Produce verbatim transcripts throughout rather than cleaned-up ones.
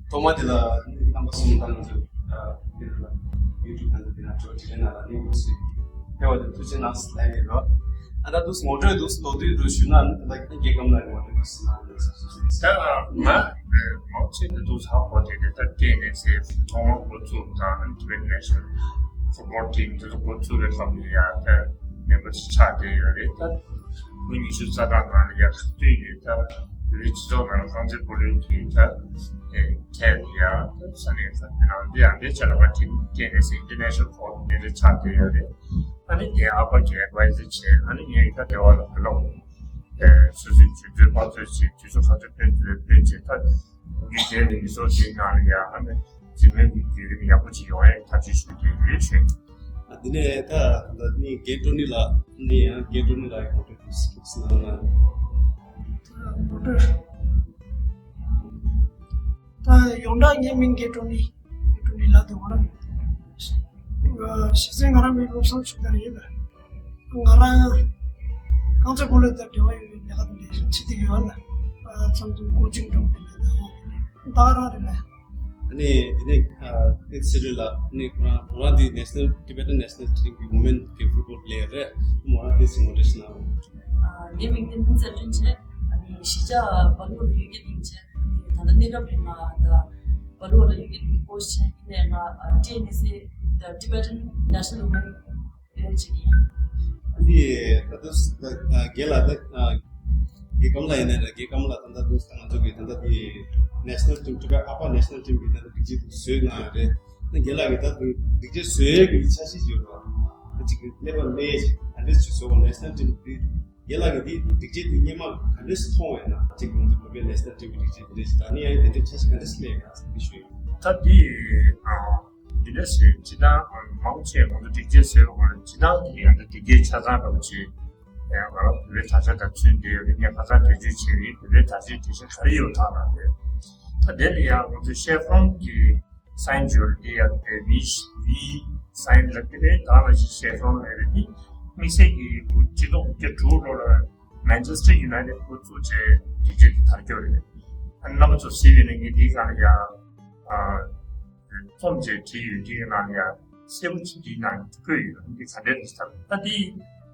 ཐོག་མ་དེ་ལ་རྣམ་པ་གསུམ་དང་ང་ཚོ་དེ་ལ་ཡུ་ཊུབ་ནང་དུ་དེ་ན་འགྲོ་དེ་ནང་ལ་ནི་ངོ་སུ་ཕེ་བ་དེ་ཐུགས་རྗེ་གནང་ལ་ཡིན་རོ། ཨ་ད་དུས་ངོ་སྤྲོད་དུས་ལོ་དུས་རུ་ཞུ་ན་ལ་རྒྱལ་ཁམས་ལ་ངོ་སྤྲོད་དུས་ཟིན་ན་ལ་ད་ང་མང་ཆེ་ནི་དུས་ཧ་གོ་དེ་དེ་ད་ཀེ་ཨེན་ཨེས་ཨེཕ་ཐོག་མ་འགོ་བཙུགས་དང་ཨན་ཊི་ནེ་ཤ་ནལ་ཕུཊ་བོལ་ཊིམ་དེ་ཚོ་འགོ་བཙུགས་པའི་སྐབས་ནས་ཡང་ད་མེམ་བར་ཆགས་བསྡད་ཡོད་རེད། ད་ལོ་ཉི་ཤུ་རྩ་གྲངས་ནང་ལ་ཡང་ཁ་ཐུག་ཡོད། ད་བོད་རིགས་སྤྱི་ཚོགས་ནང་ལ་རྐང་རྩེད་སྤོ་ལོའི་དེ་ད་ཐད་ཡ་ས་གནས་ས་གནས་ནང་འདི་ཡང་འདི་ཆ་ལ་བ་ཊིམ་ཀེ་ཨེན་ཨེས་ཨེ་ཨིན་ཊར་ནེ་ཤ་ནལ་ཁོ་ཨོ་ཌི་ནེ་ཊར་ཆགས་བསྡད་ཡོད་རེད། ཨ་ནི་དེ་ཨ་ཕ་གི་ཨེཌ་ཝའི་ཛར་བྱས། ཨ་ནི་ངས་ད་སྡེ་བ་ལ་བུ་ལོག་སོ་སོའི་ཇུས་གཏོགས་པ་ཚོས་བྱས། དུས་ཚོད་ག་ཚོད་ཐོན་ཐུབ་ཐོན་བྱས། ད་འདི་རྗེས་ནས་མི་ཚོགས་འདིའི་ནང་ལ་ཡ་ཨ་ནི་འཛིན་མའི་གི་བརྒྱུད་རིམ་ཡག་པོ་ཅིག་ཡོང་ཡའི་ཐག་གཅོད་ཞུ་གི་ཡོད་ཞུས། ཨ་དེ་ནས་ད་ད་ནི་རྒན་ཀྲོ་ནི་ལགས་ནི་ཡང་རྒན་ཀྲོ་ནི་ལགས་ཡི་ངོ་སྤྲོད་ཞུ་གནང་ན། ངོ་སྤྲོད། ད་ཡོངས་གྲགས་ངའི་མིང་རྒན་ཀྲོ་ནི། རྒན་ཀྲོ་ནི་ལགས་དེ་ང་རང་། གཞི་རྩའི་ང་རང་མི་བློ་བཟང་ཕྱུག་ལྡན་ཡིན་ལ། ང་རང་རྐང་རྩེད་སྤོ་ལོ་དང་འབྲེལ་བ་ཡོད་པའི་ལས་ཀ་དེ་འདྲ་བྱེད་ཀྱི་ཡོད་ལ། ཚང་ཚང་ཀོ་ཅིང་སྒྲུབ་ཀྱི་ལས་ཀ་ད་ག་རང་རེད་ལ། ཨ་ནི་དེ་ནས་ཨ་ཨེག་སི་རི་ལ་ནི་ཁོ་རང་ཁོ་རང་དེ་National Tibetan National Team གི་Women གི་Football Player རེད། ཁོ་རང་དེ་སྲིད་ངོ་སྤྲོད་ཞུ་ན། ཨ་ངའི་མིང་དེ་མུན་ཚེ་སྒྲོན་བྱས། ཨ་ནི་གཞིས་ཆགས་སྦ་ལུ་ལ་ཡུལ་སྐྱེས་ཡིན་བྱས། ཨ་ནི་ད་ལྟ་གནས་སྐབས་རིང་ང་ད་སྦ་ལུ་ལ་ཡུལ་སྐྱེས་ཡིན་ཀོ་ཆི་བྱས། ཡིན་ནའི་ང་ཨ་ཊི་ཨེན་ཨེས་ཨེ་ད་Tibetan National Women ལས་བྱེད་ཀྱི་ཡིན། འདི་ད་ལྟ་རྒན་ལགས་ད་རྒན་ཀམ་ལགས་ཡིན་ནའི་རེད། རྒན་ཀམ་ལགས་ད་ལྟ་དུས་ང་ཚོ་གི་ད་ལྟ་དེ་National Team Tibet Upper National Team གི་ད་ལྟ་སྒྲིག་ཆས་དེ་བཟོས་གནང་ཡོད་རེད། ད་རྒན་ལགས་ཀྱིས་ད་དུང་སྒྲིག་ཆས་བཟོས་ཡས་ཀྱི་འཆར་གཞི་ཡོད་རེད་བ། ད་ཅིག་གི་ཀླད་པ་སླེབས་ཡས་ཅིག་ག་འདྲས་ཅིག་བཟོ་བ། National Team དེ་རྒན་ལགས་ཀྱིས་དེ་སྒྲིག་ཆས་དེ་སྔོན་མ་ག་འདྲས་མཐོང་བ་ཡིན་ན། ཅིག་ང་ཚོ་བོད་པའི་National Team གི་སྒྲིག་ཆས་དེ་འདྲས་ཅིག་ད་ནི་ཡང་དེ་འདྲས་འཆར་གཞི་ག་འདྲས་སླེབས་ཡོད་ན་ཟེར་གི་ཞུ་ཡིན། ད་དེ་ཨ། འདི་འདྲ་ཞིག་སྤྱི་བཏང་མང་ཆེ་ང་ཚོ་སྒྲིག་ཆས་བཟོས་པ་ལ་སྤྱི་བཏང་གི་ཡང་ན་སྒྲིག་ཆས་ཆ་ཚང་འདྲ་བོ་ཅིག་ཡང་ང་རང་བོད་པའི་དར་ཆ་དང་མཚོན་བསྡད་ཡོད་རེད། ངས་ཁ་སང་འགྲེལ་བརྗོད་བྱས་རེད། བོད་པའི་དར་ཆའི་འགྲེལ་བཤད་ག་རེ་ཡོད་ཐག་ན་རེད། ད་དེ་ལ་ཡང་ང་ཚོ་ཤེ་ཧྥོན་གྱི་སའིན་བརྗོད་འདི་ཡང་བོད་མིའི་བི་སའིན་ལབ་ཀྱི་རེད། ད་ང་ཞིག་ཤེ་ཧྥོན་ལབ་རེད། འདི་དམིགས་བསལ་གྱི་སྤྱི་ལོ་དགུ་བརྒྱ་དྲུག་ལོ་ལ་Manchester United འགོ་བཙུགས་བྱས་འགྲེལ་བརྗོད་འདི་དར་ཁྱབ་རེད། རྣམ་པ་ཚོ་གཟིགས་པ་ཡིན་ན་ངས་འདིའི་སྒང་ལ་ཡང་ཨ། རྩོམ་བཅས་བྲིས་ཡོད། འདིའི་ནང་ཡང་གསལ་པོ་ཅིག་འདིའི་ནང་བཀོད་ཡོད། འདི་ག་འདྲ་རེད་ཟེར་ན། ད་འདི་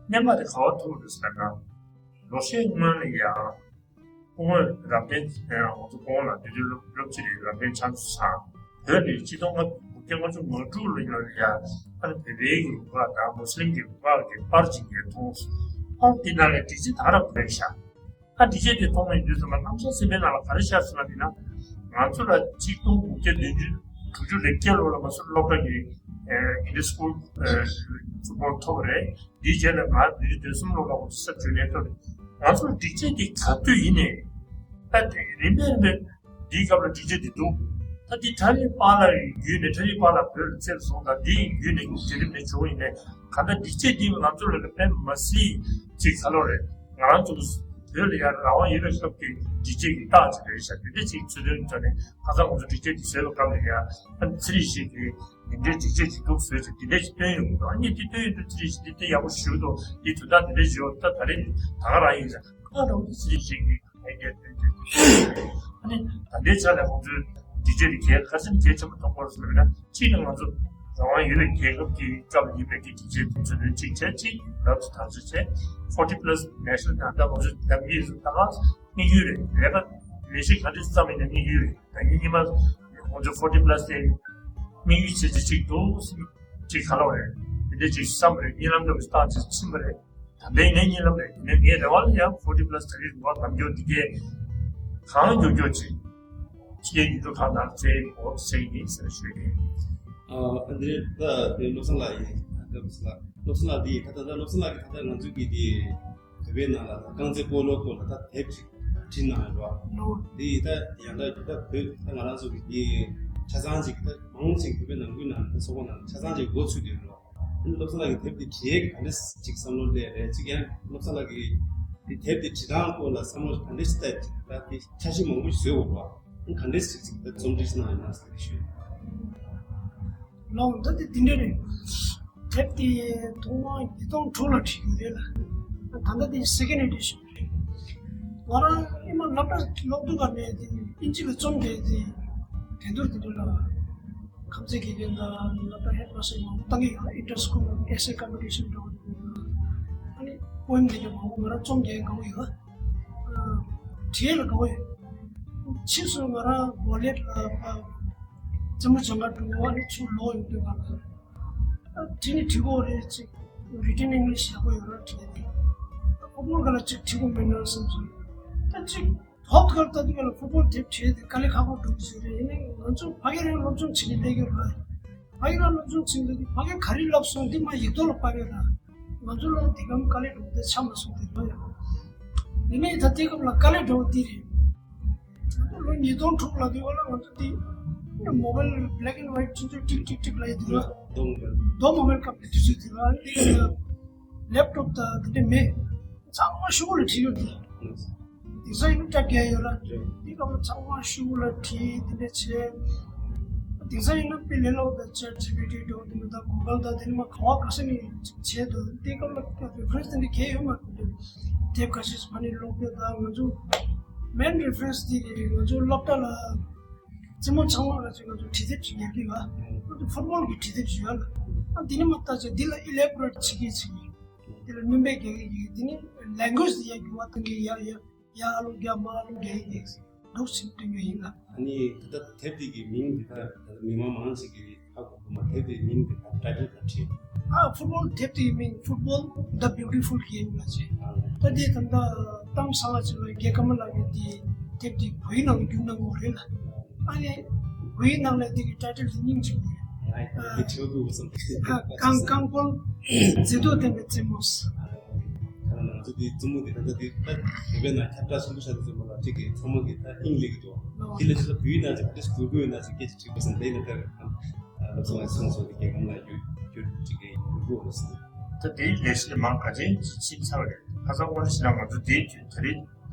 སྣེ་མ་དེ་ག་པར་ཐུག་རེད་ཟེར་ན། ལོ་ཤས་སྔོན་ལ་ཡང་སྐུ་ངོ་རབ་བརྟན་ང་ཚོ་སྐུ་ངོ་ལགས་འདི་དུས་སློབ་སློབ་སྤྱི་རེད། རབ་བརྟན་ཆང་བཞག་ཚང་བོད་ནས་ཆིག་སྟོང་དགུ་བརྒྱ་ལྔ་བཅུ་ང་དྲུག་ལོ་ཡོད་ལ་ཡང་ཨ་ནི་བོད་པའི་རུ་ཁག་དང་མུ་སི་ལིམ་གྱི་རུ་ཁག་གི་པར་ཅིག་ངས་མཐོང་སོང་། ཨ་འདི་ནང་ལ་སྒྲིག་ཆས་ད་ར་བོད་ཤག་ཨ་སྒྲིག་ཆས་དེ་མཐོང་བའི་དུས་ཙམ་པ་གནམ་ས་སེམས་པའི་ནང་ལ་ག་རེ་ཤར་སོང་ན་དེ་ན། ང་ཚོ་ལ་ཆིག་སྟོང་དགུ་བརྒྱ་བདུན་ཅུ་དྲུག་ཅུ་རེ་བརྒྱད་ལོ་ལ་ང་ཚོ་སློབ་གྲྭ་གི་ཨིན་ཊར་སི་ཀུལ་ཕུཊ་བོལ་ཐོབ་པ་རེད། དེའི་རྗེས་ལ་ང་བདུན་ཅུ་དོན་གསུམ་ལོ་ལ་ང་ཚོ་སབ་ཇུ་ནི་ཡར་ཐོབ་རེད། ང་ཚོ་སྒྲིག་ཆས་དེ་ག་དུས་ཡིན་ནའི་ད་དེ་རིམ་པས་རིམ་པས་འདིའི་སྐབས་ལ་སྒྲིག་ཆས་འདི་འདུག་ད་འདི་ཁྲ་རིག་པཱ་ལགས་བརྒྱུད་ནས་ཁྲ་རིག་པཱ་ལགས་བོད་ལ་བཙལ་སོང་། ད་འདི་བརྒྱུད་ནས་བརྒྱུད་རིམ་ནས་བྱུང་ཡིན་ནའི་གང་ལྟར་སྒྲིག་ཆས་འདི་ང་ཚོ་ལ་ཕན་མ་སྲིད་ཅིག་ཁ་ལོ་རེད། ང་རང་ཚོ་བོད་ལ་ཡར་རང་དབང་ཡོད་པའི་སྐབས་ཀྱི་སྒྲིག་ཆས་ཀྱི་རྟགས་ཅིག་རེད་ཤག་དེ་འདྲ་ཅིག་ཚུལ་དོན་ཐོག་ནས་ཁ་སང་ང་ཚོ་སྒྲིག་ཆས་འདི་བཟོས་པའི་སྐབས་ལ་ཡ་ཨ་ནི་ཚེ་རིང་ཞིག་གིས་འདི་འདྲའི་སྒྲིག་ཆས་ཅིག་འདུག་བཟོས་ཅིག་འདི་འདྲ་ཅིག་བཏོན་ཡོང་གི་འདུག་ཨ་ནི་འདི་བཏོན་ཡོང་དུས་ཚེ་རིང་ཞིག་འདི་དེ་ཡག་པོ་ཞིག་འདུག་འདི་དོན་དག་འདི་འདྲ་ཞིག་ཡོད། ད་ད་རེས་ད་ག་རང་ཡིན་ཟེར། ཁ་ལོ་ཚེ་རིང་ཞིག་གིས། ཨ་ནི་ད་ལྟའི་ཆ་ལ་ང་ཚོའི་སྒྲིག་ཆས་དེ་གལ་ག་ཚོད་གལ་ཆེན་པོ་མཐོང་གི་ཡོད་ཟེར་ན། གཅིག་ནི་ང་ཚོ་རང་དབང་ཡོད་པའི་རྒྱལ་ཁབ་ཀྱི་སྐབས་ཡིན་པའི་གི་སྒྲིག་ཆས་དེ་ཚོ་ནི་གཅིག་བྱས། གཅིག་ལག་ཏུ་དར་ཆ་བྱས། ཕོར་ཊི་པ་ལ་སི་ནེ་ཤ་ནལ་ད་ལྟ་ང་ཚོ་འདེམས་ཀྱི་ཡོད། ད་ག་དམིགས་ཡུལ་རེད། ལས་ཀ་ལས་གཞི་ག་འདྲ་བརྩམས་ཡིན་ན་དམིགས་ཡུལ་རེད། ད་ངས་སྔོན་མ་ང་ཚོ་ཕོར་ཊི་པ་ལ་སི་དེ་དམིགས་ཡུལ་བྱས་ཏེ་གཅིག་འདུག་ཅིག་ག་ལ་བ་རེད། དེ་འདྲ་ཅིག་བསམ་རེད། གཉིད་ལམ་འདྲ་བོ་ཞིག་བཏང་ཅིག་ཕྱིན་པ་རེད། ད་ལྟའི་ངའི་གཉིད་ལམ་རེད། ངས་ངའི་རེ་བ་ལ་ཡང་ཕོར་ཊི་པ་ལ་སི་ད་རེས་རུ་བ་ལམ་འགྱུར་འདི་གས་གང་མགྱོགས་མགྱོགས་ཅིག་ཕྱི་རྒྱལ་ཡུལ་གྲུ་ཁག་ནང་བཙལ་འོ་བཙལ་ཡིན་ཟེར་ཞུས་ཡིན། ཨ་འདི་ད་དེ་བློ་བཟང་ལགས་ཡིན། ད་བློ་བཟང་ལགས་བློ་བཟང་ལགས་འདི་ད་ད་ད་བློ་བཟང་ལགས་ཀྱིས་ད་ད་ང་ཚོ་གི་འདི་བོད་པའི་ནང་ལ་ད་རྐང་རྩེད་སྤོ་ལོ་སྐོར་ལ་ད་དེབ་ཅིག་བྲིས་གནང་ཡོད་རེད་བ། འདི་ད་ཡང་ད་ད་བོད་ད་ང་རང་ཚོ་གི་འདི་ཆ་ཚང་ཅིག་ད་མང་ཅིག་བོད་པའི་ནང་ཁུལ་ནང་ད་ཚོགས་པ་ནང་ཆ་ཚང་ཅིག་འགོ་ཚུགས་བསྡད་ཡོད་རེད་བ། བློ་བཟང་ལགས་ཀྱིས་དེབ་འདི་བྲིས་ག་འདྲ་ཅིག་བསམ་བློ་སླེབས་རེད། ཅིག་ཡང་བློ་བཟང་ལགས་ཀྱིས་འདི་དེབ་འདི་བྲིས་སྟངས་སྐོར་ལ་བསམ་བློ་ག་འདྲ་ཞིག་བཏབ་ཅིག་ད་འདི་འཆར་གཞི་མང་པོ་ཞིག་བཟོས་ཡོད་རེད་བ། ག་འདྲ་ཞིག་ཅིག་ད་རྩོམ་སྒྲིག་གནང་ཡོད་ན་ཟེར་ཞུས། ལགས་འོང་། ད་འདི་འདི་འདྲ་རེད། དེབ་འདི་ཐོག་མ་ཉིས་སྟོང་དྲུག་ལ་བྲིས་ཡོད་རེད་ལ། ད་ལྟ་འདི་སེ་ཀེན་ཌི་ཨེ་ཌི་ཤན་རེད། ང་རང་ཨེ་མ་སློབ་གྲྭ་སློབ་དུས་སྐབས་ནས་དེ་དབྱིན་ཇི་ལ་རྩོམ་འབྲི་དེ་འགྲན་བསྡུར་དེ་འདྲ་ལ་ཁམས་ཚན་དགེ་རྒན་དང་སློབ་གྲྭ་ཧེཌ་མ་སི་ཊར་མང་པོ་བཏང་གི་ཡོད། Inter School Essay Competition འདྲ་བོ་དེ་འདྲ། ཨ་ནི་པོ་ཨེམ་དེ་འདྲ་མང་པོ་ང་རང་རྩོམ་འབྲི་དགའ་བོ་ཡོད། ཨ་བྲིས་ལ་དགའ་བོ་ཡོད། ཕྱིས་སུ་ང་རང་བོ་ལེཊ་ལ་རྩེད་མོ་སྦྱང་ག་འགྲོ་བ་ནི་ཚུར་ལོག་ཡོང་དུས་ག་ལ། ཨ་བྲིས་ནི་བྲིས་དགོས་རེད་ཅིག Written English ཡག་པོ་ཡོད་ར་བྲིས་ཏེ། ཨ་ཕུཊ་བོལ་ག་ལ་ཅིག་བྲིས་དགོས་མེད་ན་བསམ་སོང་། ད་ཅིག་ཐོབ་ག་ལ་ལྟ་དུས་ག་ལ་ཕུཊ་བོལ་དེབ་བྲིས་ཏེ་དཀའ་ལས་ཁག་པོ་འགྲོ་གི་ཟེར་རེད། ཡིན་ནའི་ང་ཚོ་ཕ་གི་རང་སློབ་སྦྱོང་བྱེད་ནི་ལས་ཀྱི་ར། ཕ་གི་རང་སློབ་སྦྱོང་བྱེད་འདོད་དུས་ཕ་གི་ག་རེ་ལབ་སོང་འདི་མ་ཡིག་ཐོག་ལ་ཕབ་ཡོད་ར། ང་ཚོ་ལ་འདི་གམ་དཀའ་ལས་འགྲོ་དེ་ཆགས་མ་སོང་དེ་འགྲོ་ཡོད། ཡིན་ནའི་ད་དེ་སྐབས་ལ་དཀའ་ལས་འགྲོ་འདི་རེད། ལོ་ཉིས་སྟོང་དྲུག་ལ་དུས་བ་ལ་ང་ཚོ་དེ་མོ་བལ་black and white ཅིག་ཏུ་ཊིག་ཊིག་ཊིག་ལ་ཡི་དུས་ར། རྡོ་མོ་བལ། རྡོ་མོ་བལ་སྐབས་དེ་དུས་ཚོད་དུས་ར། དེ་ལེབ་ཊོབ་དང་དེ་འདྲ་མེད། ཚང་མ་ཤོག་བུ་ལ་བྲིས་ཡོད་དེ། དེང་སང་ཡིན་ན་སྐྲ་རྒྱས་ཡོད་ར། དེ་སྐབས་ལ་ཚང་མ་ཤོག་བུ་ལ་བྲིས་དེ་འདྲ་བྱས། དེང་སང་ཡིན་ན་དཔེ་ལས་སླ་པོ་དང་ཅེཊ་ཇི་པི་ཊི་འདྲ་བོ་དེ་འདྲ་དང་གུ་གལ་དང་དེ་འདྲ་མ་ག་བ་ག་ས་ནས་བྱས་འདུག་དེ་སྐབས་ལ་རེ་ཕ་རེན་སི་དེ་འདྲ་གས་ཡོད་མ་རེད། དེབ་ཁ་ཤས་ཕ་ནས་ཀློག་རྒྱུ་དང་ང་ཚོ་མེན་རེ་ཕ་རེན་སི་དེ་རེད། ང་ཚོ་སློབ་གྲྭ་ལ་རྩེད་མོ་ཚང་མ་ག་ཚོད་ང་ཚོ་བྲིས་དེབ་ཅིག་ཉར་གྱི་ཡོད། ང་ཚོ་ཕུཊ་བོལ་གྱི་བྲིས་དེབ་ཅིག་ཡོད་ལ། ཨ་འདི་ནས་མ་ལྟ་ཅིག་འདི་ལ་ཨི་ལེབ་རེ་ཊི་བྱེད་ཀྱི་བྱེད་ཀྱི། འདི་ལ་སྣོན་པ་རྒྱག་གི་ཡོད། འདི་ནི་ལེང་གུ་ཨེཇ་དེ་ཡར་འགྱུར་བ་གཏོང་གི་ཡ་ཡ། ཡ་ཨ་ལོ་རྒྱག་མ་ཨ་ལོ་རྒྱག་ཡིན་ནས་འདུག་ཕྱིན་སྟོན་རྒྱུ་ཡིན་ལ། ཨ་ནི་ད་ལྟ་དེབ་འདི་གི་མིང་འདི་ད་ད་ལྟ་མི་མང་མང་ཞིག་གིས་ཧ་གོ་གི་མ། དེབ་འདི་མིང་འདི་ད་ཊའི་ཊལ་ག་བྲིས། ཨ་ཕུཊ་བོལ་དེབ་འདི་གི་མིང་Football The Beautiful Game ལ་བྱས། ཨ་ད་འདི་ད་ལྟ་གཏམ་བཟང་ལ་བྱས་པའི་རྒན་ཀརྨ་ལགས་ཀྱིས་འདི་དེབ་འདི་བོད་ཡིག་ནང་ལ་བསྒྱུར་གནང་དགོས་རེད་ལ། ཨ་ནི་བོད་ཡིག་ནང་ལ་འདི་གི་ཊའི་ཊལ་འདི་སྙིང་རྗེ་པོ་རེད། ཨ་འདི་ཁྱོད་དགོས་བསམ། རྐང་རྐང་འཁོར་མཛེས་སྡུག་ལྡན་པའི་རྩེད་མོ། ང་ཚོ་འདི་རྩེད་མོ་འདི་ད་ལྟ་འདི་ད་བོད་པའི་ནང་ཁྱབ་བསྒྲགས་ཆེན་པོ་ཆགས་འདུག་རྩེད་མོ་ལ་ཅིག་གིས་ཚང་མ་གིས་ད་དབྱིངས་ལེགས་འདུག་དེ་ལས་ཅིག་ལ་བོད་ཡིག་ནང་ཅིག་ག་འདྲ་ཞིག་བསྒྱུར་དགོས་ཡོད་ན་ཅིག་སྐད་ཆ་དྲིས་པ་སང་ལེ་ན་ད་ལབ་སོང་། ཨེ་སོང་སོང་དེ་རྒྱལ་ཁམས་ལ་ཡོད་རྒྱུ་ཅིག་གིས་བསྒྱུར་དགོས་རེད་སོང་། ད་དེའི་ལས་གཞི་མང་ག་ཅན་ཅིག་ཕྱིན་ཚར་བ་རེད། ཁ་སང་དབང་ཞེ་ན་ང་ཚོ་དེའི་དུས་ད་རེས་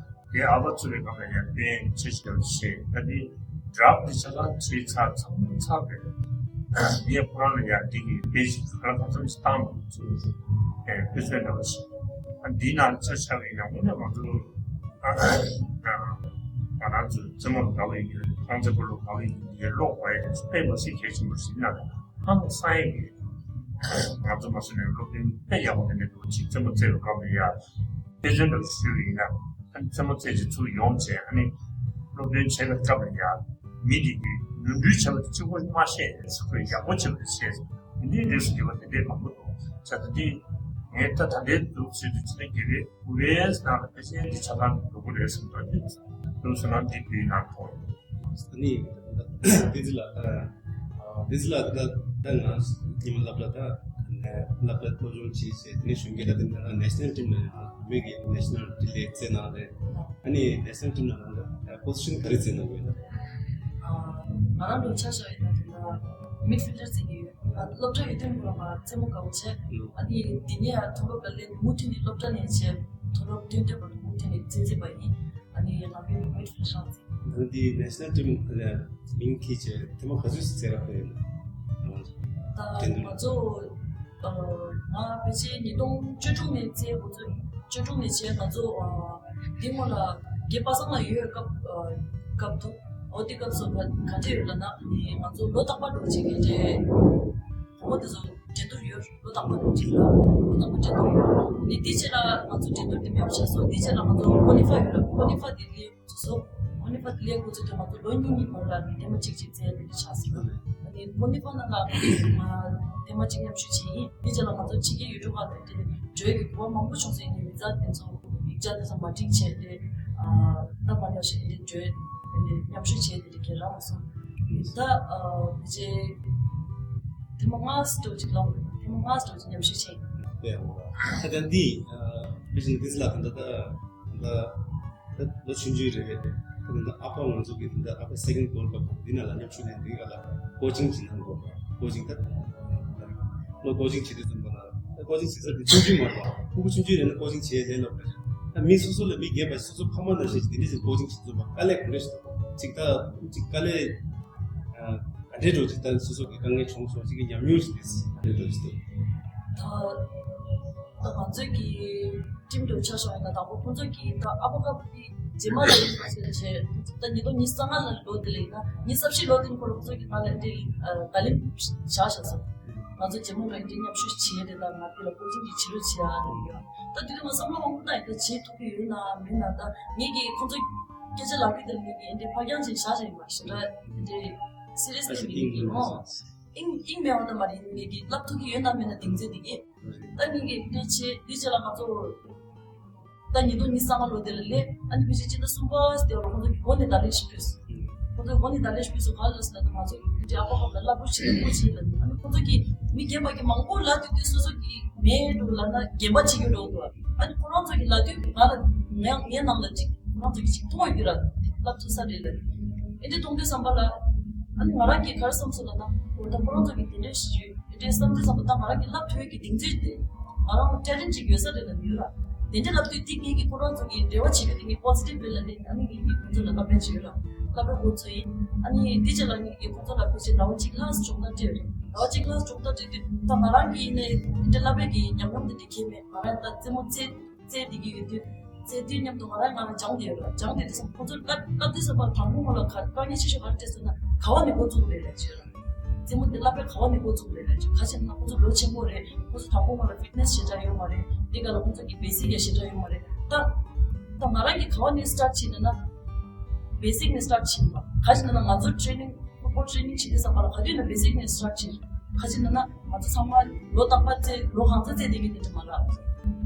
དེ་ཨ་ཕ་ཚུ་བའི་སྒང་ལ་ཡང་དཔེ་ཆེ་ཞིག་ལ་བཤད། ད་དེ་ཌ་རབ་དེ་ཆ་ཚང་བྲིས་ཚར་ཚང་མ་ཚར་བས། ངས་ཁོ་རང་ལ་ཡང་དེ་གི་དཔེ་ཞིག་ག་ལ་གང་འཚམ་ཞིག་བཏང་འདུག་ཚུལ་ཨེ་དཔེ་མཚོན་འདྲ་བ་ཞིག་ཨ་འདིའི་ནང་ཆ་བཞག་པ་ཡིན་ན་དངོས་གནས་ང་ཚོ་ང་རང་ཚོའི་རྩེད་མོ་དགའ་བོ་ཡིན་གྱི་རེད། ཁང་བརྩེགས་སྤོ་ལོ་དགའ་བོ་ཡིན་གྱི་རེད། ཀློག་དགའ་ཡི་རེད། དཔེ་མ་སྲིད་གལ་ཆེན་པོ་ཞིག་ཡིན་ན་ཧང་སང་ཡིན་གྱི་རེད། ང་ཚོ་མ་སུ་ནས་སློབ་ཐུན་དཔེ་ཡག་པོ་དེ་འདྲ་འདུག་ཅིག་རྩེད་མོ་རྩེ་བའི་སྐབས་ལ་ཡ་དཔེ་མཚོན་འདྲ་ཞུས་པ་ཡིན་ན། ཨ་ནི་རྩེད་མོ་རྩེ་ཅིག་ཚུར་ཡོང་བྱས་ཨ་ནི་སློབ་ཐུན་བྱེད་པའི་སྐབས་ལ་ཡ་མི་དེ་གིས་ནོར་འཁྲུལ་བྱས་པ་དེ་གཅིག་པོ་མ་བཤད་རེད་ཟེར། ཁོས་ཡག་པོ་བྱས་པ་དེ་བཤད་ཟེར། འདི་འདྲའི་རིགས་སུ་ཡོད་པ་དེ་འདྲས་མང་པོ་འདུག་བྱས་ཙང་འདི་ངས་ད་ད་ལྟའི་འདུག་ཟེར་དུས་ཅི་འདྲ་གི་རེད། ཨུ་རེས་ནང་ལ་ཕལ་ཆེར་འདི་ཆ་ཚང་འགྲོ་གི་རེད་བསམ་འདུག་དེ་ཚོ་ནང་འདི་བོད་ནང་མཐོང་ཡོད། ཨ་ནི་བདེ་ཚེ་ལགས་ད། བདེ་ཚེ་ལགས་ད་ད་ང་ཉི་མ་སློབ་གྲྭ་ད་སློབ་གྲྭ་སློབ་སྦྱོང་བྱས་བྱས་དེ་ནས་གཞོན་སྐྱེས་ལ་དེ་ནས་ནེ་ཤ་ནལ་ཊིམ་ནས་ཡང་མོས་ཀྱི་ནེ་ཤ་ནལ་ཊི་ལེག་རྩེད་གནང་རེད། ཨ་ནི་ནེ་ཤ་ནལ་ཊིམ་ནང་ལ་པོ་ཟི་ཤན་ག་རེ་རྩེད་གནང་དགོས་ད། ང་རང་ལོ་ཆ་བཞག་ཡིན་ན་དེ་ལ་མིད་ཕིལ་ཌར་རྩེད་ཀྱི་ཡོད། སློབ་གྲྭ་ཡོད་དུས་ང་རྩེད་མོ་དགའ་པོ་བྱས། ཨ་ནི་དེ་ནས་ཡང་མཐོ་སློབ་ལ་སླེབས་མུ་མཐུད་ནས་སློབ་གྲྭ་ནས་བྱས་མཐོ་སློབ་ཐོན་དུས་བར་དུ་མུ་མཐུད་ནས་རྩེད་རྩེད་པ་ཡིན། ཨ་ནི་ང་ཕའི་མིད་ཕིལ་ཌར་རྩེད། ད་འདི་ནེ་ཤ་ནལ་ཊིམ་ལ་མིང་འཁྱེར་བྱས་ཐེངས་མ་ག་ཚོད་ཙམ་རྩེད་ག་ཕེབས་ཡོད་ན། ད་ང་ཚོ་ང་ཚོ་ང་ཕལ་ཆེར་ཉིས་སྟོང་བཅུ་དྲུག་ནས་རྩེད་འགོ་ཚུགས། བཅུ་དྲུག་ནས་བྱས་ང་ཚོ་འདི་སྔོན་ལ་རྒན་པ་སངས་ལགས་ཡོད་སྐབས་སྐབས་དུ་འོ་དེ་སྐབས་སུ་ག་ག་འདྲ་ཡོད་ལབ་ན་ནི་ང་ཚོ་ལོ་རྟག་པར་འགྲོ་བྱེད་མཁན་དེ་འོ་དེ་ཚོ་འགྲན་བསྡུར་ཡོད། ལོ་རྟག་པར་འགྲོ་བྱེད་ལ་ལོ་རྟག་པར་འགྲན་བསྡུར་ཡོད། ནི་དེ་རྗེས་ལ་ང་ཚོ་འགྲན་བསྡུར་དེ་མེད་པ་བྱས་སོང་། དེ་རྗེས་ལ་ང་ཚོ་ཀོ་ལི་ཕའི་ཡོད་ལ་ཀོ་ལི་ཕའི་དེ་ལས་སོ། ཨོ་ནི་ཕ་དེ་ལས་འགོ་ཚུགས་དུས་ང་ཚོ་ལོ་གཉིས་གཉིས་བར་ལ་ནི་ཐེངས་མ་གཅིག་གཅིག་རྩེད་དེ་འདྲ་ཆགས་སོང་། ཨ་ནི་ཨོ་ནི་ཕ་ནང་ལ་ཐེངས་མ་གཅིག་མཉམ་ཞུགས་བྱས་ཡིན། དེ་རྗེས་ལ་ང་ཚོ་ཕྱི་རྒྱལ་ཡུལ་གྲུ་ཁག་དེ་འདྲ་འགྲོ་ཡག་གི་གོ་བ་མང་པོ་བྱུང་སོང་། ཡིན་ནའི་བི་ཛ་དེ་ཚོ་ཡིག་ཆ་དེ་ཚོ་མ་འགྲིག་བྱས་ཏེ་ད་མ་འདྲ་ཞིག་དེ་འདྲ་འགྲོ་དེ་འདྲ་མཉམ་ཞུགས་བྱས་དེ་འདྲ་ག་རག་མ་སོང་། ད་དེ་རྗེས་ཐེངས་མ་ལྔ་ཙམ་ཅིག་ལ་ཐེངས་མ་ལྔ་ཙམ་ཅིག་མཉམ་ཞུགས་བྱས་ཡིན། དེ་ཡང་ད་ལྟ་འདི་ཕི་ཤིང་འདི་ལ་ད་ལྟ་ད། ད་ལོ་ཆུང་ཆུང་རེད། ད་ད་ཨ་ཕ་ང་ཚོ་གི་ད་ཨ་ཕ་སེ་ཀེན་ཌི་གོལ་ཌི་ཀབ་འདི་ནང་ལ་མཉམ་ཞུགས་ནས་འདི་ག་ལ་ཀོ་ཅིང་བྱེད་གནང་དགོས། ཀོ་ཅིང་ད་ལོ་ཀོ་ཅིང་བྱེད་དུས་ཙམ་པ་ལ་ད་ཀོ་ཅིང་བྱེད་ས་དེ་ཆུང་ཆུང་མ་རེད་པ། ཕྲུ་གུ་ཆུང་ཆུང་རེད་ན་ཀོ་ཅིང་བྱེད་ལས་སླ་པོ་རེད། ད་མི་སོ་སོ་ལ་མི་རྒན་པ་སོ་སོ་ཕ་མ་ནང་བཞིན་འདི་འདྲ་ཞིག་ཀོ་ཅིང་བྱེད་ཙམ་པ་དཀའ་ལས་ག་འདྲ་ཞིག་འདུག་ཅིག་ད་ཅིག་དཀའ་ལས་ག་འདྲའི་འགྲོ་ཅིག་ད་སོ་སོ་གི་དཀའ་ངལ་བྱུང་སོང་ཅིག་གི་ཉམས་མྱོང་ཞིག་རེད། ག་འདྲའི་འགྲོ་ཅིག་འདུག་ད་ད་ང་ ང་ཚོའི་གི་ཊིམ་དུ་ཆ་བཞག་ཡིན་ན། དང་པོ་ཁོང་ཚོ་གི་ད་ཨ་ཕོ་ཁ་པོ་དེ་རྗེས་མ་ལ་ཡིན་པ་བྱས་བྱས། ད་ཉིས་སྟོང་ཉི་ཤུ་རྩ་ལྔ་ལ་ལོ་དེ་ལ་ཡིན་ན། ཉི་ཤུ་རྩ་བཞི་ལོ་དེ་ནས་ཁོ་རང་ཚོ་གི་ང་ལ་འདི་ད་ལན་བཞག་བཞག་སོང་། ང་ཚོ་རྗེས་མ་ལ་འདི་མཉམ་ཞུགས་བྱས་ཏེ། ད་ང་འདི་ལ་ཀོ་ཆིང་གི་བྱེད་རོགས་བྱེད་ཡ་ལ་ཡོད། ད་དེ་དུས་ང་བསམ་བློ་མང་པོ་བཏང་ཡིན། ད་བྱེད་ཐུབ་ཀྱི་ཡོད་ན་མེད་ན། ད་ངེད་ཀྱིས་ཁོང་ཚོ་སྐད་ཆ་ལབ་ཀྱི་དེ་ལ་ངེད་ཀྱིས་འདི་ཕར་འགྱངས་བྱས་བཞག་བཞག་ཡིན་པ་ཞིག་རེད། འདི་སི་རི་ཡས་ནས་མི་ཡིན་ནོ། ཨིན་ཨིན་མེད་པ་ད་མ་རེད། ངེད་ཀྱིས་ལབ་ཐུབ་ཀྱི་ཡོད་ན་མེད་ན་གདེང་ཚོད་འདི་གི། ད་ངེད་ཀྱིས་དེ་བྱས་དེ་བྱས་ལ་ང་ཚོ་ད་ཉིས་སྟོང་ཉི་ཤུ་རྩ་ལྔ་ལོ་དེ་ལ་སླེབས། ཨ་ནི་ཕལ་ཆེར་སྤྱི་ཟླ་གསུམ་པ་དེ་བར་ཁོང་ཚོ་གི་འགོ་ནས་བརྡ་ལན་ཞིག་ཕུལ་སོང་། ཁོང་ཚོ་འགོ་ནས་བརྡ་ལན་ཞིག་ཕུལ་སོང་། ག་རེ་ལབ་སོང་ན། ང་ཚོ་དེ་ཨ་ཕོ་ཁ་པོ་ལ་ལབ་རོགས་བྱེད་རོགས་བྱེད་ལབ། ཨ་ནི་ཁོང་ཚོ་གིས་མི་རྒན་པ་གི་མང་པོ་ལབ་དུས་དུས་སོ་སོ་གི་མེད་འགྲོ་ལབ་ན་རྒན་པ་བྱེད་རྒྱུ་འགྲོ་འདུག་ཨ་ནི་ཁོ་རང་ཚོ་གི་ལབ་དུས་ང་ལ་ངའི་ངའི་ནང་ལ་ཅིག་ཁོ་རང་ཚོ་གི་ཅིག་མཐོང་ཡོད་རྒྱུ་ར། ལབ་ཐུབ་ས་རེད་ལབ། ཨེ་འདྲ་མཐོང་དུས་ཙམ་པ་ལ། ཨ་ནི་ང་རང་གིས་ག་རེ་བསམ་སོང་ལབ་ན། འོ་ད་ཁོ་རང་ཚོ་གི་དེ་འདྲ་ཞིག་ཡོད། དེ་འདྲའི་བསམ་ཚུལ་བསམ་པ་དང་། ང་རང་གིས་ལབ་ཐུབ་ཡས་ཀྱི་གདེང་ཚོད་དེ། ང་རང་ལ་ཊེ་ལེན་ཊི་ཅིག་ཡོད་ས་རེད་ལབ་ཡོད་ར། དེ་འདྲ་ལབ་དུས་དེ་ངེད་ཀྱིས་ཁོ་རང་ཚོ་གི་འབྲེལ་བ་བྱེད་རྒྱུ་དེ་ངས་པོ་སི་ཊིབ་རེད་ལབ་ནས། ཨ་ནི་ངེད་ཀྱིས་ཁོ་ཚོ་ལ་སློབ་སྟོན་བྱས་ཡོད་ར། སློབ་སྟོན་འགོ་ཚུགས་ཡིན། ཨ་ནི་དེ་རྗེས་ལ་ངེད་ཀྱིས་ཁོ་ཚོ་ལ་ཕལ་ཆེར་ཟླ་བ་གཅིག་ལྷག་ཙམ་སྦྱོང་བརྡར་སྤྲད་ཡོད་རེད། ཟླ་བ་གཅིག་ལྷག་ཙམ་སྦྱོང་བརྡར་སྤྲད་དུས་ད་ང་རང་གིས་ནས་དེ་འདྲ་བསླབ་པའི་གི་ཉམས་མྱོང་དེ་འདྲ་གང་ཡང་མེད། ང་རང་ད་རྩེད་མོ་རྩེ་རྩེ་བསྡད་ཀྱི་ཡོད་དུས། རྩེ་དུས་མཉམ་དུ་ང་རང་ང་རང་སྦྱངས་བསྡད་ཡོད་ར། སྦྱངས་བསྡད་དུས་སམ་ཁོ་ཚོ་སླབ་སླབ་དུས་ཙམ་པ་དང་པོ་ང་ལ་ག་དཀའ་ངལ་ཆེ་ཤོས་ག་རེ་འཕྲད་སོང་ན། ག་བ་ནས་འགོ་བཙུགས་དགོས་རེད་ལབ་བྱས་ར། རྩེད་མོ་དེ་བསླབ་པའི་ག་བ་ནས་འགོ་བཙུགས་དགོས་རེད་ལབ་བྱས། ག་ཅི་ན་ཁོ་ཚོ་ལོ་ཆེན་པོ་རེད། ཁོ་ཚོ་དང་པོ་ང་ལ་ཕིཊ་ནེ་སི་ཞེ་དྲག་ཡོད་མ་རེད། དེ་ག་ལ་ཁོ་ཚོ་གི་བེ་སིག་ཡང་ཞེ་དྲག་ཡོད་མ་རེད། ད་ད་ང་རང་གིས་ག་བ་ནས་སི་ཊར་ཊི་བྱས་ན་ན། བེ་སིག་ནས་སི་ཊར་ཊི་བྱས་པ། ག་ཅི་ན་ན་ང་ཚོ་ཊེ་རེ་ནིང་ཕུཊ་བོལ་ཊེ་རེ་ནིང་བྱེད་དུས་ཙམ་པ་ལ་ག་དུས་ན་བེ་སིག་ནས་སི་ཊར་ཊི་བྱས། ག་ཅི་ན་ན་ང་ཚོ་ཚང་མ་ལོ་རྟག་པར་རྩེ་ལོ་གང་ཚ་རྩེ་བསྡད་མཁན་དེ་འདྲ་མ་རེད།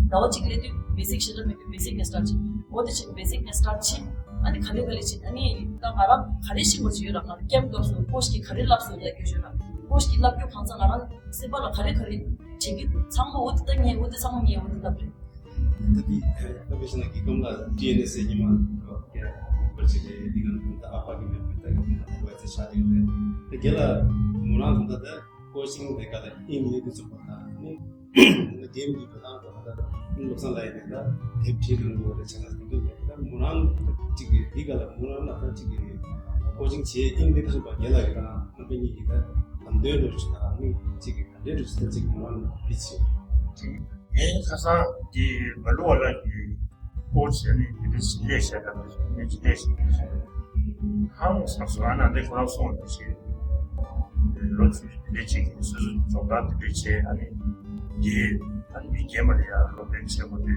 ཟླ་བ་གཅིག་སླེབས་དུས་བེ་སིག་ཞེ་དྲག་མེད་དུས་བེ་སིག་ནས་སི་ཊར་ཊི་བྱས། འོ་དེ་བྱས་བེ་སིག་ནས་སི་ཊར་ཊི་བྱས། ཨ་ནི་ག་ལེ་ག་ལེ་བྱས། ཨ་ནི་ད་ང་རང་ག་རེ་ཤེས་དགོས་ཀྱི་ཡོད་ར། ང་རང་ཀེམ་སྐབས་སུ་ཀོ་ཆི་གིས་ག་རེ་བསླབས་སོང་ལབ་རྒྱུ་ཡོད་ར། ཀོ་ཆི་གིས་བསླབ་རྒྱུ་གང་ཚ་ང་རང་སེམས་པ་ལ་ག་རེ་ག་རེ་བྱེད་རྒྱུ་ཚང་མ་འོ་དེ་ད་ངས་འོ་དེ་ཚང་མ་ངས་འོ་དེ་བསླབས་རེད། ད་དེ་ཨ་བེ་ཤ་ན་གི་ཀམ་ལ་ཊི་ཨེན་ཨེ་སི་ཉི་མ་ཀ་ཀ་པར་ཅིག་རེད། དེ་ག་ནང་ད་ཨ་ཕ་གི་མེད་པའི་ད་གི་མེད་ན་ད་བ་ཚེ་ཆ་དེ་རེད། ད་རྒན་ལགས་མོ་རང་ད་ད་ཀོ་ཆིང་དེ་ག་ད་ཨིན་ལི་དུ་ཚུགས་པ་ད་ནི་ད་གེམ་གི་ད་ད་ད་ད་ནི་ལོ་སང་ལ་ཡི་ད་དེབ་ཁྲིད་གང་གི་བ་ད་ཆ་ན་དེ་གི་མེད། ད་མོ་རང་ཅིག་གི་དེ་ག་ལ་མོ་རང་ལ་ད་ཅིག་གི་ཀོ་ཆིང་བྱེད་ཨིན་ལི་དུ་ཚུགས་པ་རྒན་ལགས་གི་ད་ང་པེ་ཉིད་ཀྱི་ད་ལམ་སྟོན་རུ་ཆུ་ད་ནི་ཅིག་གི་ལས་སྒྲུབ་ཚུལ་ཅིག་མོ་རང་ལ་བི་ཆི། ངས་ཁ་སང་འདི་མ་ལུ་བ་ལ་ཡི་སྐོར་བྱས་ནས་འདི་འདྲ་ཞིག་ལས་བྱས་དང་འདི་འདྲ་ཞིག་ལས་བྱས་ནས་ཧང་སང་སོ། ཨ་ན་འདི་ཁོ་རང་སོང་འདི་ཞིག་ལོ་ཚུད་འདི་འདྲ་ཅིག་སོ་སོ་སྦྱོང་བརྡར་འདི་འདྲ་བྱས། ཨ་ནི་འདི་ཨ་ནི་མི་རྒན་མ་ལ་ཡ་སློབ་སྟོན་བྱས་པ་འདི་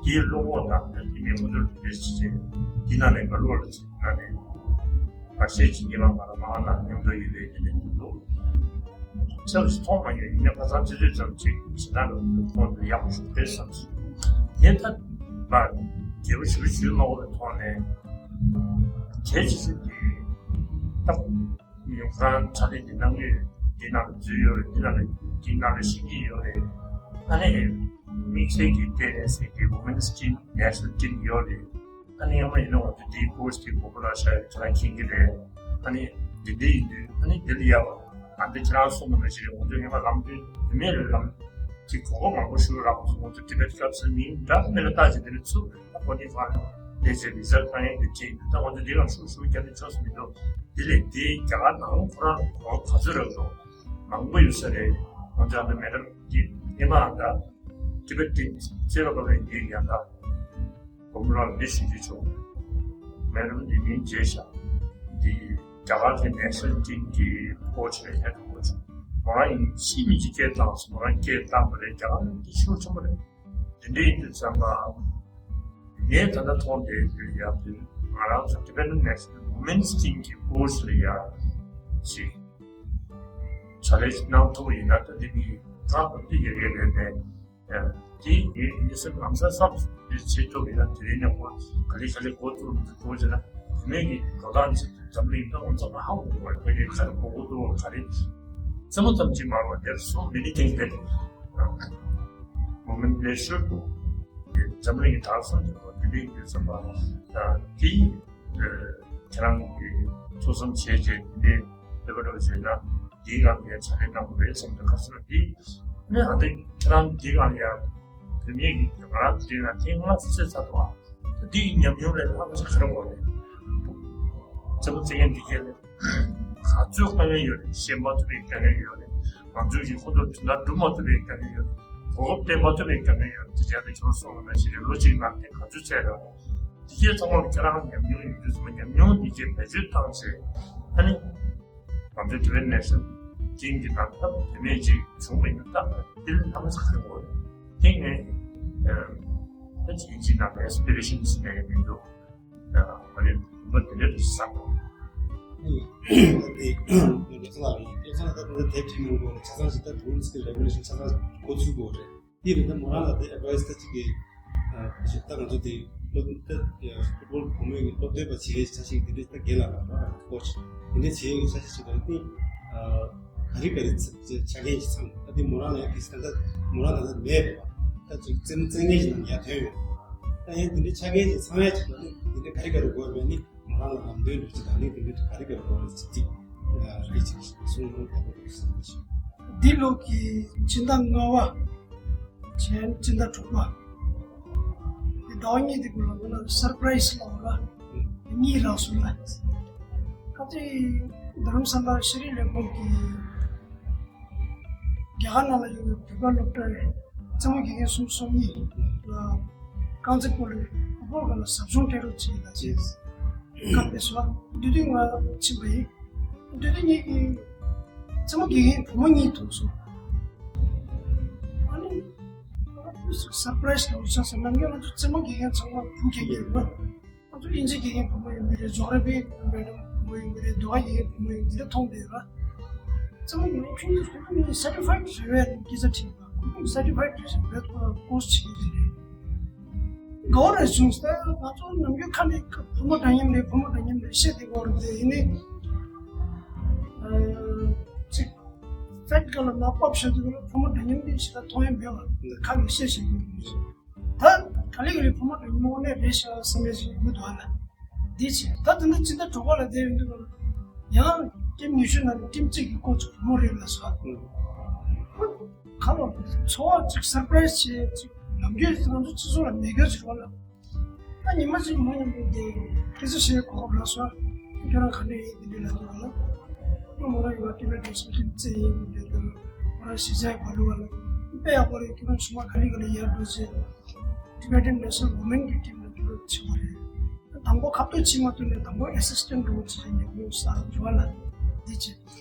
འདི་བློ་ཁོག་དང་འདི་མི་མ་འདུག་འདི་འདྲ་ཞིག་བྱས། འདི་ནང་ནས་མ་ལུ་བ་ལ་ཅིག་ནང་ནས། བར་ཆད་ཀྱི་ཉེས་པ་མ་ལ་མ་ང་ལ་མཉམ་དུ་ཡོད་པའི་ཉེས་པ་འདུག་ཚབ་ཞིག་མཐོང་མ་ཡོད། ཡིན་ན་ཁ་སང་ཆུ་ཚོད་ཙམ་ཅིག་ཇི་ལྟར་ལ་མཐོང་དུ་ཡག་པོ་ཞིག་རེད་བསམ་སོང་། ངས་ད་མ་རྒྱལ་པོ་ཞུ་ཞུ་མ་འོས་པའི་ཐོག་ནས་གལ་ཆེ་ཤོས་དེ་ད་ཡོང་ཁང་ཚ་ལེན་གྱི་ནང་ནས་འདི་ནང་ལ་འཛུལ་ཡོད་རེད། འདི་ནང་ལ་འདི་ནང་ལ་ཤེས་ཀྱི་ཡོད་རེད། ཨ་ནི་དམིགས་བསལ་གྱི་ལྟེ་གནས་ཟེར་གྱི་Women's Team National Team ཡོད་རེད། ཨ་ནི་ཡང་མ་ཡིན་ན་ང་ཚོ་འདིའི་ཀོ་ཆི་དེ་གོ་བོ་ལ་ཤར་ཡོད་ཁྱེད་རང་མཁྱེན་གྱི་རེད། ཨ་ནི་འདི་འདྲ་ཡིན་དུས་ཨ་ནི་འདི་ལ་ཡ་བ་ང་འདི་ཁྱེད་རང་གསུངས་པ་ནང་བཞིན་རེད། ང་ཚོ་ཡང་ལམ་སྟོན་བུད་མེད་ལ་ལམ་གྱི་གོ་སྐབས་མང་པོ་ཞིག་རག་སོང་། ང་ཚོ་ཊི་བེཊ་ཀབ་ཟེར་མིང་འདྲ་མི་ལ་བཏགས་ཀྱི་འདི་ནས་ཚུར་ཨ་ཁོ་ནི་ཧྥ་ལ་ལས་བྱེད་ལི་ཟར་ཁང་ཡན་གྱི་ཁྱེད་ཡིན་དུས་ད་ང་ཚོ་འདི་ལ་ཤུགས་ཤུགས་རྒྱབ་ནས་ཆོག་སུ་མི་འདུག་འདི་ལས་འདི་རྒྱ་གར་ནང་ཁོ་རང་གོ་སྐབས་ག་ཚོད་རག་སོང་། མང་པོ་ཡོད་ས་རེད། ང་ཚོ་ཨ་ནི་མེ་ཌམ་འདི་ཉི་མ་ཨ་འདྲ། ཊི་བེཊ་ཊིམ་རྩེ་བ་བ་ལས་ཡིན་ཡང་ད་སྒོམ་རང་འདི་ཞུ་རྒྱུ་བྱུང་། མེ་ཌམ་འདི་མིང་བརྗེས་ཤག་འདི་རྒྱ་གར་གྱི་ནེ་ཤ་ནལ་ཊིམ་གྱི་ཀོ་ཆི་རེད། ཧེཌ་ཀོ་ཆི། མོ་རང་ཡིན་ཕྱི་མི་གཅིག་སྐད་བཏང་སོང་། མོ་རང་སྐད་བཏང་པ་རེད། རྒྱ་གར་འདི་ཤུགས་ཆེན་པོ་རེད། འདི་འདྲ་ཡིན་དུས་ཙམ་པ་ངས་ད་ལྟ་མཐོང་བསྡད་དུས་ཡག་དུས་ང་རང་ཚོ་ཊི་བེཊ་ནེ་ཤ་ནལ་ཝུ་མེན་སི་ཊིམ་གྱི་ཀོ་ཆི་ལ་ཡ་ཞིག་ཕྱག་ལས་གནང་ཐུབ་པ་ཡིན་ན་ད་འདི་མི་ཁག་ཏུ་འདི་ཡ་ཡ་རེད་རེད། དེ་ངས་ངེད་སེམས་ལམ་སང་བསམ་བྱེད་ཐུབ་ཡིན་ན་དེ་རིང་ནས་ཁོ་ག་ལེ་ག་ལེ་འགོ་བཙུགས་འདུག་འགོ་བྱས་ན་དེ་མིན་གྱི་འགྲོ་སྟངས་ཅིག་འཛམ་གླིང་ད་འོ་ཙམ་ཧ་གོ་གི་མ་རེད། ཁོ་གིས་ག་རེ་གོ་གི་འདུག་ག་རེ་རྩེད་མོ་ཙམ་གྱིས་མ་རེད་པ། There are so many things that women they should འཛམ་གླིང་གི་དག་སོང་ཅིག་གོ་དེ་འདྲའི་ཡོད་བསམ་པ་དེ། ཁྱེད་རང་གིས་ཐུགས་བསམ་བཞེས་བྱས་འདི་འདྲའི་ལྟ་བ་འདྲ་བོ་བྱས་ན་འདིའི་སྒང་ལ་ཡང་ཕྱག་ལས་གནང་དགོས་རེད་བསམ་འདུག་ཁ་སང་འདི་ནི་ཨ་འདི་ཁྱེད་རང་འདིའི་སྒང་ལ་ཡང་བུད་མེད་ཀྱི་ང་རང་འདི་ན་ཐེངས་ལྔ་བཅུ་ཚར་འདུག་ཨ་འདིའི་ཉམས་མྱོང་ལས་ལྷག་པ་ཞིག་ག་རེ་དགོས་རེད། རྩེད་མོ་རྩེ་མཁན་འདི་གས་ལས་ག་ཚོད་དཀའ་ངལ་ཡོད་རེད། བཤད་མ་ཐུབ་པའི་དཀའ་ངལ་ཡོད་རེད། ང་ཚོས་ཀྱི་ཁོ་ཚོར་དོན་དག་སྒྲུབ་མ་ཐུབ་པའི་དཀའ་ངལ་ཡོད་རེད། གོ་སྐབས་དེ་མ་ཐོབ་པའི་དཀའ་ངལ་ཡང་དེ་རྗེས་དུ་ཁྱོད་གསུངས་པ་ནང་བཞིན་རེད། ལོ་གཅིག་ནང་དེ་ག་ཚོད་བཙལ་ར། དེ་རྗེས་ཚང་མ་ལ་ཁྱེད་རང་ཉམས་མྱོང་ཡོད་དུས་ཙམ་པ་ཉམས་མྱོང་དེ་རྗེས་བེད་སྤྱོད་བཏང་བྱས། ཨ་ནི། ང་ཚོའི་Tibet National Team་གི་ནང་ད་དེ་མེད་ཅིག་བྱུང་བ་ཡིན་ན་ད་དེ་ལ་ལམ་ཟེར་གྱི་ཡོད། དེ་ངས་ད་ཅིག་ཡིན་གཅིག་ནང་གི་aspirations་ནས་མི་འདུག་ཨ་ནི་བུམ་པ་དེ་འདྲ་རེད་བསམ། དེ་ང་ཚོ་ལ་ཡིན་དེ་ཚོ་ད་དེ་དེབ་ཁྲིད་མི་འགོ་ཆ་ཚང་ཞིག་ད་rules་གི་regulation་ཆ་ཚང་འགོ་ཚུགས་དགོས་རེད། དེ་རིང་ད་མོ་རང་ལ་དེ་advice་ད་ཅིག་གི་ཨ་ད་ང་ཚོ་དེ་སློབ་ད་football་གོང་མའི་སློབ་སྟོན་པ་བྱེད་ཡས་ཆ་ཞིག་དེ་འདྲས་ད་རྒན་ལགས་ལ་ད་coach་དེ་འདྲས་བྱེད་ཡས་ཆ་ཞིག་ཞིག་ལ་དེ་ཨ་ག་རེ་ག་རེ་ཆ་རྐྱེན་ཞིག་ཚང་ད་དེ་མོ་རང་ལ་ཡང་དེ་ད་ད་མོ་རང་ལ་ད་མེད་པ་ད་ཅིག་རྩེད་རྩེད་མཁན་ཞིག་ནང་ཡར་ཐོན་ཡོད་ད་ཡང་དེ་འདྲས་ཆ་རྐྱེན་ཞིག་ཚང་ཡས་ཅིག་ད་ནི་དེ་འདྲས་ག་རེ་ག་རེ་དགོས་མེད་ནི། ང་རང་ལ་ལམ་སྟོན་འདྲ་ཅིག་དང་ནི་དེ་འདྲའི་ག་རེ་ག་རེ་གོ་རེ་ཅིག་ཅིག་རེ་ཅིག་གསུང་རོགས་དགོས་རེད་བསམ་གྱི། འདི་ལོ་གི་སྤྱི་ཟླ་ལྔ་པ་བྱས་སྤྱི་ཟླ་དྲུག་པ་འདི་ཟླ་བ་གཉིས་དེ་གུ་ལ་ང་ལ་surprise་ལ་འོ་ལ་གཉིས་རག་སོང་ལ། ཁ་ཅིག་རྡ་རམ་ས་ལ་ཤེས་རིག་ལས་ཁུངས་ཀྱི་རྒྱ་གར་ནང་ལ་ཡོད་པའི་བོད་པ་སློབ་གྲྭའི་རྩེད་མོ་དགེ་རྒན་གསུམ་གསུམ་གཉིས་ལ་རྐང་རྩེད་སྤོ་ལོའི་ཕུ་ཊི་བོལ་སྒང་ལ་ཟབ་སྦྱོང་སྤྲད་རོགས་བྱེད་ལ་ཅེས་བཀའ་ཕེབས་སོང་། འདི་དུས་ང་ཕྱིན་པ་ཡིན། འདི་དུས་ངེད་ཀྱི་རྩེད་མོ་དགེ་རྒན་བུ་མོ་གཉིས་ཐུག་སོང་། ཨ་ནི་surprise་དང་ཆགས་སོང་། ནམ་རྒྱུན་ང་ཚོ་རྩེད་མོ་དགེ་རྒན་ཚང་མ་བུ་སྐྱེས་ཀྱི་རེད་པ། ང་ཚོ་དབྱིན་ཇི་དགེ་རྒན་བུ་མོ་ཡིན་པ་རེད། ཇོག་ར་ཕི་མེ་ཌམ་བུ་མོ་ཡིན་པ་རེད། ཟློས་གར་དགེ་རྒན་བུ་མོ་ཡིན་འདི་འདྲ་མཐོང་བསྡད་ར། རྩེད་མོ་དགེ་རྒན་ཁྱོད་ཚོ་ཁོ་ཚོ་certified་རེད་པས་སྐད་ཆ་དྲིས་པ། ཁོ་ཚོ་certified་རེད་ཟེར་བས་ཁོ་course་བྱེད་ཀྱི་རེད། ག་བ་རེད་བྱུང་ཟེར་ན་ང་ཚོ་ནམ་རྒྱུན་ཁ་ནས་བུ་མོ་འདྲ་མཉམ་རེད། བུ་མོ་འདྲ་མཉམ་རེད་བཤད་བསྡད་ཀྱི་ཡོད་རེད། དེ་ཡིན་ནའི་ཨ་ཅིག་fact་སྒང་ལ་མར་ཕབ་བཞག་དུས་ལ་བུ་མོ་འདྲ་མཉམ་དེ་ཞེ་དྲག་མཐོང་ཡ་མེད་པ་ཁ་ནས་བཤད་བཞིན་ཡོད་རེད། ད་ག་ལེ་ག་ལེ་བུ་མོ་དང་ཉི་མ་དངོས་གནས་རེད་ཤག་བསམ་ཡས་ཞིག་ཡོང་གི་འདུག་ཨ་ལ། འདི་བྱས་ད་དེ་འདྲ་ཅི་འདྲ་གྲོགས་པོ་ལ་བསྡད་ཡོང་དུས་ཡང་ཊིམ་ཉི་ཤུ་ནང་ནས་ཊིམ་གཅིག་གི་ཀོ་ཅི་བུ་མོ་རེད་ལ་སོ། ཁ་ལོ་ཚོར་བ་ཅིག་སར་པ་རའི་སི་བྱས་ཅིག་ནམ་རྒྱུན་ང་ཚོ་སྤྱི་ཚོགས་ལ་མེད་རྒྱུ་ཅིག་རེད་ལ། ད་ཉི་མ་གཅིག་མོ་ཉི་མ་དེ་སྐད་ཆ་བཤད་གོ་སྐབས་རག་སོང་། ཁྱོད་རང་ག་འདྲ་ཡིན་དེ་འདྲ་ལབ་འདུག་ལ། ཁྱོད་མོ་རང་ཡོད་པ་ཊི་བེ་ཊན་སི་ཊིམ་རྩེ་ཡིན་དེ་འདྲ་དང་མོ་རང་གཞིས་ཆགས་བ་ལུ་བ་ལ་དཔེ་ཡག་པོ་རེད། ཁྱོད་རང་ཆུང་མ་ག་ལེ་ག་ལེ་ཡར་འགྲོ་བྱས་Tibetan National Women་གི་ཊིམ་ལ་དེ་འདྲ་ཆེ་བ་རེད། དང་པོ་ཁ་ཐུག་ཕྱིན་མ་ཐུབ་ནས་དང་པོ་ཨེ་སི་སི་ཊེན་ཊི་འགྲོ་བྱས་ཉེ་མོ་ས་འགྲོ་བ་ལ་འདི་བྱས།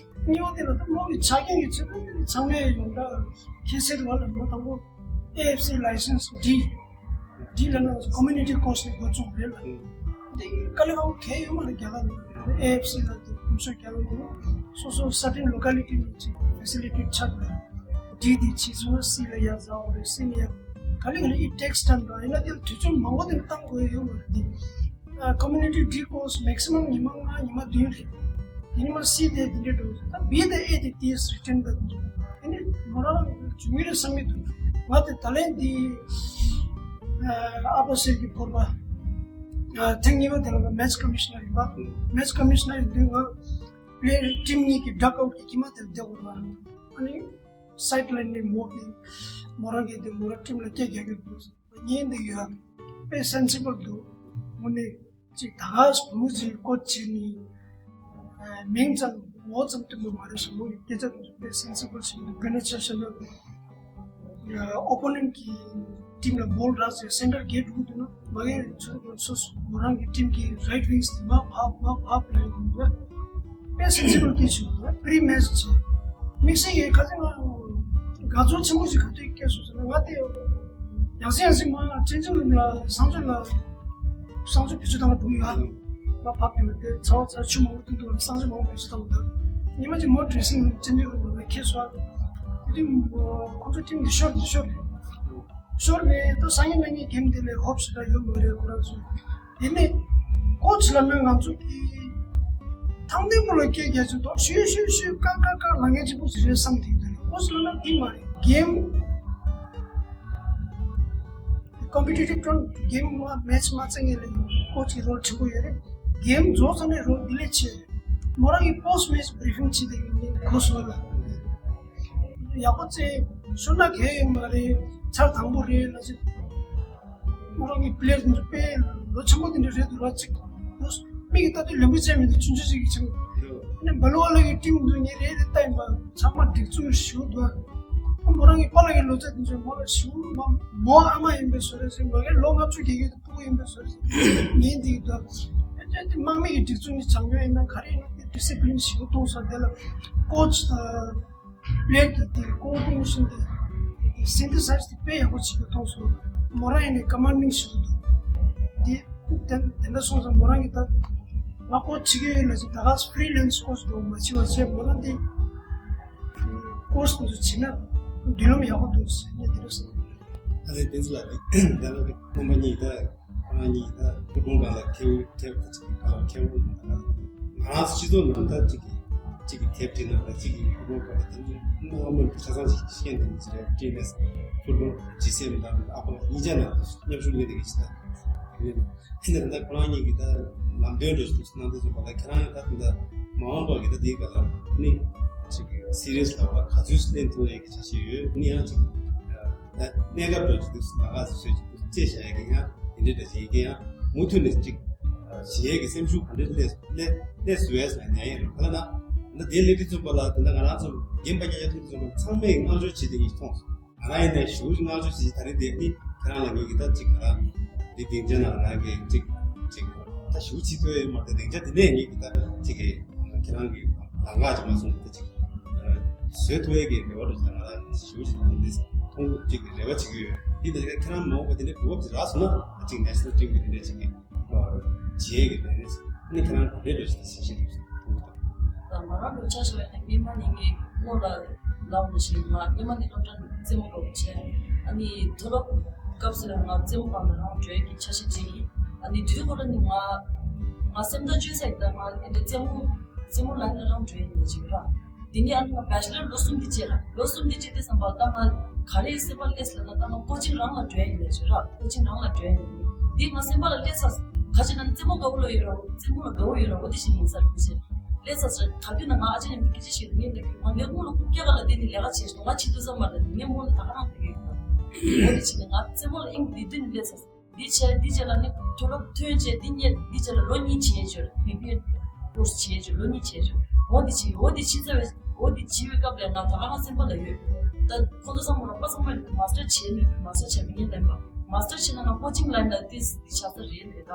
གཉིས་པ་དེ་ལ་ད་མོ་གི་ཆ་རྐྱེན་གྱི་ཆེད་དུ་ཚང་མས་ཡོངས་གྲགས་ཁྱད་གསོད་བ་ལ་མོ་དང་པོ་ཨེ་ཨེཕ་སི་ལའི་སེན་སི་ཌི། ཌི་ལ་ན་ཀོ་མུ་ནི་ཊི་ཀོར་སི་ནས་འགོ་བཙུགས་རེད་ལ། འདི་དཀའ་ལས་ཁག་པོ་གང་ཡང་ཡོད་མ་རེད། རྒྱ་གར་ལ་ཨེ་ཨེཕ་སི་ལ་དེ་གོམས་སྲོལ་རྒྱག་ཡོང་དུས་སོ་སོ་སར་ཊེན་ལོ་ཀ་ལི་ཊི་ནང་ཅིག་ཕེ་སི་ལི་ཊི་ཆགས་རེད། ཌི་དེ་ཕྱིས་སུ་སི་ལ་ཡར་འཛེགས་དགོས་རེད། སི་ནི་ཡར་ག་ལེ་ག་ལེ་ཨི་ཊེག་སི་ཊའིམ་ར། ཡིན་ན་དེ་ལ་དུས་ཚོད་མང་པོ་དེ་ལ་བཏང་དགོས་ཡོད་མ་རེད་དེ། ཨ་ཀོ་མུ་ནི་ཊི་ཌི་ཀོར་སི་མེག་སི་མམ་ཉི་མ་ལྔ་ཉི་མ་བདུན་རེད། དེ་ཉི་མ་སི་དེ་དེ་འདྲ་འགྲོ་ད་བི་དེ་ཨེ་དེ་དེ་རི་ཊན་ད་དེ་འདྲ་དེ་ནི་མོ་རང་བྱུང་གི་རེད་བསམ་གྱི་འདུག་ང་དེ་ད་ལན་དེ་ཨ་ཨ་པ་སེར་གྱི་ཕོར་པ་ཨ་ཐེངས་གཉིས་པ་དེ་ལ་ང་མེ་ཆི་ཀོ་མི་ཤི་ནར་ཡིན་པ། མེ་ཆི་ཀོ་མི་ཤི་ནར་ཡིན་དུས་ང་པི་ལེ་ཡར་ཊིམ་གཉིས་ཀྱི་ཌག་ཨའུཊ་གི་དཀྱིལ་མ་དེར་བསྡད་དགོས་པ། ཨ་ནི་སའིཌ་ལའིན་ནས་མོ་གི་མོ་རང་གི་དེ་མོ་རང་ཊིམ་ལ་སྐད་རྒྱག་གི་འདུག་ཉན་འདི་ཡོད། དཔེ་སེན་སི་བལ་འདུག་དངོས་གནས་ཅིག་ད་ག་སེ་བུ་མོ་ཅིག་ཀོ་ཅི་བྱེད་ནི། མིང་ཙམ་ངོ་ཙམ་སྟོན་པ་མ་རེད་ཟེར། མོ་ཡི་སྐད་ཆ་དེ་ཚོ་དཔེ་སེན་སི་བལ་ཞིག་འདུག་དཔེར་ན་ཆ་བཞག་ན་ཨོ་པོ་ནེན་ཊི་གི་ཊིམ་ལ་བོལ་རག་ཟེར་སེན་ཊར་གེ་ཊི་འགྲོ་དུས་ན་མ་གིར་ཚོ་སོ་སོ་མོ་རང་གི་ཊིམ་གི་རའིཊ་ཝིང་སི་དེ་མར་ཕབ་མར་ཕབ་ལབ་ཡོང་དུས་ན། དཔེ་སེན་སི་བལ་སྐད་ཆ་ཞིག་འདུག་པི་རི་མེ་ཆི་བྱས། དམིགས་བསལ་ཡིན་ཁ་སང་ང་དགའ་ཚོར་ཆེན་པོ་ཞིག་ག་དུས་སྐྱེས་སོང་ཟེར་ན། ང་དེ་ཡང་སེ་ཡང་སེ་མ་བསྟན་འཛིན་ལགས་ལ་བསང་མཆོད་ལ་བསང་མཆོད་བེད་སྤྱོད་བཏང་བ་འགྲོ་གི་ཡོད་ཨ། ང་བབས་དེ་བ་དེ་ཚ་བ་ཚ་ཆུ་མང་པོ་བཏུང་འདུག་བསང་མཆོད་མང་པོ་བེད་སྤྱོད་བཏང་བ་དང་། ཉི་མ་གཅིག་མོ་ཌི་རེ་སིང་རུམ་བསྟན་འཛིན་ལགས་ལ་ཁྱེར་སོང་ཨ། དེ་དུས་ཁོང་ཚོ་ཊིམ་འདི་ཤོར་འདི་ཤོར་རེད། ཤོར་རེད། ད་སང་ཉིན་གནངས་ཉིན་གེམ་དེ་ལས་ཧོབ་ཞེ་དྲག་ཡོད་མ་རེད་ཁོ་རང་ཚོ། དེ་ནས་ཀོ་ཅི་ལབ་ན་ང་ཚོ་གི་ཐང་ལྡན་པོ་ལ་སྐད་རྒྱག་ཅིག་འདུག་ཤུ་ཤུ་ཤུ་ཀ་ཀ་ཀ་ལབ་མཁན་གཅིག་པོ་ཞིག་རེད་བསམ་དེ་འདུག་ཀོ་ཅི་ལབ་ན་དེ་མ་རེད། གེམ་ཀོམ་པི་ཊི་ཊིབ་ཊོར་གེམ་མ་མེ་ཆི་མ་རྩེ་མཁན་ལ་ཀོ་ཅི་གི་རོལ་ཆེན་པོ་ཡོད་རེད། གེམ་རྫོགས་ཚར་ནས་རོལ་དེ་ལས་ཆེ། མོ་རང་གི་པོ་སི་ཊི་མེ་ཆི་བི་རི་ཕིང་བྱེད་དེ་ཡོད་ནི་གོ་སོང་ལ། ཡག་པོ་རྩེ། ཤོར་ན་གལ་ཡོད་མ་རེད། ཚར་དང་པོ་རེད་ལབ་ཅིག་ཁོ་རང་གི་པི་ལེ་ཡར་དེ་ཚོ་དཔེ་ལོ་ཆེན་པོ་དེ་འདྲ་རེད་འདུག་ར་ཅིག་མིག་གིས་ལྟ་དུས་ལེན་པོ་ཅན་མི་འདུག་ཆུང་ཆུང་ཞིག་གི་ཆེན་པོ། ཨ་ནི་བ་ལོ་བ་ལ་གི་ཊིམ་འདུག་ངས་རེད་རེད་ལྟ་ཡིན་པ་ཚང་མ་སྒྲིག་འཛུགས་ཞུ་འདུག་ཨ་ མོ་རང་གི་པཱ་ལགས་ཀྱི་ལོ་ཚད་དེ་ཚོ་མོ་ལ་ཞུ་མ་མོ་ཨ་མ་ཡིན་པའི་བཟོ་འདྲ་ཟེར། མ་གིར་ལོ་ལྔ་བཅུ་བརྒལ་ཡོད་དུས་ཕྲུ་གུ་ཡིན་པའི་བཟོ་འདྲ་ཟེར། ངས་འདི་གི་དོ་དེ་དམག་མི་གི་སྒྲིག་འཛུགས་ནི་སྦྱང་ཡོད་ཡིན་ན་ག་རེ་ཡིན་ན་དེ་ཌི་སི་པི་ལིན་ཞིག་གཏོང་ས་དེ་ལ་ཀོ་ཆི་དང་། ལས་ཀྱི་དེ་ཀོ་ཨོ་ཌི་ནེ་ཤན་དེ་སིན་ཐི་སའིཛ་དེ་དཔེ་ཡག་པོ་བྱེད་དུ་གཏོང་སོང་། མོ་རང་ཡིན་ནའི་ཀ་མན་ཌིང་ཞིག་འདུག་དེ་དེ་དེ་འདྲ་སོང་ཙང་མོ་རང་གིས་ད་ང་ཀོ་ཆི་བྱེད་ཀྱི་ཡོད་ལ་ཟེར། ད་ག་ཕི་རི་ལན་སི་ཀོ་སི་འདུག་མ་བྱེད་པ་བྱས། མོ་རང་དེ་ཀོ་སི་འདུག་བྱེད་ན་མདུན་ལམ་ཡག་པོ་འདུག་ཟེར་ནས་དེ་འདྲ་སོང་། ཨ་ལས་བསྟན་འཛིན་ལགས་དེ་ད་ལྟ་རྣམ་པ་གཉིས་ད། ཁོ་རང་གཉིས་ད་སྐུ་དྲུང་སྒང་ལ་ཁེ་ཁེ་ཁ་ཅིག་གི་སྒང་ལ་ཁེ་བོ་ང་རང་སྤྱི་ཚོགས་ནང་ད་ཅིག་གི་ཅིག་གི་ཁེབ་ཁྲིད་ནང་ལ་ཅིག་གི་སྐུ་དྲུང་སྒང་ལ་དེ་ནི་སྣང་བ་མི་ཆ་ཚང་ཞིག་ཤེས་འདུག་ཅི་རེད་བཀྲིན་མེད་སྐུ་དྲུང་ཇི་སེམས་དང་ཨ་ཕ་གཉིས་ཆ་ནང་དུ་མཉམ་ཞུགས་ལས་དེ་གི་ཅི་ད་དེ་ནི་ད་ཁོ་རང་གཉིས་ཀྱི་ད་ལམ་སྟོན་འགྲོ་ཞིག་གནང་དུས་ཙམ་པ་ད་ཁྱེད་རང་ད་ད་མ་འོངས་པ་གི་ད་དེའི་སྒང་ལ་ནི་ཅིག་གི་སི་རི་ཡས་ལ་བ་ག་ཚོད་ལེན་ཐུབ་ཡས་ཀྱི་འཆར་གཞི་ཡོད་ནི་ཡང་ཅིག་གནས་སྐབས་འགྲོ་ཅིག་འདུག་ཟེར་ན་ག་ཟེར་ཅིག་འདུག་ཅེས་བྱ་ཡ་གི་ཡང་དེ་འདྲའི་འདྲ་ཅིག་ཡིན་གི་ཡང་མུ་མཐུད་ནས་ཅིག་བྱེད་ཡས་ཀྱི་སེམས་ཤུགས་ག་འདྲ་སླེབས་སླེབས་སླེབས་བཟོ་ཡས་ཟེར་ན་ཉན་ཡས་རེད། ག་ལ་ན་ད་ལྟ་དེ་སླེབས་དུས་ཙམ་པ་ལ་ད་ལྟ་ང་རང་ཚོ་རྒན་པ་ཉག་ཉག་ཐུག་དུས་ཙམ་པ་ཚང་མས་བསྔགས་བརྗོད་བྱེད་དེ་ཡིན་མཐོང་སོང་། ང་རང་ཡིན་ནའི་ཞེ་པོ་ཅིག་བསྔགས་བརྗོད་བྱེད་ཀྱི་ད་རེས་དེ་ནི་ཁྱེད་རང་ལ་ངེད་ཀྱི་ད་ཅིག་ང་རང་འདི་སྡིངས་ཆ་ནང་ང་རང་གི་ཅིག་ཅིག་ད་ཞེ་པོ་བྱེད་ཐུབ་ཡས་མ་རེད། སྡིངས་ཆ་དེ་ནས་ངེད་ཀྱི་ད་ཅིག་གི་ཁྱེད་རང་གི་ལམ་ཁ་ཅིག་མ་སོང་ད་ཅིག་བཟོས་ཐུབ་ཡས་ཀྱི་རེ་བ་རེ་ཞིག་ང་རང་ཞེ་པོ་ཅིག་ད་འདི་མཐོང་གི་ཅིག་རེ་བ་བྱེད་ཀྱི་ཡོད། འདི་ད་ཅིག་ཁྱེད་རང་མ་འོངས་པ་དེ་ནས་གོ་སྐབས་ཅིག་རག་སོང་ན་ད་ཅིག་ནེ་ཤ་ནལ་ཊིམ་གི་དེ་འདྲས་ཅིག་གི་བྱེད་ཀྱི་དེ་ནས་ཨ་ནི་ཁྱེད་རང་ག་འདྲས་འགྲོ་ཞིག་ད་ཟིན་ཤེས་འདུག་མཐོང་གི་འདུག་ད་ང་རང་ལ་ཆ་བཞག་ན་སྔོན་མ་ནས་ངས་སྔོན་ལ་ལབ་པ་བཞིན་ང་སྔོན་མ་ནས་སློབ་གྲྭ་ནས་རྩེད་མོ་འགྲོ་བྱས། ཨ་ནི་མཐོ་སློབ་སྐབས་སུ་ལ་ང་རྩེད་མོ་སྒང་ལ་རང་འགྲོ་ཡས་ཀྱི་འཆར་གཞི་བྱས་ཡིན། ཨ་ནི་དུས་ཁོ་ར་ནི་ང་ང་སེམས་ཐག་གཅོད་ས་ཡིན། ད་ང་ཨེ་འདྲ་རྩེད་མོ་རྩེད་མོ་ལ་ཡིན་ན་རང་འགྲོ་ཡས་ཡིན་པ་ཅིག་ར། དེ་ནས་ཨ་ནི་ང་བེ་ཆི་ལར་ལོ་གསུམ་དེ་བྱས་ལ། ལོ་གསུམ་དེ་བྱས་དུས་ཙམ་པ་ལ་ད་ང་ག་རེ་སེམས་པ་སླེབས་ལབ་ན་ད་ང་ཀོ་ཅིང་རང་ལ་འགྲོ་ཡས་ཡིན་ལབ་བྱས་ར། ཀོ་ཅིང་རང་ལ་འགྲོ་ཡས་ཡིན། འདི་ང་སེམས་པ་ལ་སླེབས་ཚར། ག་ཅི་ན་ནི་རྩེད་མོ་དགའ་པོ་ལ་ཡོད་ར། རྩེད་མོ་ལ་དགའ་པོ་ཡོད་ར། འོ་དེ་བཞིན་ཡིན་ས་རེད་ཟེར། སླེབས་ཚར་ཟེར། ད་དུས་ན་ང་ཨ་ཅག་ཡིན་པའི་སྐད་ཆ་ཞིག་ངས་ལབ་ཀྱི། ང་ངའི་དབུ་ལ་རྐུབ་བཀྱག་ག་ལ་བསྡད་ནས་ལས་ཀ་བྱས་སོང་། ང་བྱེད་དུས་ཙམ་པ་ལ་ངའི་དབུ་ལ་ད་ག་རང་བསྡད་ཀྱི་ཡོད། འོ་དེ་བྱས་ནས་ང་རྩེད་མོ་ལ་དབྱིངས་འདི་དུས་ནས་སླེབས་ཚར། འདི་བྱས་འདི་བྱས་ལ་ནི་མཐོ་སློབ་ཐོན་བྱས་འདི་རྙེད། འདི་བྱས་ལ་ལོ་གཉིས་བྱས་བྱས་མི་བེད་ཀོར་སི་བྱས་བྱས་ལོ་གཉིས་བྱས་བྱས། འོ་འདི་བྱས། འོ་འདི་བྱས་ཚར་བས། འོ་འདི་བྱས་པའི་སྐབས་ལ་ང་ད་ག་རང་སེམས་པ་ལ་ཡོད། ད་ཁོ་ཚོ་ཚང་མ་རོགས་པ་ཚང་མས་མ་སི་ཊར་བྱས་ནས་མ་སི་ཊར་བྱས་མི་ངན་ལེན་པ། མ་སི་ཊར་བྱས་ན་ང་ཀོ་ཅིང་ལ་ཡིན་ན་ཏིས་འདི་ཆགས་ས་རེད་ལས། ད་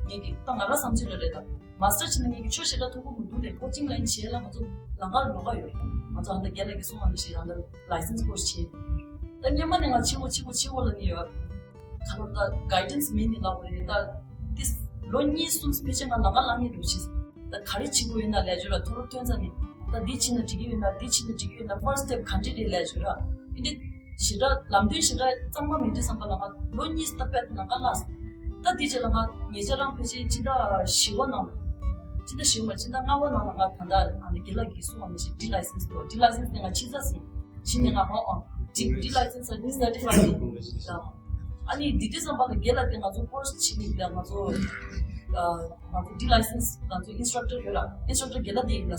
ངེད་ཀྱི་ད་ང་རང་བསམ་ཚུལ་ལ་རེད། ད་མ་སི་ཊར་བྱས་ན་ངེད་ཀྱི་ཆོས་ཞེ་དྲག་མཐོ་པོ་མི་འདུག་ལས། ཀོ་ཅིང་ལ་ཡིན་བྱས་ལ་ང་ཚོ་ལམ་ཁར་ལོག་ག་ཡོད། ང་ཚོ་ཨ་ད་རྒན་ལགས་ཀྱིས་གསུངས་པ་ནང་བཞིན་ཨ་ད་ལའི་སེན་སི་ཀོར་སི་བྱས། ད་སྔོན་མ་ནས་ང་ཆེ་བོ་ཆེ་བོ་ཆེ་བོ་ལ་ནི་ཡོད། ཁ་ལོ་ད་གའི་ཌན་སི་མེད་ནི་ལབ་པ་རེད། ད་ཏིས་ལོ་གཉིས་གསུམ་ཕལ་ཆེར་ང་ལམ་ཁ་ལངས་ནས་འགྲོ་ཕྱིན། ད་ག་རེ་བྱེད་དགོས་ཡིན་ན་ལས་བྱོས་ར། མཐོ་སློབ་ཐོན་ཚར་ནས་ད་འདི་བྱས་ན་འགྲིག་གི་ཡོད་ན། འདི་བྱས་ན་འགྲིག་གི་ཡོད་ན། ཕར་སི་ཊེབ་ག་འདྲ་རེད་ལས་བྱོས་ར། འདི་འདྲ་ཞེ་དྲག་ལམ་སྟོན་ཞེ་དྲག་གཙང་མ་མེད་དུས་ཙམ་པ་ལ་ང་ལོ་གཉིས་ད་དཔེ་ལམ་ཁ་ལངས། ད་འདི་རྗེས་ལ་ང་ཉེ་ཆར་རང་ཕལ་ཆེར་ཕྱི་ཟླ་བཞི་པ་ནང་ལ། ཕྱི་ཟླ་བཞི་པ་མ་ཕྱི་ཟླ་ལྔ་པ་ནང་ལ་ང་ད་ལྟ་ཨ་ནི་རྒན་ལགས་ཀྱིས་གསུངས་པ་ནང་བཞིན་ཌི་ལའི་སེན་སི་དང་ཌི་ལའི་སེན་སི་དེ་ང་ཕྱི་ཟླ་ཟིན། ཕྱི་ནས་ང་ཧོ་ཨང་ཅིག་ཌི་ལའི་སེན་སི་ཌི་སར་ཊི་ཕའི་ཌི་ད། ཨ་ནི་འདི་དུས་ཙམ་པ་ལ་རྒན་ལགས་དེ་ང་ཚོ་ཀོར་སི་བྱེད་ནི་ད་ང་ཚོ་ཨ་ང་ཚོ་ཌི་ལའི་སེན་སི་ང་ཚོ་ཨིན་སི་ཊྲག་ཊར་ཡོད་ལ། ཨིན་སི་ཊྲག་ཊར་རྒན་ལགས་དེ་ཡིན་ལ།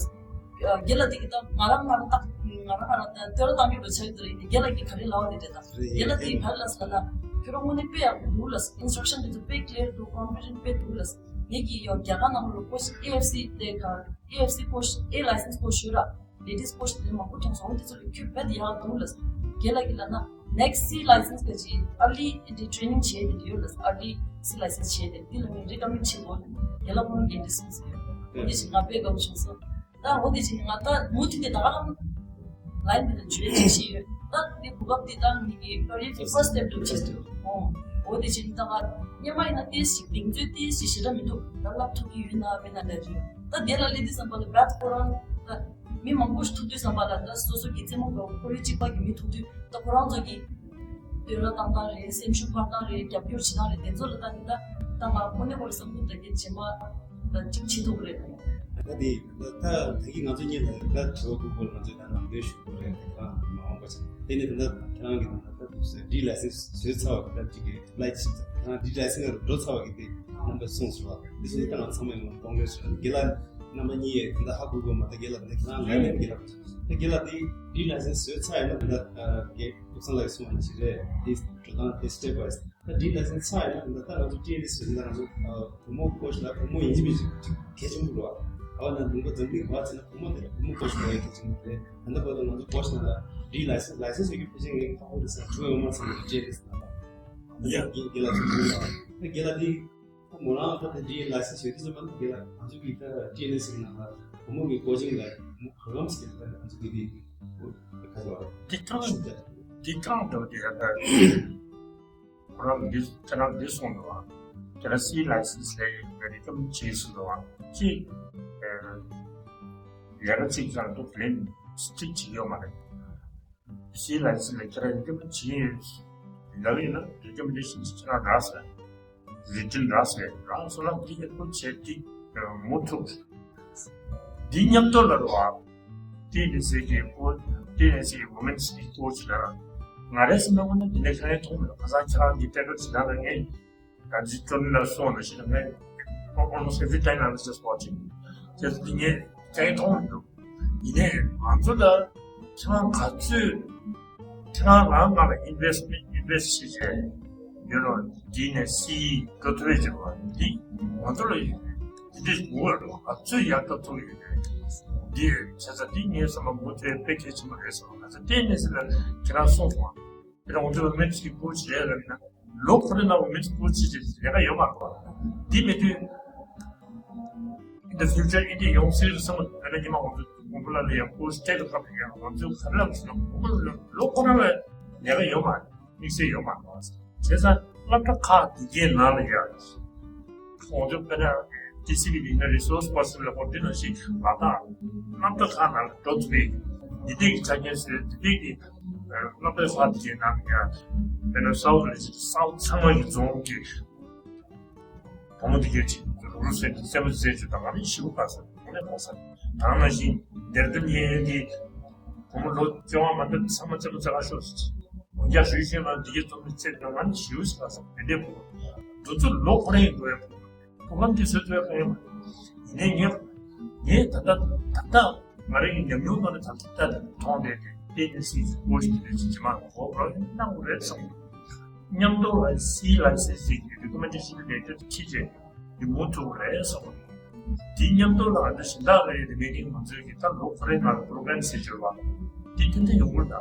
ཨ་རྒན་ལགས་དེ་གི་ད་ང་རང་ང་རང་ད་ང་རང་ང་རང་ད་ལྟོས་ར་བཏང་རྒྱུ་འགྲོ་ཆགས་ཀྱི་འདུག་རེད། རྒན་ལགས་ཀྱིས་ག་རེ་ལབ་པ་རེད་དེ་ད། རྒན་ལགས་དེ་ག་རེ་ལབ་སོང་ལབ་ན། ཁྱོད་རང་དངོས་གནས་དཔེ་ཡག་པོ་འདུག་ལ། ཨིན་སི་ཊྲག་ཤན་དེ་ཚོ་དཔེ་ཀི་ལི་ཡར་འདུག་ཀོན་ཕི་ཌེན་ཊི་དཔེ་འདུག་ལ། ངེད་ཀྱིས་ཡང་རྒྱ་གར་ནང་ལ་ཀོར་སི་ཨེ་ཨེཕ་སི་དེ་ག་ཨེ་ཨེཕ་སི་ཀོར་སི་ཨེ་ལའི་སེན་སི་ཀོར་སི་ཞུས་ར། ལེ་ཌིས་ཀོར་སི་དེ་མང་པོ་མཐོང་སོང་། དེ་ཚོ་ལ་ཁྱོད་དཔེ་དེ་ཡག་འདུག་ལ། རྒན་ལགས་ཀྱིས་ལབ་ན་ནེག་སི་སི་ལའི་སེན་སི་ག་ཅིག་ཨར་ལི་ཨེ་ཊི་ཊི་རེ་ནིང་བྱས་དེ་ཡོད་ལ། ཨར་ལི་སི་ལའི་སེན་སི་བྱས་དེ་འདི་ལ་ངས་རི་ཀ་མེན་ཌི་བྱེད་དགོས། རྒན་ལགས་ཁོང་འགན་འཁྲི་སོང་ཟེར་ཡོད། འདི་ཞིག་ང་དཔེ་དགའ་པོ་བྱུང་སོང་། ད་འོ་དེ་བཞིན་ང་ད་མུ་མཐུད་དེ་ད་ག་རང་ལའིན་དེ་ལ་འཇུས་ཅིག་བྱས་ཡོད། ད་དེ་གོ་སྐབས་དེ་ད་ངེད་ཀྱི་ཀེ་རི་ཡར་གྱི་ཕར་སི་ཊི་སི་ཊེབ་འགྲོ་ཆེད་དུ། འོ་འོ་དེ་བཞིན་ད་ང་སྔོན་མ་ཡིན་ན་ཏོག་ཙམ་གདེང་ཚོད་ཏོག་ཙམ་ཞེ་དྲག་མི་འདུག་ད་ལབ་ཐུབ་ཀྱི་ཡོད་ན་མེད་ན་ལབ་ཀྱི་ཡོད། ད་དེ་ལ་སླེབས་དུས་ཙམ་པ་ལ་བེད་ཁོ་རང་ད་མི་མང་པོ་ཞིག་ཐུག་དུས་ཙམ་པ་ལ་ད་སོ་སོ་གི་རྩེད་མོ་འགྲོ་ཁོར་ཡུག་གཅིག་པ་གི་མི་ཐུག་དུས། ད་ཁོ་རང་ཚོ་གི་བསྟོད་ར་བཏང་སྟངས་རེད། སེམས་ཤུགས་འཕར་སྟངས་རེད། རྒྱབ་སྐྱོར་བྱེད་སྟངས་རེད། དེ་ཚོ་ལ་ལྟ་ནི་ད་ད་ང་དངོས་གནས་ཁོ་རང་བསམ་བློ་ད་གི་རྗེས་མ་ད་གཅིག་བྱེད་ཐུབ་ཀྱི་རེད། ད་དེ་ད་ད་གི་ང་ཚོ་གཉིས་ལ་ད་དྲི་བ་དགོས་པོ་ང་ཚོས་ད་ནང་དོན་ཞུ་དགོས་རེད། ད་མ་འོངས་པ་ཆ་དེ་ནས་ད་ད་ཁྱེད་རང་གི་ད་ད་ཌི་ལའི་སེན་སི་བཟོས་ཚར་བ་གི་ད་ཅིག་གི་ལའི་ཅིག་ད་ཁྱེད་རང་ཌི་ལའི་སེན་སི་འགྲོ་ཚར་བ་གི་དེ་རྣམ་པ་གསུངས་སོང་བ། དེ་བཞིན་ད་ང་ཚང་མས་ངོ་གདོང་ལེན་ཞུ་རྒན་ལགས་རྣམ་པ་གཉིས་ཡས་ད་ཧ་གོ་གོ་མ་ད་རྒན་ལགས་ད་ཁྱེད་རང་ལའི་ནས་རྒན་ལགས་ད་རྒན་ལགས་དེ་ཌི་ལའི་སེན་སི་བཟོས་ཚར་ཡིན་ན་ད་ད་རྒན། ཀུན་བཟང་ལགས་གསུངས་པ་ནང་བཞིན་རེད། དེ་འགྲོ་སྟངས་དེ་སི་ཊེབ་བྷའི་སི་ཊེབ། ད་ཌི་ལའི་སེན་སི་ཚར་ཡིན་ན་ད་ལྟ་ང་ཚོ་ཊི་ཨེ་ཌི་སི་ཟེར་ན་ང་ཚོ་བུ་མོ་ཀོ་ཆི་ལ་བུ་མོ་ཡིན་གཅིག་མིན་གཅིག་གལ་ཆེན་པོ་རེད་བ། ག་བ་ན་ལུང་པ་འཛམ་གླིང་ག་བ་ཚེ་ན་བུ་མོ་དེ་ལ་བུ་མོ་ཀོ་ཆི་གོ་ཡ་གལ་ཆེན་པོ་རེད། ད་ལྟ་བར་དུ་ང་ཚོ་ཀོ་ཆི་ནང་ལ་ ཌི་ལའི་སེན་སི། ལའི་སེན་སི་ཡོད་ཀྱི་ཕལ་ཆེར་ངས་ཁག་པོ་རེད་ཟེར། གྲུ་ཡོད་མ་ཚང་མ་ཌི་ཨེལ་ཨེ་སི་ན། ཡ་རྒན་རྒན་ལགས་ཚོ་གྲུ་ཡོད་མ། རྒན་ལགས་འདི་ཁོ་མོ་རང་ད་ལྟ་ཌི་ལའི་སེན་སི་ཡོད་དུས་ཙམ་པ་ནི་རྒན་ལགས་ང་ཚོ་གི་ད་ཊི་ཨེན་ཨེ་སི་གི་ནང་ལ་བུ་མོ་གི་ཀོ་ཆིང་ལ་བུ་མོ་གང་འཚམ་ཞིག་ད་ང་ཚོ་གི་འདི་ཁ་ཚོ་བ་འདི་གང་ཤུགས་རྒྱག་འདི་གང་འདྲ་བ་འདི་ཡ་ད། ཁོ་རང་འདི་ཁྱེད་རང་འདི་གསུངས་འདུག་བ། ཁྱེད་རང་སི་ལའི་སེན་སི་ལས་ཡོད་རེད་ཀྱང་བྱས་སུ་འདུག་བ། གཅིག་ལས་ཀ་གཅིག་ཙམ་འདུག་ལན་སི་ཊིག་བྱེད་ཀྱི་ཡོད་མ་རེད། སི་ལའི་སེན་སི་ལས་ཁྱེད་རང་ཡོད་ཀྱང་བྱས་ལབ་ཡིན་ན་ཡོད་ཀྱང་མི་འདི་ཤིན་ཏུ་ཁྱེད་རང་རག་ཟེར། རི་ཏིན་རག་ཟེར་རང་སོ་ལ་འདི་ཡག་པོ་བྱས་ཏེ་མུ་མཐུད། འདི་མཉམ་དུ་ལ་རོ་ཨ། ཊི་ཨེན་ཨེ་སི་གི་ཀོ་ཊི་ཨེན་ཨེ་སི་གི་ཝུ་མེན་སི་གི་ཀོ་ཆི་ལ་ང་རེ་སེམས་ནང་ན་འདི་ནས་ཁ་ཡང་མཐོང་མེད། ཁ་སང་ཁྱེད་རང་གི་ཊེ་ཀར་ཇི་ལྟར་ལ་ངས་ད་ཅི་ཅོ་ནི་ལ་སོང་ལ་ཞིག་ལ་ངས་almost every time I was just watching. ཁྱེད་ཚོ་འདི་ངས་ཁ་ཡང་མཐོང་མི་འདུག་ཡིན་ནའི་ང་ཚོ་ལ་ཁྱེད་རང་ག་ཚོད་ཁྱེད་རང་རང་ང་ལ་ཨིན་ཝེ་སི་ཊི་མེན་ཊི་ཨིན་ཝེ་སི་ཊི་བྱས་བྱས་ཡོད་རོགས། འདི་ནས་སི་ཨི་ཨོ་ག་ཐུབ་ཡོད་ཅེས་པ་འདི་ང་ཚོ་ལ་ཡོད། འདི་འདྲའི་དགོས་རོགས། ག་ཚོད་ཡག་ཐབས་ཐུབ་ཡོད་རེད། འདི་བྱས་ཙང་འདི་ངའི་བསམ་པ་མུ་མཐུད་དཔེ་གལ་ཆེན་པོ་རེད་བསམ། ང་ཚོ་ལྟས་ནས་སི་ལ་ཁྱེད་རང་གསུངས་སོང་། ཁྱེད་རང་ང་ཚོ་ལ་མི་ཚོ་གི་བུ་བྱས་ལ་ཡིན་ན་ལོ་ཁོ་རེ་ནང་མི་ཚོ་བུ་བྱས་ཅེས་ལས་ཀ་ཡོད་མ་རེད་པ། འདི་མེད་དུས། In the future India ཡོང་སྲིད་རེད་བསམ། ད་ནི་ཉི་མ་ང་ཚོ་དགོན་པ་ལ་ལ་ཡང་ཁོ་སྟེ་ལ་ཁ་ཕྱེ་ཡང་ང་ཚོ་ག་རེ་ལབ་ཟེར་ན་ཁོ་ལོ་ཁོ་རང་ལ་ལས་ཀ་ཡོད་མ་རེད། དམིགས་བསལ་ཡོད་མ་རེད། བྱས་ཙང་སློབ་གྲྭ་ཁག་འདི་གའི་ནང་ལ་ཡང་ཁོང་ཚོ་དཔེར་ན་ཊི་སི་ཝི་ཡིན་ན་རི་སོར་སི་པར་སན་ལ་ཁོ་འདི་ནང་བཞིན་ལ་དྭགས་སློབ་གྲྭ་ཁག་ནང་ལ་འགྲོ་ཐུབ་པའི་འདི་འདྲའི་གི་ཆ་རྐྱེན་བཟོས། འདི་འདྲའི་གི་སློབ་གྲྭའི་ཁག་འདི་གའི་ནང་ལ་ཡང་དཔེར་ན་སའུ་ཐི་རི་ཇན་སའུ་ཐི་ཚང་མ་གི་རྫོང་གི་བུ་མོ་དེ་གའི་ཅིག་རུ་སེམས་སེམས་མ་ཟེར་རྒྱུ་དང་ང་ནི་ཞིའུ་ག་ས་དངོས་གནས་གོང་ས་དང་ནང་བཞིན་སྡེར་ལྡན་གཡས་གཡོན་དེ་བུ་མོ་ལོ་བཅོ་ལྔ་མ་འདི་ཚང་མ་རྩེ་མོ་རྩེ་ག་ཤོག་ཟེར། འོན་ཀྱང་ཞུས་ཤེས་མ་འདི་གའི་རྩོམ་རིག་ཚད་དང་ང་ནི་ཞིའུ་ཟེར་ག་ས་དེ་འདྲའི་བུ་མོ་འདི་ཚོ་ལོ་ཁོ་རང་ཡིན་དགོས་ཡ་བུ་མོ་ཁོ་གམ་དེ་བཟོས་ཐུབ་ཡ་གང་ཡོད་མ་རེད། ཡིན་ནའི་ངས་ངས་ད་ལྟ་ད་ལྟ། ང་རང་གི་ཉམས་མྱོང་ནང་ལ་ད་ལྟ་མཐོང་བསྡད་དེ་ཊི་ཨེན་ཨེ་སི་ཀོ་ཆི་དེ་འདྲ་ཅིག་ཇི་མ་གོ་རང་གནང་དགོས་རེད་བསམ། མཉམ་དུ་ལ་སི་ལའི་སེན་སི་གི་རི་ཀོ་མེན་ཌེ་ཤན་ལེ་ཊར་ཁྲིད་བྱས་འདི་མུ་མཐུད་རེད་བསམ། འདི་མཉམ་དུ་ལ་ཨ་འདྲ་གཞན་དག་ལ་ཡོད་དེ་མེད་དེ་ང་ཚོའི་གི་ད་ལོ་ཁོ་རའི་ནང་ལ་པོ་རོ་གྷ་རམ་ཟེར་བརྗོད་པ་འདི་ཏན་ཏན་ཡོང་གི་རེད་ད།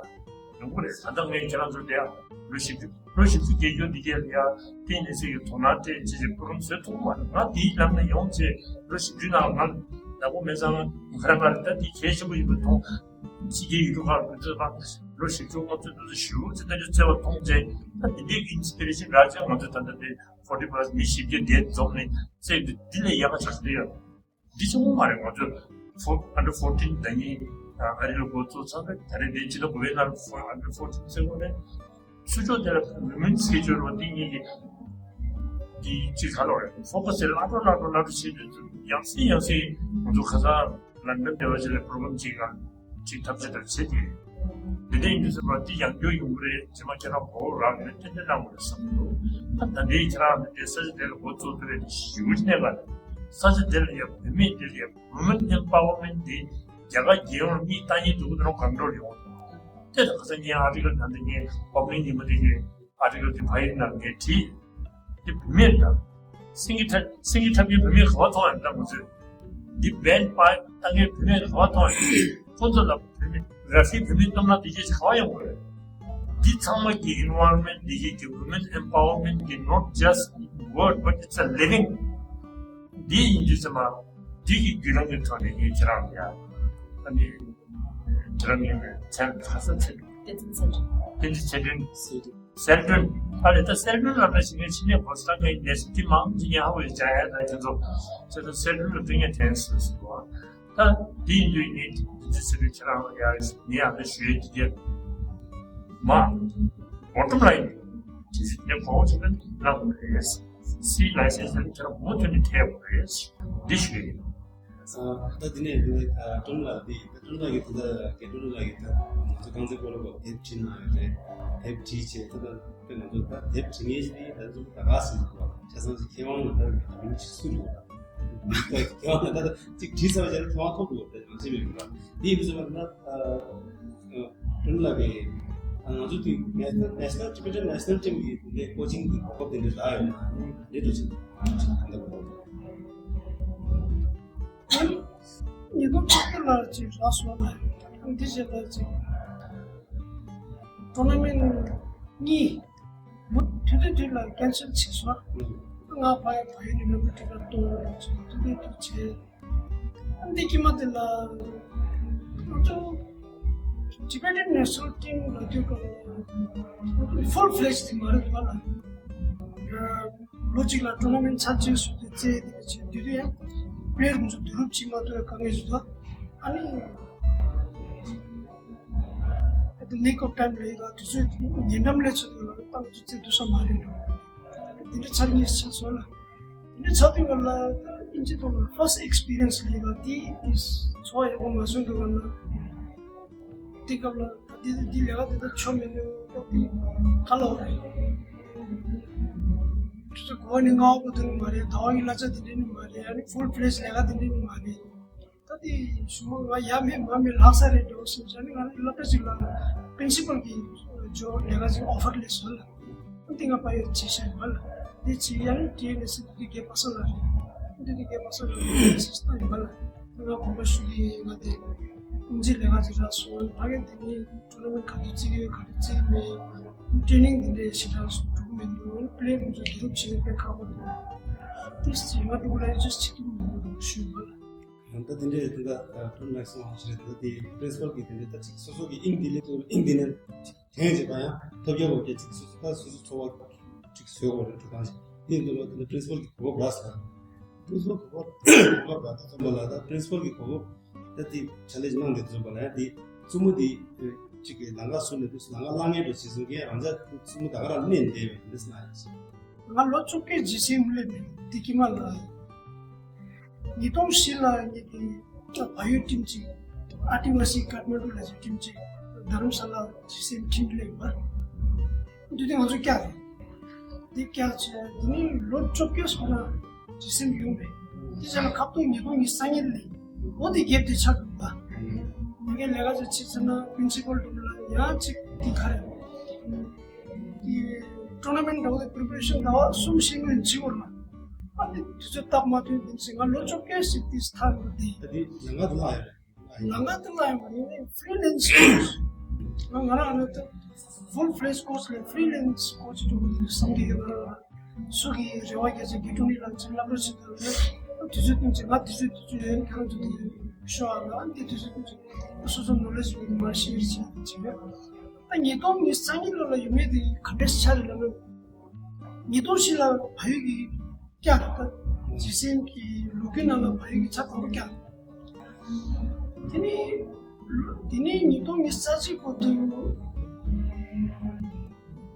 ཡོང་གི་རེད། ད་ལྟ་ངས་ཁྱེད་རང་ཚོར་བསྡད་ཡ་ལོ་བཞི་བཅུ། ལོ་བཞི་བཅུ་བརྒལ་རྒྱུ་འདི་གས་ལ་ཡ་ཏན་ཏན་སེ་ཡི་དོ་སྣང་སྤྲད་ཅེས་ཀྱི་པོ་རོམ་བཟོས་ཐུབ་མ་རེད། ང་འདིའི་ལམ་ནས་ཡོང་ཅེས་ལོ་བཞི་བཅུའི་ནང་ང་བདག་པོ་མེད་ཙང་ང་རང་ང་རེ་ད་འདི་གལ་ཆེན་པོ་ཡིན་པ་མཐོང་། ཕྱི་རྒྱལ་ཡུལ་གྲུ་ཁག་གི་ཚོད་དཔག་ལོ་བཞི་བཅུ་ལྔ་བཅུ་དུ་ཞུ་ཅེས་ལྟ་རྒྱུ་བརྩེ་བ་མཐོང་ཅེས་ད་འདི་འདྲའི་ཨིན་སི་པི་རེ་ཤན་རག་ཅེས་ང་ཚོས་ད་ལྟ་འདི་ཕོར་ཊི་པ་ལ་སི་མི་བཞི་བརྒྱ་དེ་འཛོམས་ནས་བཙལ་འདུག་འདི་ལས་ཡག་ག་ཆགས་ཀྱི་འདུག་ཡ། འདི་ཆུང་ངུ་མ་རེད། ང་ཚོས་ཕོ་ཨན་ཌར་ཕོར་ཊིན་ཟླ་ཉིན་ཨ་རི་ལ་འགོ་བཙུགས་ཚར་རེད། ད་རེས་འདི་ཕྱི་ཟླ་དགུ་པའི་ནང་ལ་ཨན་ཌར་ཕོར་ཊིན་བཙལ་དགོས་རེད། ཚུར་ཕྱོགས་དེ་ལ་ཝི་མེན་སི་ཀེ་ཇུ་ཨལ་བ་འདི་གཉིས་ཀྱི་འདི་གཅིག་ག་ལོ་རེད། ཕོ་ཁ་སི་སླར་གསོ་སླར་གསོ་སླར་གསོ་བྱེད་དུས་ཡང་སེ་ཡང་སེ་ང་ཚོ་ཁ་སང་ལན་ཌན་བསྡད་པ་ཅིག་ལ་པོ་རོ་གྷ་རམ་གཅིག་ག་ཅིག་ཐབས་ཤེས་དང་བྱེད་དེ། འདི་འདྲ་ཡིན་དུས་ཙམ་པ་འདི་ཡང་བསྐྱར་ཡོང་གི་རེད། རྗེས་མ་ཁྱེད་རང་གོ་རག་ཡོད་ན་ཏན་ཏན་གནང་དགོས་རེད་བསམ་གྱི་འདུག་ད་ད་ལྟའི་ཁྱེད་རང་འདི་ས་ཆ་དེ་ལ་འགོ་བཙུགས་ཐུབ་པའི་ཞིའུ་གནས་པ་རེད། ས་ཆ་དེ་ལ་ཡ་བུད་མེད་འདི་ལ་ཡ་ཝུ་མེན་ཨེམ་པ་ཝར་མེན་ཊི་འདི་རྒྱ་གར་རྒྱལ་ཡོངས་ལ་མིས་ལྟ་ཉན་འདུག་གི་རང་གང་འགྲོ་ཡོང་། དེ་ད་ཁ་སང་ངའི་ཨར་ཊི་ཀལ་ད་ལྟ་ངའི་ཨོ་པ་ནིང་ཉིན་མོ་དེ་ངའི་ཨར་ཊི་ཀལ་དེ་ཕ་ཡིག་ནང་ངས་བྲིས། འདི་བུད་མེད་དང་། སེང་གེ་འཁྲབ་སེང་གེ་འཁྲབ་མཁན་བུད་མེད་ག་པར་མཐོང་ཡོད་ན་ང་ཚོས། འདི་བེན་པ་ལྟ་མཁན་བུད་མེད་ག་པར་མཐོང་ཡོད་ན། ཁོ་ཚོ་ལ་བུད་མེད་ར་ཤི་བུད་མེད་གཏོང་ན་འདི་གས་ག་པར་ཡོང་དགོས་རེད། འདི་ཚང་མ་གི་ཨེན་ཝའི་རོན་མེན་ཊི་འདི་གས་ཀྱི་ཝུ་མེན་ཨེམ་པ་ཝར་མེན་ཊི་གི་not just word but it's a living འདི་ཡིན་དུས་ཙམ་པ་འདི་གི་བརྒྱུད་ལམ་གྱི་ཐོག་ནས་ངས་ཁྱེད་རང་ལ་ཡ། ཨ་ནི། དེ་རིང་ངས་མཚན་ཁ་སང་ཚེ་བརྟན་ཚེ་བརྟན། བརྟན་ཚེ་ཚེ་བརྟན། གསལ་སྒྲོན། ཨ་ལས་ད་གསལ་སྒྲོན་ལབ་ན་ཞིག་ངས་ཕྱི་ནས་གོ་ས་ངའི་ནས་སི་ཏི་མང་ཅིག་ངས་ཧ་གོ་ཡི་བྱ་ཡ་ད་ཁྱེད་ཚོ་ཚེ་ད་གསལ་སྒྲོན་ལ་བརྟེན་ངས་དྲན་སོང་ཟེར་གོ། ད་འདི་ཡིན་དུས་ངས་འདི་ཚེ་ཚེ་བརྟན་ཁྱེད་རང་ལ་ཡ་ངས་ཨ་ནི་ཞུ་ཡས་འདི་གས་མ། བོ་ཊམ་ལ་ཡིན། དེ་ཚེ་ངས་གོ་བ་ཚོ་ནི་གནང་དགོས་རེད། སི་ལའི་སེན་སི་ལ་ཁྱེད་རང་མུ་མཐུད་ནས་ཐེབས་དགོས་རེད། འདི་ཞུ་ཡས་ཡིན། ད་དེ་ནས་དེ་ནས་ཀྲུང་ལགས་དེ་ཀྲུང་ལགས་ཀྱིས་ད་ལྟ་ཀྲུང་ལགས་ཀྱིས་ད་ང་ཚོ་རྐང་རྩེད་སྤོ་ལོ་སྐོར་དེབ་བྲིས་གནང་ཡོད་རེད། དེབ་བྲིས་བྱས་ད་ལྟ་དཔེ་ང་ཚོ་ད་དེབ་བྲིས་མཁན་ཞིག་དེ་ད་ཚོ་ད་ག་ཟིན་འདུག་བ། ཆ་ཚང་ཞིག་མཁས་དབང་ལ་ད་མིང་ཅིག་སུ་རེད་བ། མཁས་དབང་ལ་ད་ད་ཅིག་བྲིས་ཚར་བ་བྱས་ན་མཁས་དབང་ཐོབ་འདུག་བ། ད་ཡང་ཅི་མེད་པ་འདི་ཡིན་ཙང་ད་ཀྲུང་ལགས་ཀྱིས་ང་ཚོ་དེ་ནེ་ཤ་ནལ་ནེ་ཤ་ནལ་ཊི་བེ་ཊན་ནེ་ཤ་ནལ་ཊིམ་གྱི་དེ་འདྲའི་ཀོ་ཆིང་གི་གོ་སྐབས་དེ་འདྲ་རག་ཡོད་ན་ནི་ག་འདྲ་འདུག་བ། ཉེ་དུ་ཕྲག་ཏུ་ལར་ཅིག་རག་སོང་། འདི་བྱས་ལར་ཅིག་ ཊོར་ན་མེན་ཊི་གཉིས་མུ་མཐུད་དུ་དུས་ལ་ཀན་སེལ་བྱས་སོང་། ང་ཕ་ཡི་ཕ་ཡུལ་ནས་རྣམ་པ་ཁྲི་ཁར་གཏོང་བ་ལ་ཚོ་མུ་མཐུད་དུ་བྱས། འདི་དཀྱིལ་མ་དེ་ལ་ང་ཚོ་Tibetan National Team ལ་དུས་སྐབས་ལ་ཕུལ་ཕི་ལེ་ཇི་དེ་མ་རེད་པ་ལ། ལོ་གཅིག་ལ་ཊོར་ན་མེན་ཊི་ཚར་གཅིག་སུ་དེ་རྩེད་དེ་བྱས་དུས་དུས་ཡང་པི་ལེ་ཡར་ཚོ་བསྡུ་རུབ་བྱེད་མ་ཐུབ་པའི་དཀའ་ངལ་ཞིག་འདུག་ཨ་ནི། At the nick of time ལ་ཡིན་ལ་དུས་ཚོད་ཉེ་འགྲམ་ལས་ཚོད་དུ་ལ་ཏང་ཚོ་རྩེད་དུ་ས་མ་རེད་འགྲོ། དེ་འདྲ་ཚར་གཉིས་ཚར་སོང་ལ། དེ་འདྲ་ཚར་དུས་ལ་ད་ཨིན་ཇི་ཐོག་ལ་first experience ལ་ཡིན་ལ་དེ་དེ་ཚོ་ཡག་པོ་མ་སོང་འདུག་ལ། དེ་སྐབས་ལ་ད་དེ་དེ་ལས་ཀ་དེ་ད་ཆོ་མེད་འདུག་ད་དེ་ག་ལ་བ་རེད། དུས་ཚོད་གོ་བ་ནི་ང་བ་གོ་དུ་ནི་མ་རེད། ཟླ་བ་ཡི་གླ་ཆ་དེ་འདྲ་ནི་མ་རེད། ཨ་ནི་ཕུལ་ཕི་ལེ་ཇི་ལས་ཀ་དེ་འདྲ་ནི་མ་རེད། ད་དེ་གཞུང་ང་ཡ་མེད་མ་མེད་ལྷག་ས་རེད་འགྲོ་སེམས་ཤར་ནི་ང་ལ་སློབ་གྲྭ་ཞིག་ལ་པི་རིན་སི་པལ་གྱི་ཇོབ་ལས་ཀ་ཞིག་ཨོ་ཕར་སླེབས་སོང་ལ། དེ་ང་ཕ་ཡུལ་ཆེ་ཤ་ཡིན་པ་ལ། དེ་ཆེ་ཡ་ནི་ཊི་ཨེན་ཨེ་སི་དེ་དགེ་པ་ས་ལ་རེད། དེ་དགེ་པ་ས་ལ་རེད་སི་སི་ཏ་ཡིན་པ་ལ། ང་གོམ་པ་ཞུ་གི་ང་དེ་ཨིན་ཇི་ལས་ཀ་ཞིག་རག་སོང་། ཕ་གི་དེ་ནི་ཊོར་ན་མེན་ཊི་ག་དུས་རྩེད་ཀྱི་ཡོད་ག་དུས་རྩེད་མེད། ཊེ་ནིང་དེ་འདྲའི་ཞེ་དྲག་འགྲོ་གི་མི་འདུག་པི་ལེ་ཡར་ཚོ་བསྡུ་རུབ་བྱེད་ནི་དཔེ་ཁག་པོ་འདུག་དེ་སྤྱིར་ང་འདུག་ལ་ཇི་སི་ཊི་ཅིག་གི་མི་འདུག་ཞུས་པ་ལ། ད་དེ་འདྲའི་དེ་འདྲ་ཐོན་མེག་སོང་ཞེས་ད་དེ་པི་རིན་སི་པལ་གྱིས་དེ་འདྲའི་ད་ཅིག་སོ་སོ་གི་དབྱིངས་དེ་ལས་དབྱིངས་དེ་ནས་དྲན་བྱེད་པ་ཡང་ཐོབ་རྒྱལ་བ་སྐད་ཅིག་སོ་སོ་ད་སོ་སོ་འཚོ་བ་ཅིག་བཟོས་དགོས་རེད་འགྲོ་སྟངས་ཤིག་དེ་འདུག་ལ། དེ་འདྲ་པི་རིན་སི་པལ་གྱི་གོ་སྐབས་རག་ཟེར། པི་རིན་སི་པལ་གྱི་གོ་སྐབས་རག་དེ་ཙམ་པ་ལ་ད་པི་རིན་སི་པལ་གྱི་གོ་སྐབས་ད་དེ་ཆ་ལེ་ཇི་གནང་དེ་ཙམ་པ་ལ་ཡང་དེ་བཙུན་མོ་དེ་ཅིག་གི་ལམ་ཁ་བཟོ་ནས་དུས་ལམ་ཁ་བླང་ངེས་འགྲོ་བྱེད་སོང་གི་རང་ཅག་བཙུན་མོ་ད་ག་རང་གནས་འདས་པའི་འདི་སྣང་ཡིན། ང་ལོ་བཅོ་བརྒྱད་ཇི་སི་ཨེམ་སླེབས་ནས་དེ་དཀྱིལ་མ་ལ། ཉིས་སྟོང་བཞི་ལ་ངེད་ཀྱི་བལ་ཡུལ་ཊིམ་གཅིག་ཨ་ཏི་ཝ་སི་ཀཏ་མན་ཌུ་ལ་ཅིག་ཊིམ་གཅིག་རྡ་རམ་ས་ལ་ཇི་སི་ཨེམ་ཊིམ་སླེབས་པ། དེ་དུས་ང་ཚོ་བསྐྱར་རེད། དེ་བསྐྱར་བྱས་དེ་ནས་ལོ་བཅོ་བརྒྱད་སོང་ན་ཇི་སི་ཨེམ་ཡོང་རེད། དེ་བྱས་ན་ཁ་ཐུག་ཉིས་སྟོང་ཉི་ཤུ་རྩ་གཉིས་ལ་འོ་དེ་གེབ་དེ་ཆགས་འདུག་པ། ང་གའི་ལས་ཀ་ཅིག་བྱེད་ཚར་ན་པི་རིན་སི་པལ་འགྲོ་ལ་ཡང་ཅིག་དེ་ག་རེད། དེ་ཊོར་ན་མེན་ཊི་འདྲ་བོ་དེ་པི་རི་པེ་རེ་ཤན་ཟླ་བ་གསུམ་བཞི་སྔོན་བྱེད་དགོས་ལ། ཨ་ནི་དུས་ཚོད་སྟབས་མ་ཐུབ་དེ་ཚེ་ང་ལོ་བཅོ་བརྒྱད་ཟིན་དུས་ཐར་འགྲོ་དེ། ད་དེ་ལམ་ཁ་དུ་ལ་ཡོད་རེད། ལམ་ཁ་དུ་ལ་ཡོད་མ་ཡིན་ནའི་ཕི་རི་ལན་སི་ང་ང་རང་ཨ་ནི་ད་ཕུལ་ཕི་ལེ་ཇི་ཀོ་ཆི་ལ་ཕི་རི་ལན་སི་ཀོ་ཆི་འགྲོ་དགོས་དེ་བསམ་གྱི་ཡོད་ང་རང་ལ། སུ་གི་རེ་བ་རྒྱ་ཆེ་དགེ་ཕྲུག་ནི་ལ་ཅིག་སློབ་གྲྭ་ཞིག་དང་ནི་དུས་ཚོད་བསྟུན་ཅིག་ང་དུས་ཚོད་དུས་ཚོད་ཡོད་ཁྱེད་རང་ཚོ་དེ་ཤོག་ཨ་ལ་འདི་དུས་ཚོད་བསྟུན་ཅིག་སོ་སོ་ནོ་ལེ་ཇི་མེད་མ་ཤེས་ཅིག་ཅིག་ཡོད། ད་ཉིས་སྟོང་ཉི་ཤུ་རྩ་གཉིས་ལོ་ལ་ཡོད་མེད་དེ་ག་འདྲས་ཆ་རེད་ལ་ནི་ཉིས་སྟོང་བཞི་ལ་བལ་ཡུལ་གྱི་བསྐྱར་ད་ཇི་སི་ཨེམ་གྱི་ལོ་རྒྱུས་ནང་ལ་བལ་ཡུལ་གྱི་ཆ་གང་པོ་བསྐྱར། དེ་ནི་དེ་ནི་ཉིས་སྟོང་ཉི་ཤུ་རྩ་གཅིག་གོ་དུས་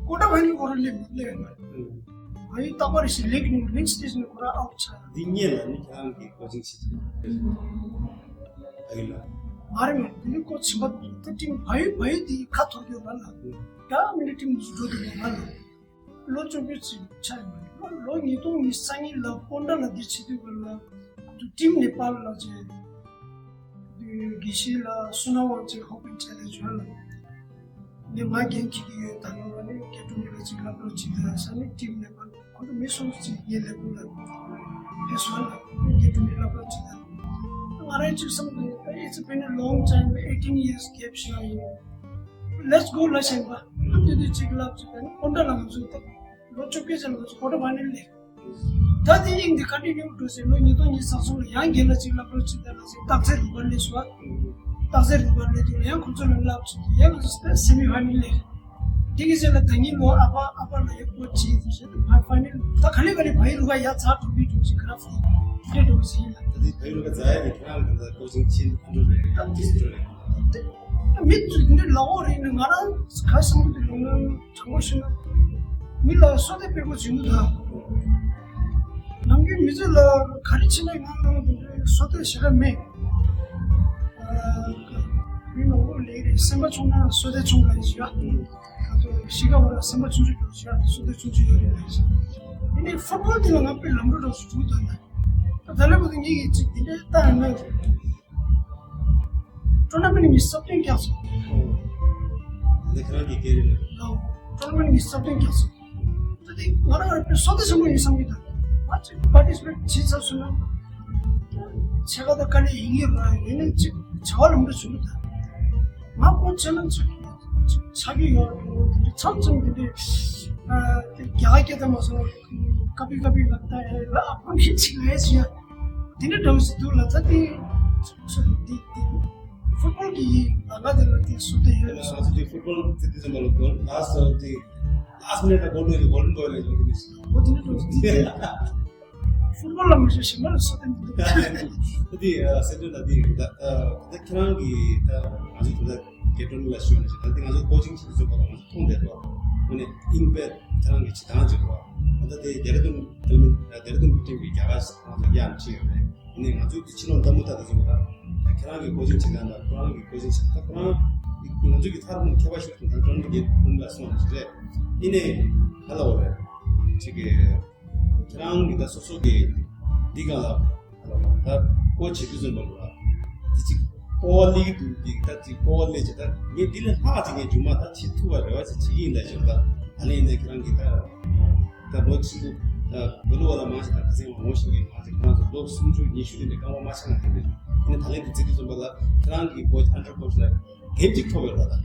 ཀོ་ཊར་ཕའི་ནལ་སྐོར་སླེབས་སླེབས་ཡོད་མ་རེད། ང་ཡི་རྟག་པར་ཞིག་ལིག་ནི་ལིག་སི་ཊེ་ཇི་ནས་ཁོ་རང་ཨའུ་ཊི་ཆགས། འདི་གཉིས་ལ་ནི་ཁྱེད་རང་གིས་ཀོ་ཆིང་བྱེད་ཀྱི་ཨ་ཡུལ་ལ། མ་རེད་མ་རེད། འདི་ནི་ཀོ་ཆིང་པ་འདི་ཊིམ་བལ་ཡུལ་བལ་ཡུལ་འདི་ཁ་འཐོར་གྱི་ཡོད་མ་ལ། ད་མི་ནི་ཊིམ་འདི་འགྲོ་གི་ཡོད་མ་ལ། ལོ་བཅོ་བརྒྱད་ཅིག་ཆགས་ཡོད་མ་རེད། ལོ་ཉིས་སྟོང་ཉི་ཤུ་རྩ་གཉིས་ལ་ཀོན་ཌ་ལ་འདི་བྱེད་དུས་ག་ལ་ཊིམ་ནེ་པཱལ་ལ་བྱས། དགེ་བཤེས་ལགས་སུ་ན་ཝང་ཅིག་ཧོབ་པིང་ཆེད་ལས་བྱོན་ལ། འདི་ང་འགན་འཁྱེར་གྱི་ཡོད་ད་ནོ་བ་ནི་སྐད་སྒྲོག་ནི་ལ་ཅིག་སློབ་གྲྭ་ཅིག་ད་ས་ནི་ཊིམ་ནེ་པཱལ་ཁོ་ཚོ་མི་སོང་ཅིག་ངའི་ལས་ཁུངས་ལ་ཕེབས་སོང་ལ་སྐད་སྒྲོག་ནི་སློབ་གྲྭ་ཅིག་ད། ང་རང་ཅིག་བསམ་གི་ཨེ་ཙི་པེ་ནི་long time eighteen years gap ཞིག་ཡིན། Let's go ལ་ཞེན་པ་ཨ་དེ་དུས་ཅིག་ལབ་ཅིག་ད་ནི་ཀོན་ཌ་ལ་ང་ཚོ་ད་ལོ་བཅོ་བརྒྱད་ཅན་ང་ཚོ་ཀོ་ཊར་ཕའི་ནལ་ལས། ད་དེ་དབྱིངས་འདི་ཀོན་ཊི་ནིའུ་འགྲོ་ཟེར་ལོ་ཉིས་སྟོང་ཉི་ཤུ་རྩ་གསུམ་ལ་ཡང་རྒན་ལགས་ཅིག་སློབ་གྲྭ་ཅིག་དེ་ལ་ཟེར་སྟག་རྩེ་རུ་ཁག་སླེབས་སོང་། སྟག་རྩེ་རུ་ཁག་སླེབས་དུས་ལ་ཡང་ཁོ་ཚོ་ལ་སློབ་ཅིག་ཡང་ང་ཚོ་སེ་མི་ཕའི་ནལ་སླེབས། དེ་གི་ཚེ་ལ་ད་ངའི་ལོ་ཨ་ཕ་ཨ་ཕ་ལ་ཡང་ཀོ་ཆི་ཟེར་ཕ་ཕའི་ནལ་ད་ག་ལེ་ག་ལེ་བལ་ཡུལ་རུ་ཁག་ཡ་ཚ་གྲུབ་པའི་གྲུབ་ཅིག་ཁ་ར་ཕུ་དེ་འགྲོ་ཟིན་ལ། ད་དེ་བལ་ཡུལ་རུ་ཁག་ཛ་ཡ་དེ་ཁྱེད་རང་གི་ད་ཀོ་ཆིང་ཆེན་འགྲོ་རེད་ད་དེ་འགྲོ་རེད། མི་ཚོས་འདི་ལ་འོ་རེད་ནི་ང་རང་ག་བསམ་གི་འདུག་ལབ་ན། དྲང་པོ་བཤད་ན། མི་ལ་བསོད་བདེ་དཔེ་པོ་བྱུང་འདུག་ད། ནམ་རྒྱུན་མི་ཚེ་ལ་ག་རེ་བྱེད་ན་ང་རང་དེ་འདྲའི་བསོད་བདེ་ཞེ་དྲག་མེད། ཨ། མི་མང་པོ་ལས་རེད་སེམས་པ་ཆུང་ན་བསོད་བདེ་ཆུང་ལ་ཡིན་ཞུ་ཡ། ད་དུང་གཤིས་ཀ་བོ་ལ་སེམས་པ་ཆུང་ཆུང་ཡོད་ཞུ་ཡ་བསོད་བདེ་ཆུང་ཆུང་ཡོད་རེད་ལ་ཡིན་ཞུ། ཡིན་ནའི་ཕུཊ་བོལ་འདི་ལ་ང་དཔེ་ལམ་འགྲོ་འདྲ་བོ་ཞིག་འདུག་ད་ལྟ། ད་ལྟ་ལས་བུ་དེ་ངེད་ཀྱིས་ཅིག་དེ་འདྲའི་ལྟ་ཡོང་ན། ཊོར་ན་མེན་ཊི་ཉི་ཤུ་རྩ་བདུན་བཀྱགས་སོང་། འདི་ཁྱེད་རང་གི་སྐད་རེད། ཨོ། ཊོར་ན་མེན་ཊི་ཉི་ཤུ་རྩ་བདུན་བཀྱགས་སོང་། ད་དེ་ང་རང་ལ་དཔེ་བསོད་བདེ་ཆེན་པོ་ཡིན་བསམ་གྱི་འདུག་ང་ཅིག་པར་ཊི་སི་པེཊ་བྱེད་ཚར་སོང་ན། ཕྱེད་ཀ་ད་དཀའ་ལས་ཡིན་གྱི་རེད་ཡིན་ནའི་ཅིག་བྱ་བ་ལམ་འགྲོ་བྱུང་གི་འདུག་ང་ཁོང་ཆེ་ན་ཅིག་ ཆགས་ཀྱི་ཡོད་རེད། དེ་འདྲ་མཚམས་མཚམས་དེ་འདྲ་ཨ་རྒྱ་གར་སྐད་དང་མ་སོང་བ་ཀ་པི་ཀ་པི་ལབ་ད་ཨེ་ཨ་ཁོ་མི་ཅིག་ལས་ཟེར་ཡ་དེ་འདྲ་འདྲ་བོ་ཞིག་འདུག་ལ། ད་དེ་ཚོ་དེ་དེ་ཕུཊ་བོལ་གྱི་ལ་ལ་དེ་ལ་དེ་སུ་དེ་ཡོད་རེད། ང་ཚོ་དེ་ཕུཊ་བོལ་དེ་དེ་ཙམ་པ་ལ་གོ་ལ་སོ་དེ་ལ་སི་མི་ནེཊ་ལ་གོལ་ནས་གོལ་ཌན་བོའི་ལ་ཡོང་གི་མི་སྲིད། འོ་དེ་འདྲ་འདྲ་བོ་ཞིག་འདུག་ཕུཊ་བོལ་ལ་མ་ཞུ་ཞིག་མ་ལ་སོ་དེ་མི་འདུག་ད་དེ་ཨ་སེ་འབྲས་ལ་དེ་ད་ད་ཁྱེད་རང་གི་ད་ང་ཚོ་དེ་ད་སྐད་སྒྲོན་ལ་ཞུ་ནས་ཞུ་ད་དེ་ང་ཚོ་ཀོ་ཆིང་བྱེད་དུས་ཙམ་པ་ལ་ང་ཚོ་མཐོང་བསྡད་འགྲོ། དངོས་གནས་ཨིན་པད་ཁྱེད་རང་གི་བྱེད་སྟངས་ཅིག་རེད་བ། ད་དེ་ལྡེ་ར་ལྡུན་ཕིལ་མིང་ལྡེ་ར་ལྡུན་གྱི་ཊིམ་གྱི་རྒྱ་གར་ང་ཚོ་ཡང་ཁྲིད་ཡོད་རེད། ཡིན་ནའི་ང་ཚོའི་ཕྱི་ལོགས་ལྟ་མུ་ལྟ་དུ་ཟིན་པ་ད་ཁྱེད་རང་གི་ཀོ་ཆིང་བྱེད་སྟངས་དང་ཁོ་རང་གི་ཀོ་ཆིང་བྱེད་སྟངས་ཁོ་རང་ང་ཚོའི་གི་ཐར་ཁུངས་ཁྱད་པར་ཞིག་དང་ཀྲོན་གྱི་ཀྲོན་ལ་སོང་ནས་རེད། ཡིན་ནའི་ག་ལ་འོ་རེད་ཅིག་གི་ཁྱེད་རང་གི་ད་སོ་སོ་གི་འདི་ག་ལ་ད་ཀོ་བྱེད་དུས་ཙམ་པ་ལ་དེ་ཅིག་སྤོབས་པ་སླེབས་ཀྱི་འདུག་གི་ད་ཅིག་སྤོབས་པ་སླེབས་ཀྱི་ད་ངས་འདི་ལས་ལྷག་ཅིག་ངས་རྒྱུན་མ་ད་བྱེད་ཐུབ་པ་རེ་བ་ཅིག་བྱེད་ཀྱི་ཡིན་ད་ཞོར་ད་ད་ལན་ནས་ཁྱེད་རང་གི་ད་ད་ལོ་ཆེན་པོ་ད་བོད་ལུགས་པ་ལ་མང་ཞིག་དང་ཁ་སང་མང་པོ་ཞིག་གིས་མང་ཞིག་ཁོ་རང་ཚོ་ལོ་སུམ་ཅུ་ཉི་ཤུ་དེ་འདྲའི་རྐང་པ་མ་ཆག་ན་དེ་འདྲའི་ཡིན་ན་ད་ལན་དེ་བརྩི་དུས་ཙམ་པ་ལ་ཁྱེད་རང་གི་ཀོ་ཆི་ཨན་ཌར་ཀོ་ཆི་ལ་གེམ་གཅིག་ཐོབ་ཡོད་རེད་ད།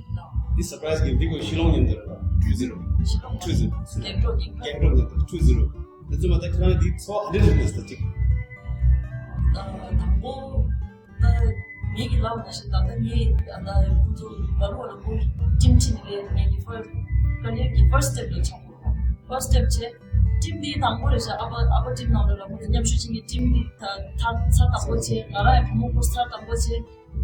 འདི་སར་པ་རའི་ཛི་གེམ་འདི་ཀོ་ཤི་ལོང་མཉམ་དུ་རེད་ད། ཊུ་ཛི་རོ། ཊུ་ཛི་རོ། རྒྱང་སྒྲོག་རྒྱང་སྒྲོག་མཉམ་དུ་ཊུ་ཛི་རོ། དེ་ཚོ་མ་ད་ཁྱེད་རང་གི་འདི་ཚོ་ཨ་འདྲ་རེད་ད་ཅིག་དང་པོ། ད་ངེད་ཀྱི་ལབ་ན་ཞིག་ད་ལྟ་ངས་ད་ལྟ་ཁོང་ཚོ་ལ་ལོ་ལ་ཁོང་ཊིམ་ཕྱིན་ནས་ངེད་ཀྱི་ཕར་ཀ་རི་ཡར་གྱི་ཕར་སི་ཊེབ་ལ་ཆགས་པ། ཕར་སི་ཊེབ་བྱས། ཊིམ་འདི་དང་པོ་རེད་ཤག་ཨ་ཕ་ཨ་ཕ་ཊིམ་ནང་ལ་ལ་ཁོང་ཚོ་མཉམ་ཞུགས་བྱེད་མཁན་ཊིམ་འདི་ད་ད་ཚར་དང་པོ་བྱས། ང་རང་ཡང་བུ་མོ་ཁོ་ཚར་དང་པོ་བྱས།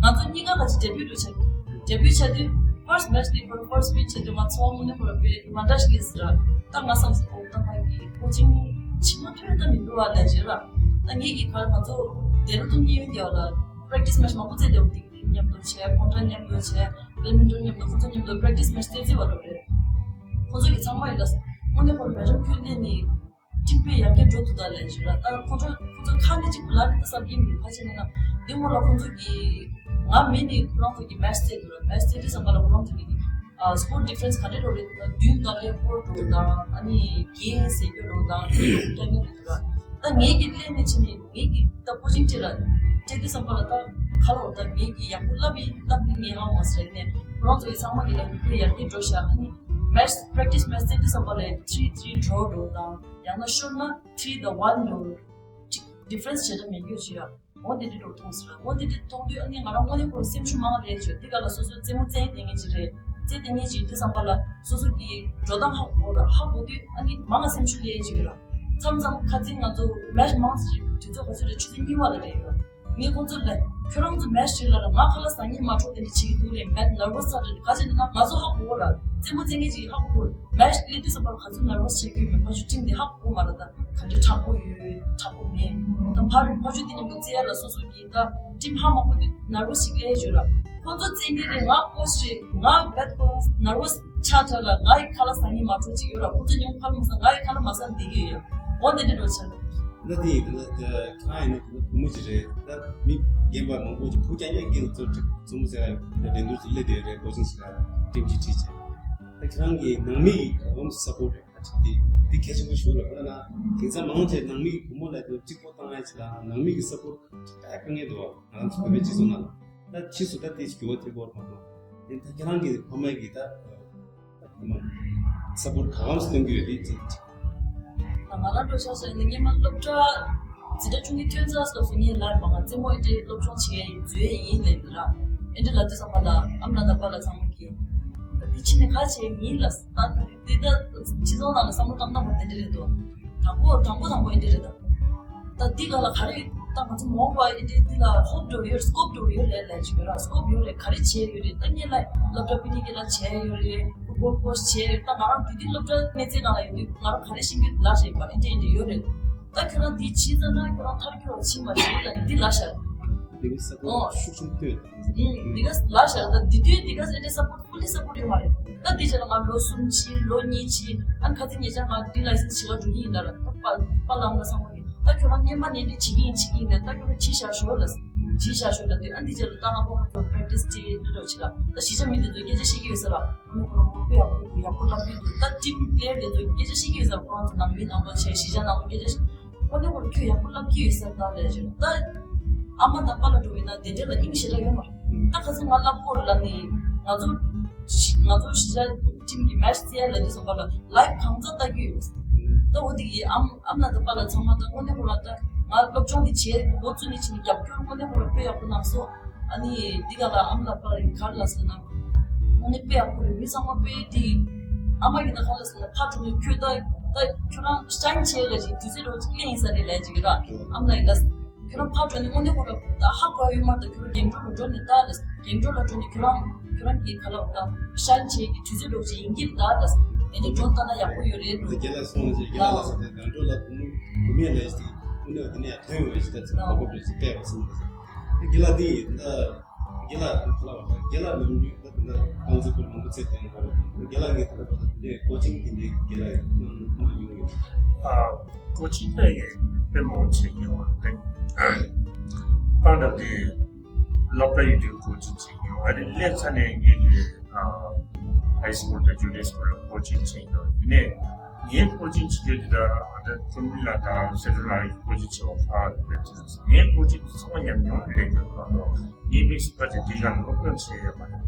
ང་ཚོ་གཉིས་ཀ་ལ་ཅིག་ཌེ་བིའུ་འགྲོ་ཆགས་ཀྱི། ཌེ་བིའུ་བྱས་དུས་ཕར་སི་མེ་ཆི་འདི་ཕར་ཕར་སི་ཝིན་བྱས་དུས་ང་ཚོ་དངོས་གནས་ཁོ་ར་དཔེ་མ་འདྲ་ཞིག་ཡིན་ཟེར་ར། ད་ང་བསམ་སོང་། ཨོ་ད་ཕ་གི་ཀོ་ཆིང་ཇི་མ་ཐོན་ད་མི་འགྲོ་བ་ལ་ཟེར་ར། ད་ངེད་ཀྱི་ཁར་ང་ཚོ་ལྡེ་ར་ལྡུན་གཡས་གཡོན་དེ་བ་ལ་པེ་རེག་ཊི་སི་མེ་ཆི་མང་པོ་རྩེ་བསྡད་པ་འདི་མཉམ་དུ་བྱས། ཀོན་ཊེ་མཉམ་དུ་བྱས། བེ་ཌི་མིན་ཊོན་མཉམ་དུ་ཁོང་ཚོ་མཉམ་དུ་པེ་རེག་ཊི་སི་མེ་ཆི་རྩེ་རྩེ་བ་འགྲོ་རེད། ཁོང་ཚོ་གི་ཚང་མ་ཡིན་ད་དངོས་གནས་ཁོ་ར་མེ་ཌམ་ཁྱོད་སླེབས་ནས། ཊིམ་དཔེ་ཡར་རྒྱས་འགྲོ་ཐུབ་ད་ལབ་ཞུ་ར། ད་ཁོང་ཚོ་ཁོང་ཚོ་ཁ་ནས་གཅིག་པུ་ལབ་རེད་ད་བསམ་གྱི་མི་འདུག་ཕལ་ཆེར་ན་ན་འདི་སྔོན་ལ་ཁོང་ཚོ་གི་ང་མིན་ནི་ཁོ་རང་ཚོ་གི་མེ་ཆི་རྩེ་འདུག་ར། མེ་ཆི་རྩེ་དུས་ཙམ་པ་ལ་ཁོ་རང་ཚོ་གི་ཨ་སི་ཀོར་ཌི་ཕ་རེན་སི་ག་འདྲ་འགྲོ་རེད། བདུན་དང་ལས་སྐོར་འགྲོ་དང་ཨ་ནི་བརྒྱད་ཟེར་རྒྱུ་འགྲོ་དང་ཨ་ནི་སྐྱོ་ཉོ་རེད་འདུག་ར། ད་ངེད་ཀྱི་སླེབས་ནས་ཕྱིན་ནས་ངེད་ཀྱི་ད་ཀོ་ཆིང་སྤྲད་ལ་སྤྲད་དུས་ཙམ་པ་ལ་ད་ཁ་ལོ་ད་ངེད་ཀྱི་ཡག་པོ་བསླབ་ཡིན་བསླབ་ཡིན་ངེད་ཧ་མ་ཟེར་ནས་ཁོ་རང་ཚོ་གི་ཚང་མ་གི་ལ་ཡག་པོ་ཡར་རྒྱས་འགྲོ་ཤག་ཨ་ནི་མེ་ཆི་པེ་རེག་ཊི་སི་མེ་ཆི་རྩེ་དུས་ཙམ་པ་ལ་ཐི་རི་ཐི་རི་ཌོ་རོ་དང་། ཡང་ན་ཤོར་ན་ཐི་རི་དང་ཝན་ནོ། ཅིག་ཌི་ཕ་རེན་སི་བྱེད་ཐབས་མེད་རྒྱུ་ཞིག་ཡ། འོ་འདི་འདྲ་འགྲོ་མཐོང་ཟེར། འོ་འདི་འདྲ་མཐོང་དུས་ཨ་ནི་ང་རང་དངོས་གནས་ཁོ་སེམས་ཤུགས་མང་རེད་བྱོས། འདི་ག་ལ་སོ་སོའི་རྩེད་མོ་རྩེ་བསྡད་མཁན་ཅིག་རེད། རྩེ་བསྡད་མཁན་ཅིག་དེ་བསམ་པ་ལ་སོ་སོ་གི་འགྲོ་སྟངས་ཧ་གོ་ར། ཧ་གོ་དུས་ཨ་ནི་མང་ང་སེམས་ཤུགས་སླེབས་ཅིག་ར། མཚམས་མཚམས་ཁ་རྩང་ང་ཚོ་མེ་ཆི་མང་ཙམ་ཞིག་དུས་ཚོད་ག་ཚོད་རེད། ཆུ་ཚོད་གཉིས་པ་ལ་རེད་ཡོད། ངས་ཁོང་ཚོ་ལ་ཁྱོད་རང་ཚོ་མེ་ཆི་ལ་ང་ཁ་ལག་ཟ་སྙིང་མ་འདོད་དེ་འདྲ་བྱེད་ཀྱི་འདུག་ལས་མེད་ནར་བ་སི་ཚ་དྲགས་ག་ཅི་ན་ང་ཚོ་ཧ་གོ་གོ་ར། རྩེད་མོ་རྩེ་མཁན་ཅིག་ཧ་གོ་གོ། མེ་ཆི་སླེབས་དུས་ཙམ་པར་ག་ཚོད་ནར་བ་སི་བྱེད་ཀྱི་ཡོད་མེད་ཕར་ཚུར་ཊིམ་དེ་ཧ་གོ་གོ་མ་རེད། ད་ག་འདྲ་དྲག་པོ་ཡོད་དྲག་པོ་མེད། ད་ཕར་ཕར་ཚུར་དེ་མཉམ་དུ་རྩེ་ཡ་ལ་སོ་སོ་གི་ད་ཊིམ་ཧ་མ་གོ་དུས་ནར་བ་སི་ཞིག་སླེབས་ཡོད་ར། ཁོང་ཚོ་རྩེ་མཁན་རེད། ང་ཀོ་ཆི་རེད། ང་བེད་ཁོ་རང་ནར་བ་སི་ཆགས་དྲགས་ལ་ང་ཡི་ཁ་ལག་ཟ་སྙིང་མ་འདོད་ཅིག་ཡོད་ར། ཁོང་ཚོ་ཉུང་ཁ་ལག་མ་ཟ། ང་ཡི་ཁ་ལག་མ་ཟ་འདི་གི་ཡོད། འོ་འདི་འདྲ་འགྲོ་ཆགས། ད་དེ་ཡིན་ད་ལྟ་ཁྱེད་རང་ཡིན་ན་ད་ལྟ་བུ་མོ་ཅིག་རེད། ད་མི་རྒན་པ་མང་པོ་ཅིག་བུ་རྐྱང་རྐྱང་རྒན་ཚོ་ཅིག་བཙུན་མོ་ཟེར་ཡ་ཡོད། ད་འགྲན་བསྡུར་ཅིག་སླེབས་བསྡད་ཡོད་རེད། ཀོ་ཆིང་ཞིག་ལ་ཊིམ་ཅིག་ཁྲིད་བྱས། ད་ཁྱེད་རང་གི་ནང་མི་ཡི་ཧོམ་སཔོར་ཊི་ད་ཅིག་དེ་དེ་གལ་ཆེན་པོ་ཞིག་རེད། ད་ན་དེང་སང་མང་ཆེ་ནང་མི་གི་བུ་མོ་ལ་དེ་གཅིག་པོ་བཏང་ཡ་ཅིག་ལ་ནང་མི་གི་སཔོར་ཊི་ད་དཀའ་ངལ་འདུག་བ། ང་རང་ཚོ་བོད་པའི་སྤྱི་ཚོགས་ནང་ལ་ད་ཕྱིས་སུ་ད་དེ་ཅིག་འགྱུར་བ་ཐེབས་ཀྱི་ཡོད་རེད་མ་གཏོགས། དེ་ད་ཁྱེད་རང་གི་ཕ་མ་གི་ད། སཔོར་ཊི་ག་འདྲ་སྟོན་གྱི་ཡོད་དེ་ཅིག་ཅིག་ང་རང་འགྲོ་ཤག་ཟེར་ནས་སྔོན་མ་སློབ་གྲྭ་འཛིན་གྲྭ་བཅུ་གཉིས་ཐོན་ཚར་སྐབས་སུ་ངས་ལབ་པ། ང་རྩེད་མོ་ཨེ་འདྲའི་སློབ་སྦྱོང་བྱེད་ཡ་ཡིན་འཛུལ་ཡ་ཡིན་ལབ་ཡིན་ར། ཨེ་འདྲ་ལབ་དུས་ཙམ་པ་ལ་ཨ་མ་དང་པ་ལ་ཚང་མ་གིས་ད་འདི་ཕྱི་ནས་ག་བྱེད་ཡིན་ལ། ད་འདི་ད་སྤྱི་ཚོགས་ནང་ལ་བསམ་བློ་བཏང་སྟངས་པ་དེ་འདྲ་རེད་འདུག་དང་པོ་དང་པོ་དང་པོ་ཨེ་འདྲ་རེད་ད། ད་འདི་ག་ལ་ག་རེ་ད་ང་ཚོ་མོ་པ་ཨེ་འདྲ་འདི་ལ་ཧོབ་འགྲོ་ཡོད། སི་ཀོབ་འགྲོ་ཡོད་རེད་ལབ་ཅིག་ཡོད་ར། སི་ཀོབ་ཡོད་རེད། ག་རེ་བྱས་ཡོད་རེད། ད་ངས་ལ་སློབ་གྲྭ་པི་ཊི་ཀེ་ལ་བྱས་ཡོད་རེད། ཕུཊ་བོལ་ཀོ་ཆི་བྱས་ཡོད། ད་ང་རང་དེ་དུས་སློབ་གྲྭ་གནས་ཚད་ནང་ལ་ཡོད་དུས་ང་རང་ག་རེ་ཤེས་ཀྱི་ལ་རེད་པ། ཨེ་འདྲ་ཨེ་འདྲ་ཡོད་རེད། ད་ཁྱོད་རང་འདི་བྱས་ཙང་ན་ཁྱོད་རང་ཐར་རྒྱུ་ར་ཕྱིན་མ་བྱུང་ལ་འདི་ལ་ཤར། འདི་ག་སི་ཀོབ་ཨོ་ཤུགས་ཆུང་ཐོས། ཨུམ། འདི་ག་ལ་ཤར། ད་འདི་དུས་འདི་ག་ཨེ་འདྲ་སི་ཀོབ་ཕུལ་ལི་སི་ཀོབ་ཡོད་མ་རེད། ད་འདི་བྱས་ན་ང་ལོ་གསུམ་ཕྱིན་ལོ་གཉིས་ཕྱིན་ཨ་ནི་ཁ་སང་ཉེ་ཆར་ང་འདི་ལའི་སེན་སི་བྱེད་ག་འགྲོ་གི་ཡིན་ལ་ར། ད་པ་པ་ལམ་ལ་སང་བ་ཡིན། ད་ཁྱོད་རང་སྔོན་མ་ནས་འདི་བྱེད་ཀྱི་ཡིན་བྱེད་ཀྱི་ཡིན་ལ་ད་ཁྱོད་རང་བྱེད་བཞག་ཞོར་ལ་བྱེད་བཞག་ཞོར་ལ་དེ་ཨ་འདི་བྱས་ལ་ད་ང་ཁོ་ཁོ་པེ་རེག་ཊི་སི་བྱེད་འགྲོ་བྱེད་ལ་ད་གཞིས་ཆགས་མི་འདི་ཚོས་སྐད་ཆ་བཤད་ཀྱི་ཡོད་ས་ར། ཨ་ནི་ཁོ་རང་ཁོ་ཁོ་ཡག་པོ་ཡག་པོ་ལབ་ཀྱི་འདུག་ད་ཊིམ་པི་ལེ་ཡར་འདི་ཚོས་སྐད་ཆ་བཤད་ཀྱི་ཡོད་ས་ར། ཁོ་རང་ཚོ་ནང་མི་ནང་པ་བྱས་གཞིས་ཆགས་ནང་ལ་སྐད་ཆ་བཤད། ཁོ་ནི་ཁོ་ཁྱོད་ཡག་པོ་ལབ་ཀྱི་ཡོད་ས་ར་ད་ལས་བྱས་ད་ཨ་མ་དང་པ་ལ་འགྲོ་བའི་ན་དེ་འདྲ་ལ་དབྱིངས་ཞེ་དྲག་ཡོད་མ་རེད། ད་ཁ་སང་ང་ལབ་ཀྱི་ཡོད་རེད་ལབ་ནི་ང་ཚོ། ང་ཚོ་གཞིས་ཆགས་ཁྲིམས་ཀྱི་མེ་ཆི་ཚེ་ལ་དུས་སུ་པ་ལ་ལའིབ་གང་ཚ་ལྟ་གི་ཡོད། ད་འོ་དེ་གི་ཨམ་ཨམ་ལགས་དང་པ་ལགས་ཚང་མ་ད་དངོས་གནས་ཁོ་རང་ད་ང་སློབ་སྦྱོང་དེ་བྱས་འགོ་བཙུགས་ནས་ཕྱིན་རྒྱབ་སྐྱོར་དངོས་གནས་ཁོ་རང་དཔེ་ཡག་པོ་གནང་སོང་། ཨ་ནི་འདི་ག་ལ་ཨམ་ལགས་པ་ལགས་ག་རེ་ལབ་ཟེར་ན། དངོས་གནས་དཔེ་ཡག་པོ་རེད། མི་ཚང་མ་དཔེ་དེ་ཨ་མ་ཡིན་ན་ག་རེ་ལབ་ཟེར་ན་ཕར་འགྲོ་ནས་ཁྱོད་ད་ད་ཁྱོད་རང་ཤན་བྱས་ལ་ཅིག་དུས་ཚོད་འགྲོ་ཅིག་ལེན་ཡིན་ས་རེད་ལབ་ཅིག་ར། ཨམ་ལགས་ཡིན་ད། ཁྱོད་རང་ཕར་འགྲོ་ནས་དངོས་གནས་ཁོ་རང་ད་ཧ་གོ་ཡོད་མ་རེད། ད་ཁྱོད་རང་རྒྱང་འགྲོ་ལ་འགྲོ་ནས་ད་ལ་རྒྱང་འགྲོ་ལ་འགྲོ་ནས་ཁྱོད་རང་ཁྱོད་རང་གིས་ག་ལ་ད་ཤན་བྱས་ཀྱི་དུས་ཚོད་འགྲོ་ཅིག་ཡིན་གྱི་ད་ལ་དེ་འདྲ་འགྲོ་ད་ན་ཡག་པོ་ཡོད་རེད་འགྲོ། རྒན་ལགས་སོང་ཅིག་རྒན་ལགས་ལ་སོང་དེ་རྒྱང་འགྲོ་ལ་དུ་མི་དུ་མི་ལས་ཅིག་དངོས་གནས་དེ་ནས་ཡང་ཐོན་ཡོད་རེད་ཅིག་ད་ཚོད་ཧ་གོ་རེད་ཅིག་བལྟས་པ་སོང་རྒན་ལགས་དེ་ཡིན་ད། རྒན་ལགས་ཁ་ལག་བ་རྒན་ལགས་ནམ་རྒྱུན་ད་དེ་འདྲ་རྐང་འཛིན་སྐོར་མང་པོ་བྱས་ཏེ་ཡོང་བ་རེད། རྒན་ལགས་ངས་ད་ལྟ་བར་དུ་དེ་འདྲའི་ཀོ་ཆིང་དེ་འདྲའི་རྒན་ལགས་གནང་གནང་མྱོང་ཡོད། ཨ། ཀོ་ཆིང་ད་ཡིན་དཔེ་མང་པོ་བྱས་མྱོང་བ་རེད། རྐང་འདྲ་དེ་སློབ་གྲྭ་ཡི་དུས་ཀོ་ཆིང་བྱས་མྱོང་ཨ་རི་སླེབས་ཚར་ནས་ངས་ཀྱི་ཨ་ཧའི་སི་ཀུལ་དང་ཇུ་ནི་ཡར་སི་ཀུལ་ལ་ཀོ་ཆིང་བྱས་མྱོང་ཡིན་ནའི། ངའི་ཀོ་ཆིང་བྱེད་རྒྱུ་འདི་ལྟར་ཨ་ད་ཐུན་མིན་ལ་དང་སེ་ཐུ་ལ་ཀོ་ཆིང་བྱེད་པ་ཕར་རེད། ངའི་ཀོ་ཆིང་འདི་ཚང་མ་ཉམས་མྱོང་རེད་ཀྱང་ང་ངའི་དམིགས་སུ་བཀར་ཏེ་འདི་ག་སློབ་སྟོན་བྱས་ཡོད་མ་རེད།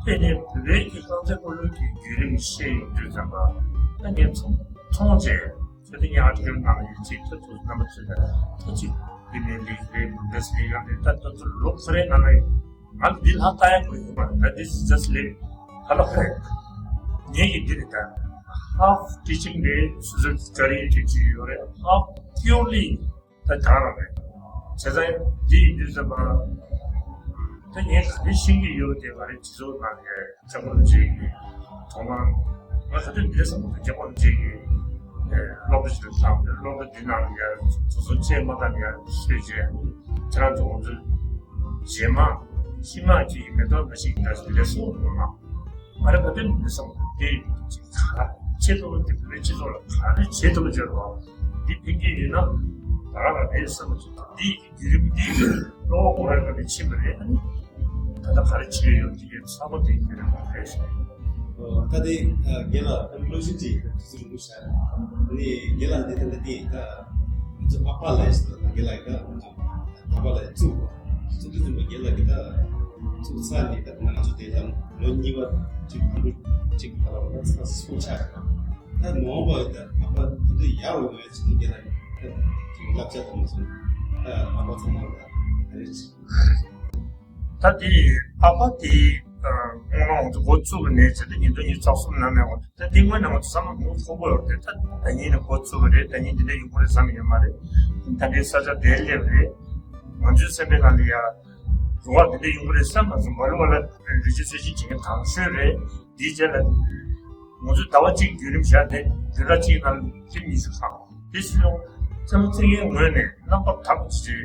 དེ་ནས་བོད་པའི་གི་རྐང་རྩེད་སྤོ་ལོའི་གི་བརྒྱུད་རིམ་བཤད་ཡོང་དུས་ཙམ་པ་ད་ངས་མཐོང་མཐོང་བྱས་ད་ལྟ་ངས་ཨ་ཏི་ཀལ་ནང་ལ་ཡིན་ཅིག་ད་ཚོ་རྣམ་པ་ཚོས་ད་ད་ཅིག་བི་མེ་ལིག་རེད་བུན་དེ་སི་ལི་ག་རེད་ད་ད་ཚོ་ལོ་ག་རེ་ནང་ལ་ང་འདི་ལྷག་ལྟ་ཡ་དགོས་ཡོད་མ་རེད། ད་this is just live ཧ་ལོ་ཧེ། ངེད་ཀྱི་འདི་རེད་ད། half teaching རེད། སོ་སོའི་career ཐུགས་ཀྱི་ཡོད་རེད། half purely ད་དག་རང་རེད། བྱས་ཙང་འདི་ཡིན་དུས་ཙམ་པ་ད་ངས་ག་རེ་ཤེས་ཀྱི་ཡོད་དེ་ང་རེ་སྤྱི་ཚོགས་ནང་ནས་སྐྱབས་མགོན་རིན་པོ་ཆེ་གི་ཐོག་མར་ང་ག་དུས་འདི་འདྲ་བསམ་བློ་སྐྱབས་མགོན་རིན་པོ་ཆེ་གི་སློབ་གྲྭ་ཞིག་ཏུ་བཏང་སྟེ་སློབ་གྲྭ་འདི་ནང་ལ་ཡར་ཚོགས་གཙོ་བཅས་མ་བཏང་ཡར་སོས་བྱས་ཁྱེད་རང་ཚོ་ང་ཚོ་རྗེས་མ་ཤི་མ་གི་མེ་ཏོག་འབའ་ཞིག་འདྲ་ཞིག་ལས་སོང་ལོ་མ། ང་རང་ག་དུས་འདི་བསམ་བློ་དེ་ཅིག་ག་ཆེ་ཐོག་ལ་འདི་བོད་སྤྱི་ཚོགས་ལ་ག་རེ་བྱེད་ཐུབ་ཀྱི་རེད་བ། འདི་ཕན་གྱི་ཡོད་ན་ད་ག་རང་རེད་བསམ་བློ་ཅིག་འདི་བརྒྱུད་རིམ་འདི་གློ་བ་ཁོ་རང་ག་ནས་ཕྱིན་པ་རེད། ཨ་ནི་ད་ལྟ་ག་རེ་བྱེད་ཡོད་འདི་གའི་ཚ་པོ་དེ་བརྒྱུད་རིམ་རེད་ཟེར། ད་དེ་རྒན་ལགས་ཨ་ནི་བློ་གཞི་ཅིག་དུས་ཚོད་རིང་པོ་བཞག་ཨ་ནི་རྒན་ལགས་འདི་ད་ལྟ་དེ་ད་ང་ཚོ་ཨ་ཕ་ལགས་ཤིག་ད་རྒན་ལགས་ད་ང་ཚོ་ཨ་ཕ་ལགས་བཙུགས་པ་བཙུགས་དུས་ཙམ་པ་རྒན་ལགས་ཀྱིས་ད་བཙུགས་ཚར་ནས་ད་ང་ཚོ་དེ་ལ་ལོ་གཉིས་པ་ཅིག་ཕུལ་ཅིག་ད་ལ་ཚ་སུ་ཆགས་ད་མ་འོངས་པ་ད་ཨ་ཕ་ད་དུང་ཡག་འོས་མེད་ཅིག་རྒན་ལགས་ཀྱིས་ད་ཅིག་བསླབ་བྱ་དང་མ་སོང་ད་ཨ་ཕ་ཚང་མ་ལ་ད་རེ་ཅིག་ད་དེ་ཨ་ཕ་དེ་སྔོན་མ་ང་ཚོ་འགོ་བཙུགས་པ་ནས་བྱས་ཏེ་ཉིས་སྟོང་ཉི་ཤུ་རྩ་གསུམ་ནང་ནས་འོང་དུས་ད་དེ་སྔོན་ནས་ང་ཚོ་བསམ་བློ་མང་པོ་འཁོར་གྱི་ཡོད་རེད། ད་ད་ཉིད་ནས་འགོ་བཙུགས་པ་རེད། ད་ཉིད་འདི་འདྲ་ཡོང་གི་རེད་བསམ་ཡོད་མ་རེད། ད་འདྲའི་ས་ཆ་དེར་སླེབས་རེད། ང་ཚོའི་སེམས་པའི་ནང་ལ་ཡ་རུ་བ་འདི་འདྲ་ཡོང་གི་རེད་བསམ་མ་སོང་། མ་རུ་བ་ལ་རི་ཆུ་ཚོད་ཅིག་བྱེད་མཁན་དང་ཤོས་རེད། དེའི་རྗེས་ལ་ང་ཚོས་ཟླ་བ་གཅིག་བརྒྱུད་རིམ་བཞག་སྟེ་བདུན་ཕྲག་གཅིག་ནང་ལ་ཁྱིམ་ཉི་ཤུ་གང་དེ་སུ་ཡོང་རྩེད་མོ་རྩེ་མཁན་ངོས་ནས་རྣམ་པར་དག་པ་ཅིག་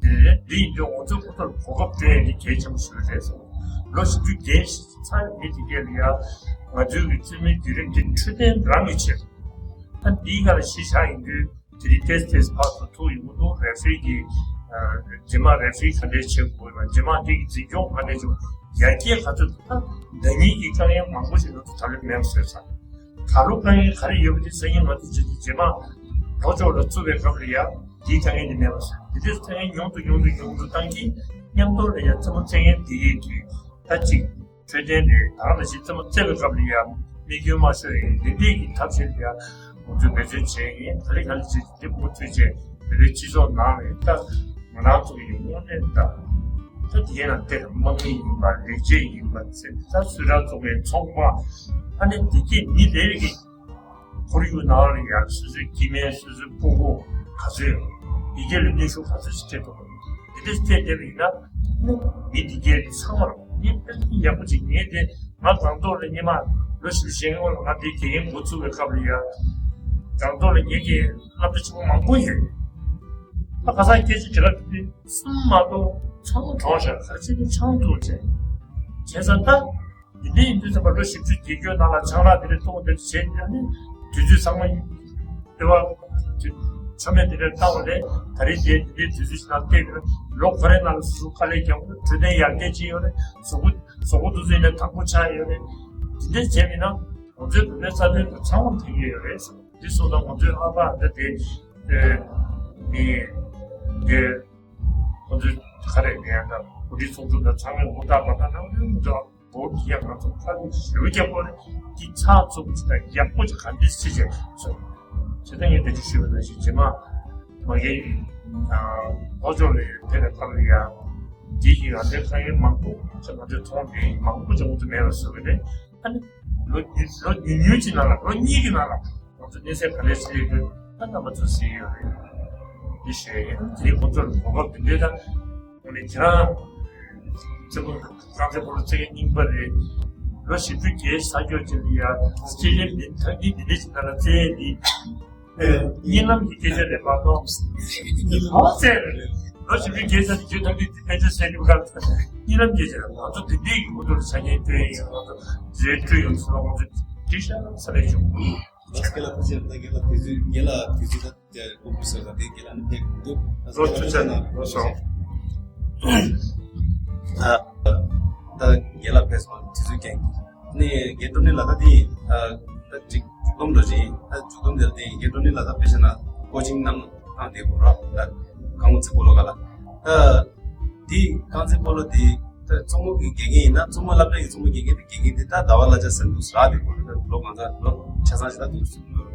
རེད། དེ་ཡིན་དུས་ང་ཚོས་ཁོ་ཚོར་གོ་སྐབས་སྤྲད་ཡས་འདི་གལ་ཆེན་པོ་ཞིག་རེད་ཟེར། ལོ་བཞི་བཅུ་བརྒལ་ཚར་མི་དེ་གས་ལ་ཡ་ང་ཚོའི་གི་རྩེད་མོའི་བརྒྱུད་རིམ་འདི་འཕྲོད་བསྟེན་རང་གི་ཆེད་དུ་ད་འདིའི་སྒང་ལ་གཞི་བཞག་ཡིན་དུས། དེ་རིང་ཏོག་ཙམ་ཏོག་ཙམ་ཕར་ཚུར་ཐུག་ཡོང་གི་འདུག་རེ་ཧྥི་རི་གི་རྗེས་མ་རེ་ཧྥི་རི་ག་འདྲས་བྱེད་དགོས་ན་རྗེས་མ་འདི་གི་འཛིན་སྐྱོང་ག་འདྲས་བྱེད་དགོས། ཡར་རྒྱས་ག་ཚོད་ད་ཟླ་ཉིན་གྱི་དཀའ་ངལ་མང་པོ་ཞིག་ང་ཚོ་ད་ལོ་མེད་པ་བཟོས་ཚར། ད་ལོ་དཀའ་ངལ་ག་རེ་ཡོད་པ་དེ་སང་ཉིན་ང་ཚོ་རྗེས་རྗེས་མ་ལྷོ་ཕྱོགས་ལ་བཙུགས་པའི་སྐབས་ལ་ཡ་འདིའི་དཀའ་ངལ་འདི་མེད་པ་བཟོས། འདི་འདྲས་དཀའ་ངལ་ཉུང་དུ་ཉུང་དུ་ཉུང་དུ་བཏང་གིན་མཉམ་དུ་ལ་ཡ་རྩེད་མོ་རྩེ་མཁན་འདི་གས་ཀྱི་ད་ཅིག་འཕྲོད་བསྟེན་རེད། ད་ག་ནང་བཞིན་རྩེད་མོ་རྩེ་བའི་སྐབས་ལ་ཡང་དམིགས་ཡུལ་མ་ཤོར་ཡིན་ལེགས་འདེད་ཀྱི་ཐབས་ཤེས་ལ་ཡང་ང་ཚོས་འབད་བརྩོན་བྱས་ཡིན། ག་ལེ་ག་ལེ་བྱས་ཏེ་འདི་མུ་མཐུད་བྱས་བོད་པའི་སྤྱི་ཚོགས་ནང་ནས་ད་ང་རང་ཚོ་གི་དངོས་གནས་ད་ད་དེ་ཡན་ལ་དེ་དམག་མི་ཡིན་པ་ལས་བྱེད་ཡིན་པ་ཚེ་ད་སུད་ཊར་བཙོང་མཁན་ཚོང་པ་ཨ་ནི་དེ་གས་མི་རེ་རེ་གི་ཁོར་ཡུག་ནང་ལ་ཡང་སོ་སོའི་སྐྱེ་དམན་སོ་སོའི་སྤུ་གུ་ག་ཚོད་ཡོད། ཡི་གེ་ལ་གནོན་ཤུགས་ག་ཚོད་ཅིག་སྤྲད་ཐུབ་པ་རེད། འདི་འདྲ་སྤྲད་བསྡད་པ་ཡིན་ན་མི་འདི་གའི་ཚང་མར་ངས་དཔེ་མཚོན་ཡག་པོ་ཅིག་ངས་དེ་ང་སྒང་ཏོག་ལ་སྔོན་མ་ལོ་བཞི་བཅུ་ཞེ་ལྔའི་སྔོན་ལ་ང་འདིའི་དགེ་རྒན་འགོ་ཚུགས་པའི་སྐབས་ལ་ཡ་སྒང་ཏོག་ལ་ངེད་ཀྱི་སློབ་གྲྭ་ཆེན་མོ་མང་པོ་ཡོད། ད་ཁ་སང་སྐད་ཆ་དྲི་ར་དྲི་དུས་གསུམ་མ་གཏོགས་ཚང་མ་གྲོངས་ཤག་ག་རེ་བྱས་ནས་ཆང་འཐུང་བྱས་བྱས་ཙང་ད། འདི་འདྲ་ཡིན་དུས་ཙམ་པ་ལོ་བཞི་བཅུ་བརྒལ་རྒྱུ་ནང་ལ་ཆང་རག་འདི་འདྲ་བཏུང་འདི་འདྲ་བྱས་ནས་ནི་དུས་ཚོད་ཚང་མ་ལྟེ་བ་ཆ་མེད་འདི་འདྲ་བཏང་བ་ལས་ད་རེས་དེ་འདི་འདྲའི་དུས་ཚོད་ཞིག་ནང་བལྟས་ནས་ལོ་ག་རེ་ནང་ལ་སུ་དཀའ་ལས་རྒྱག་དགོས་འཕྲོད་བསྟེན་ཡར་རྒྱས་ཕྱིན་ཡོད་རེད། གཟུགས་པོ་གཟུགས་པོ་འདུ་ཚོད་ནས་དྭངས་པོ་ཆགས་ཡོད་རེད། འདི་འདྲ་བྱས་མིན་ན་ང་ཚོའི་བོད་པའི་རྩ་དོན་དུ་ཚང་མ་ཕན་གྱི་ཡོད་རེད། འདི་སོང་ཙང་ང་ཚོའི་ཨ་ཕ་འདི་དེ་མི་དེ་ཁོ་ཚོའི་ག་རེ་ནས་ཡང་འདྲ་གོ་སྒྲིག་ཚོགས་ཆུང་དང་ཚང་མས་ཧུར་ཐག་འབད་ཐག་གནང་རེད་ང་ཚོ། བོད་ཀྱི་ཡང་ང་ཚོ་ཕ་གི་ཞེ་པོ་རྒྱག་པོ་རེད། འདི་ཚགས་ཚུད་པོ་ཅིག་དང་ཡག་པོ་ཅིག་ག་འདྲས་བྱེད་ཅེས་སོ། བྱས་ཙང་ངས་འདི་ཅིག་ཞུས་པ་ནང་བཞིན་རྗེས་མ་མ་གི་ལྷོ་ཕྱོགས་ལ་ཡོད་དེ་ལ་ཐབས་ལ་ཡ་འདི་ཡི་ང་ཚོའི་ཁ་ཡོད་མང་པོ་ཅིག་ང་ཚོའི་ཚོང་འདི་མང་པོ་ཅིག་ང་ཚོ་མེད་པ་བཟོ་གི་རེད། ཨ་ནི་ལོ་ཉི་ལོ་ཉུང་ཉུང་ཅིག་ནང་ལ་ལོ་གཉིས་ཀྱི་ནང་ལ་ང་ཚོ་གནས་ཚད་ག་ལེར་ཞིག་ཡོད་ན་རྣམ་པ་ཚོ་གཟིགས་ཡོད་རེད། འདི་ཞུ་ཡ་ཡིན། དེ་ཁོ་ཚོར་གོ་སྐབས་འདི་འདྲ་དང་། ཨ་ནི་ཁྱེད་རང་རྩེ་མོ་རྐང་རྩེད་སྤོ་ལོ་རྩེ་མཁན་རྙིང་པ་རེད། ལོ་བཞི་བཅུ་བརྒལ་ས་སྐྱོ་ཅན་ལ་ཡ་སྐྱེས་ལེན་མིན་ཐག་གི་འདི་འདྲ་ཞིག་ནང་ལ་རྩེ་ཡས་འདི། གཉིད་ལམ་གྱི་སྐད་ཆ་རེད་མ་གཏོགས། ཧོ་ཟེར། ལོ་བཞི་བཅུ་བརྒལ་ས་ནས་རྒྱུན་ཐམས་ཅད་དེ་ཕན་ཆད་ཟེར་གྱི་བཀའ་གཉིད་ལམ་སྐད་ཆ་རེད། ང་ཚོ་དེ་འདྲའི་གི་མུ་མཐུད་ཆ་རྐྱེན་སྤྲོད་ཡིན། ང་ཚོ་རེད་སྤྲོད་ཡོང་ཚུལ་ལ་ང་ཚོ་འགྲིག་ཤག་ས་ལས་བྱུང་། ལགས་སོ། རྒན་ལགས་ཕལ་ཆེར་ད་རྒན་ལགས་དུས་ཚོད་རྒན་ལགས་དུས་ཚོད་ད་དགོངས་པ་ཟེར་བ་དེ་རྒན་ལགས་ནི་ཕེབས་འདུག་ལོ་ཐུགས་རྗེ་གནང་། ལོ་སོང་། ད་ད་རྒན་ལགས་ཕེབས་སོང་། དུས་ཚོད་རྒན་གྱིས་ནི་རྒན་ཀྲོ་ནི་ལ་ད་དེ་ད་ཅིག་མཇུག་སྡོམ་འགྲོ་ཅིང་ད་མཇུག་སྡོམ་དེར་དེ་རྒན་ཀྲོ་ནི་ལ་ད་དཔེ་བྱས་ན་ཀོ་ཅིང་གནང་སྟངས་དེ་གོ་ར་ད་ཁང་བུ་ཚེ་སྤོ་ལོ་ག་ལ་ད། དེ་རྐང་རྩེད་སྤོ་ལོ་དེ་ད་གཙང་པོ་གི་དགེ་རྒན་ཡིན་ན་གཙང་པོ་སློབ་གྲྭ་ཡི་གཙང་པོ་དགེ་རྒན་དེ་དགེ་རྒན་དེ་ད་ཟླ་བ་གླ་ཆ་ཟེར་འདུག་རག་དེ་གོ་ད་ལོ་གང་ཚ་ལོ་ཆ་ཚང་ཞིག་ད་འདུག་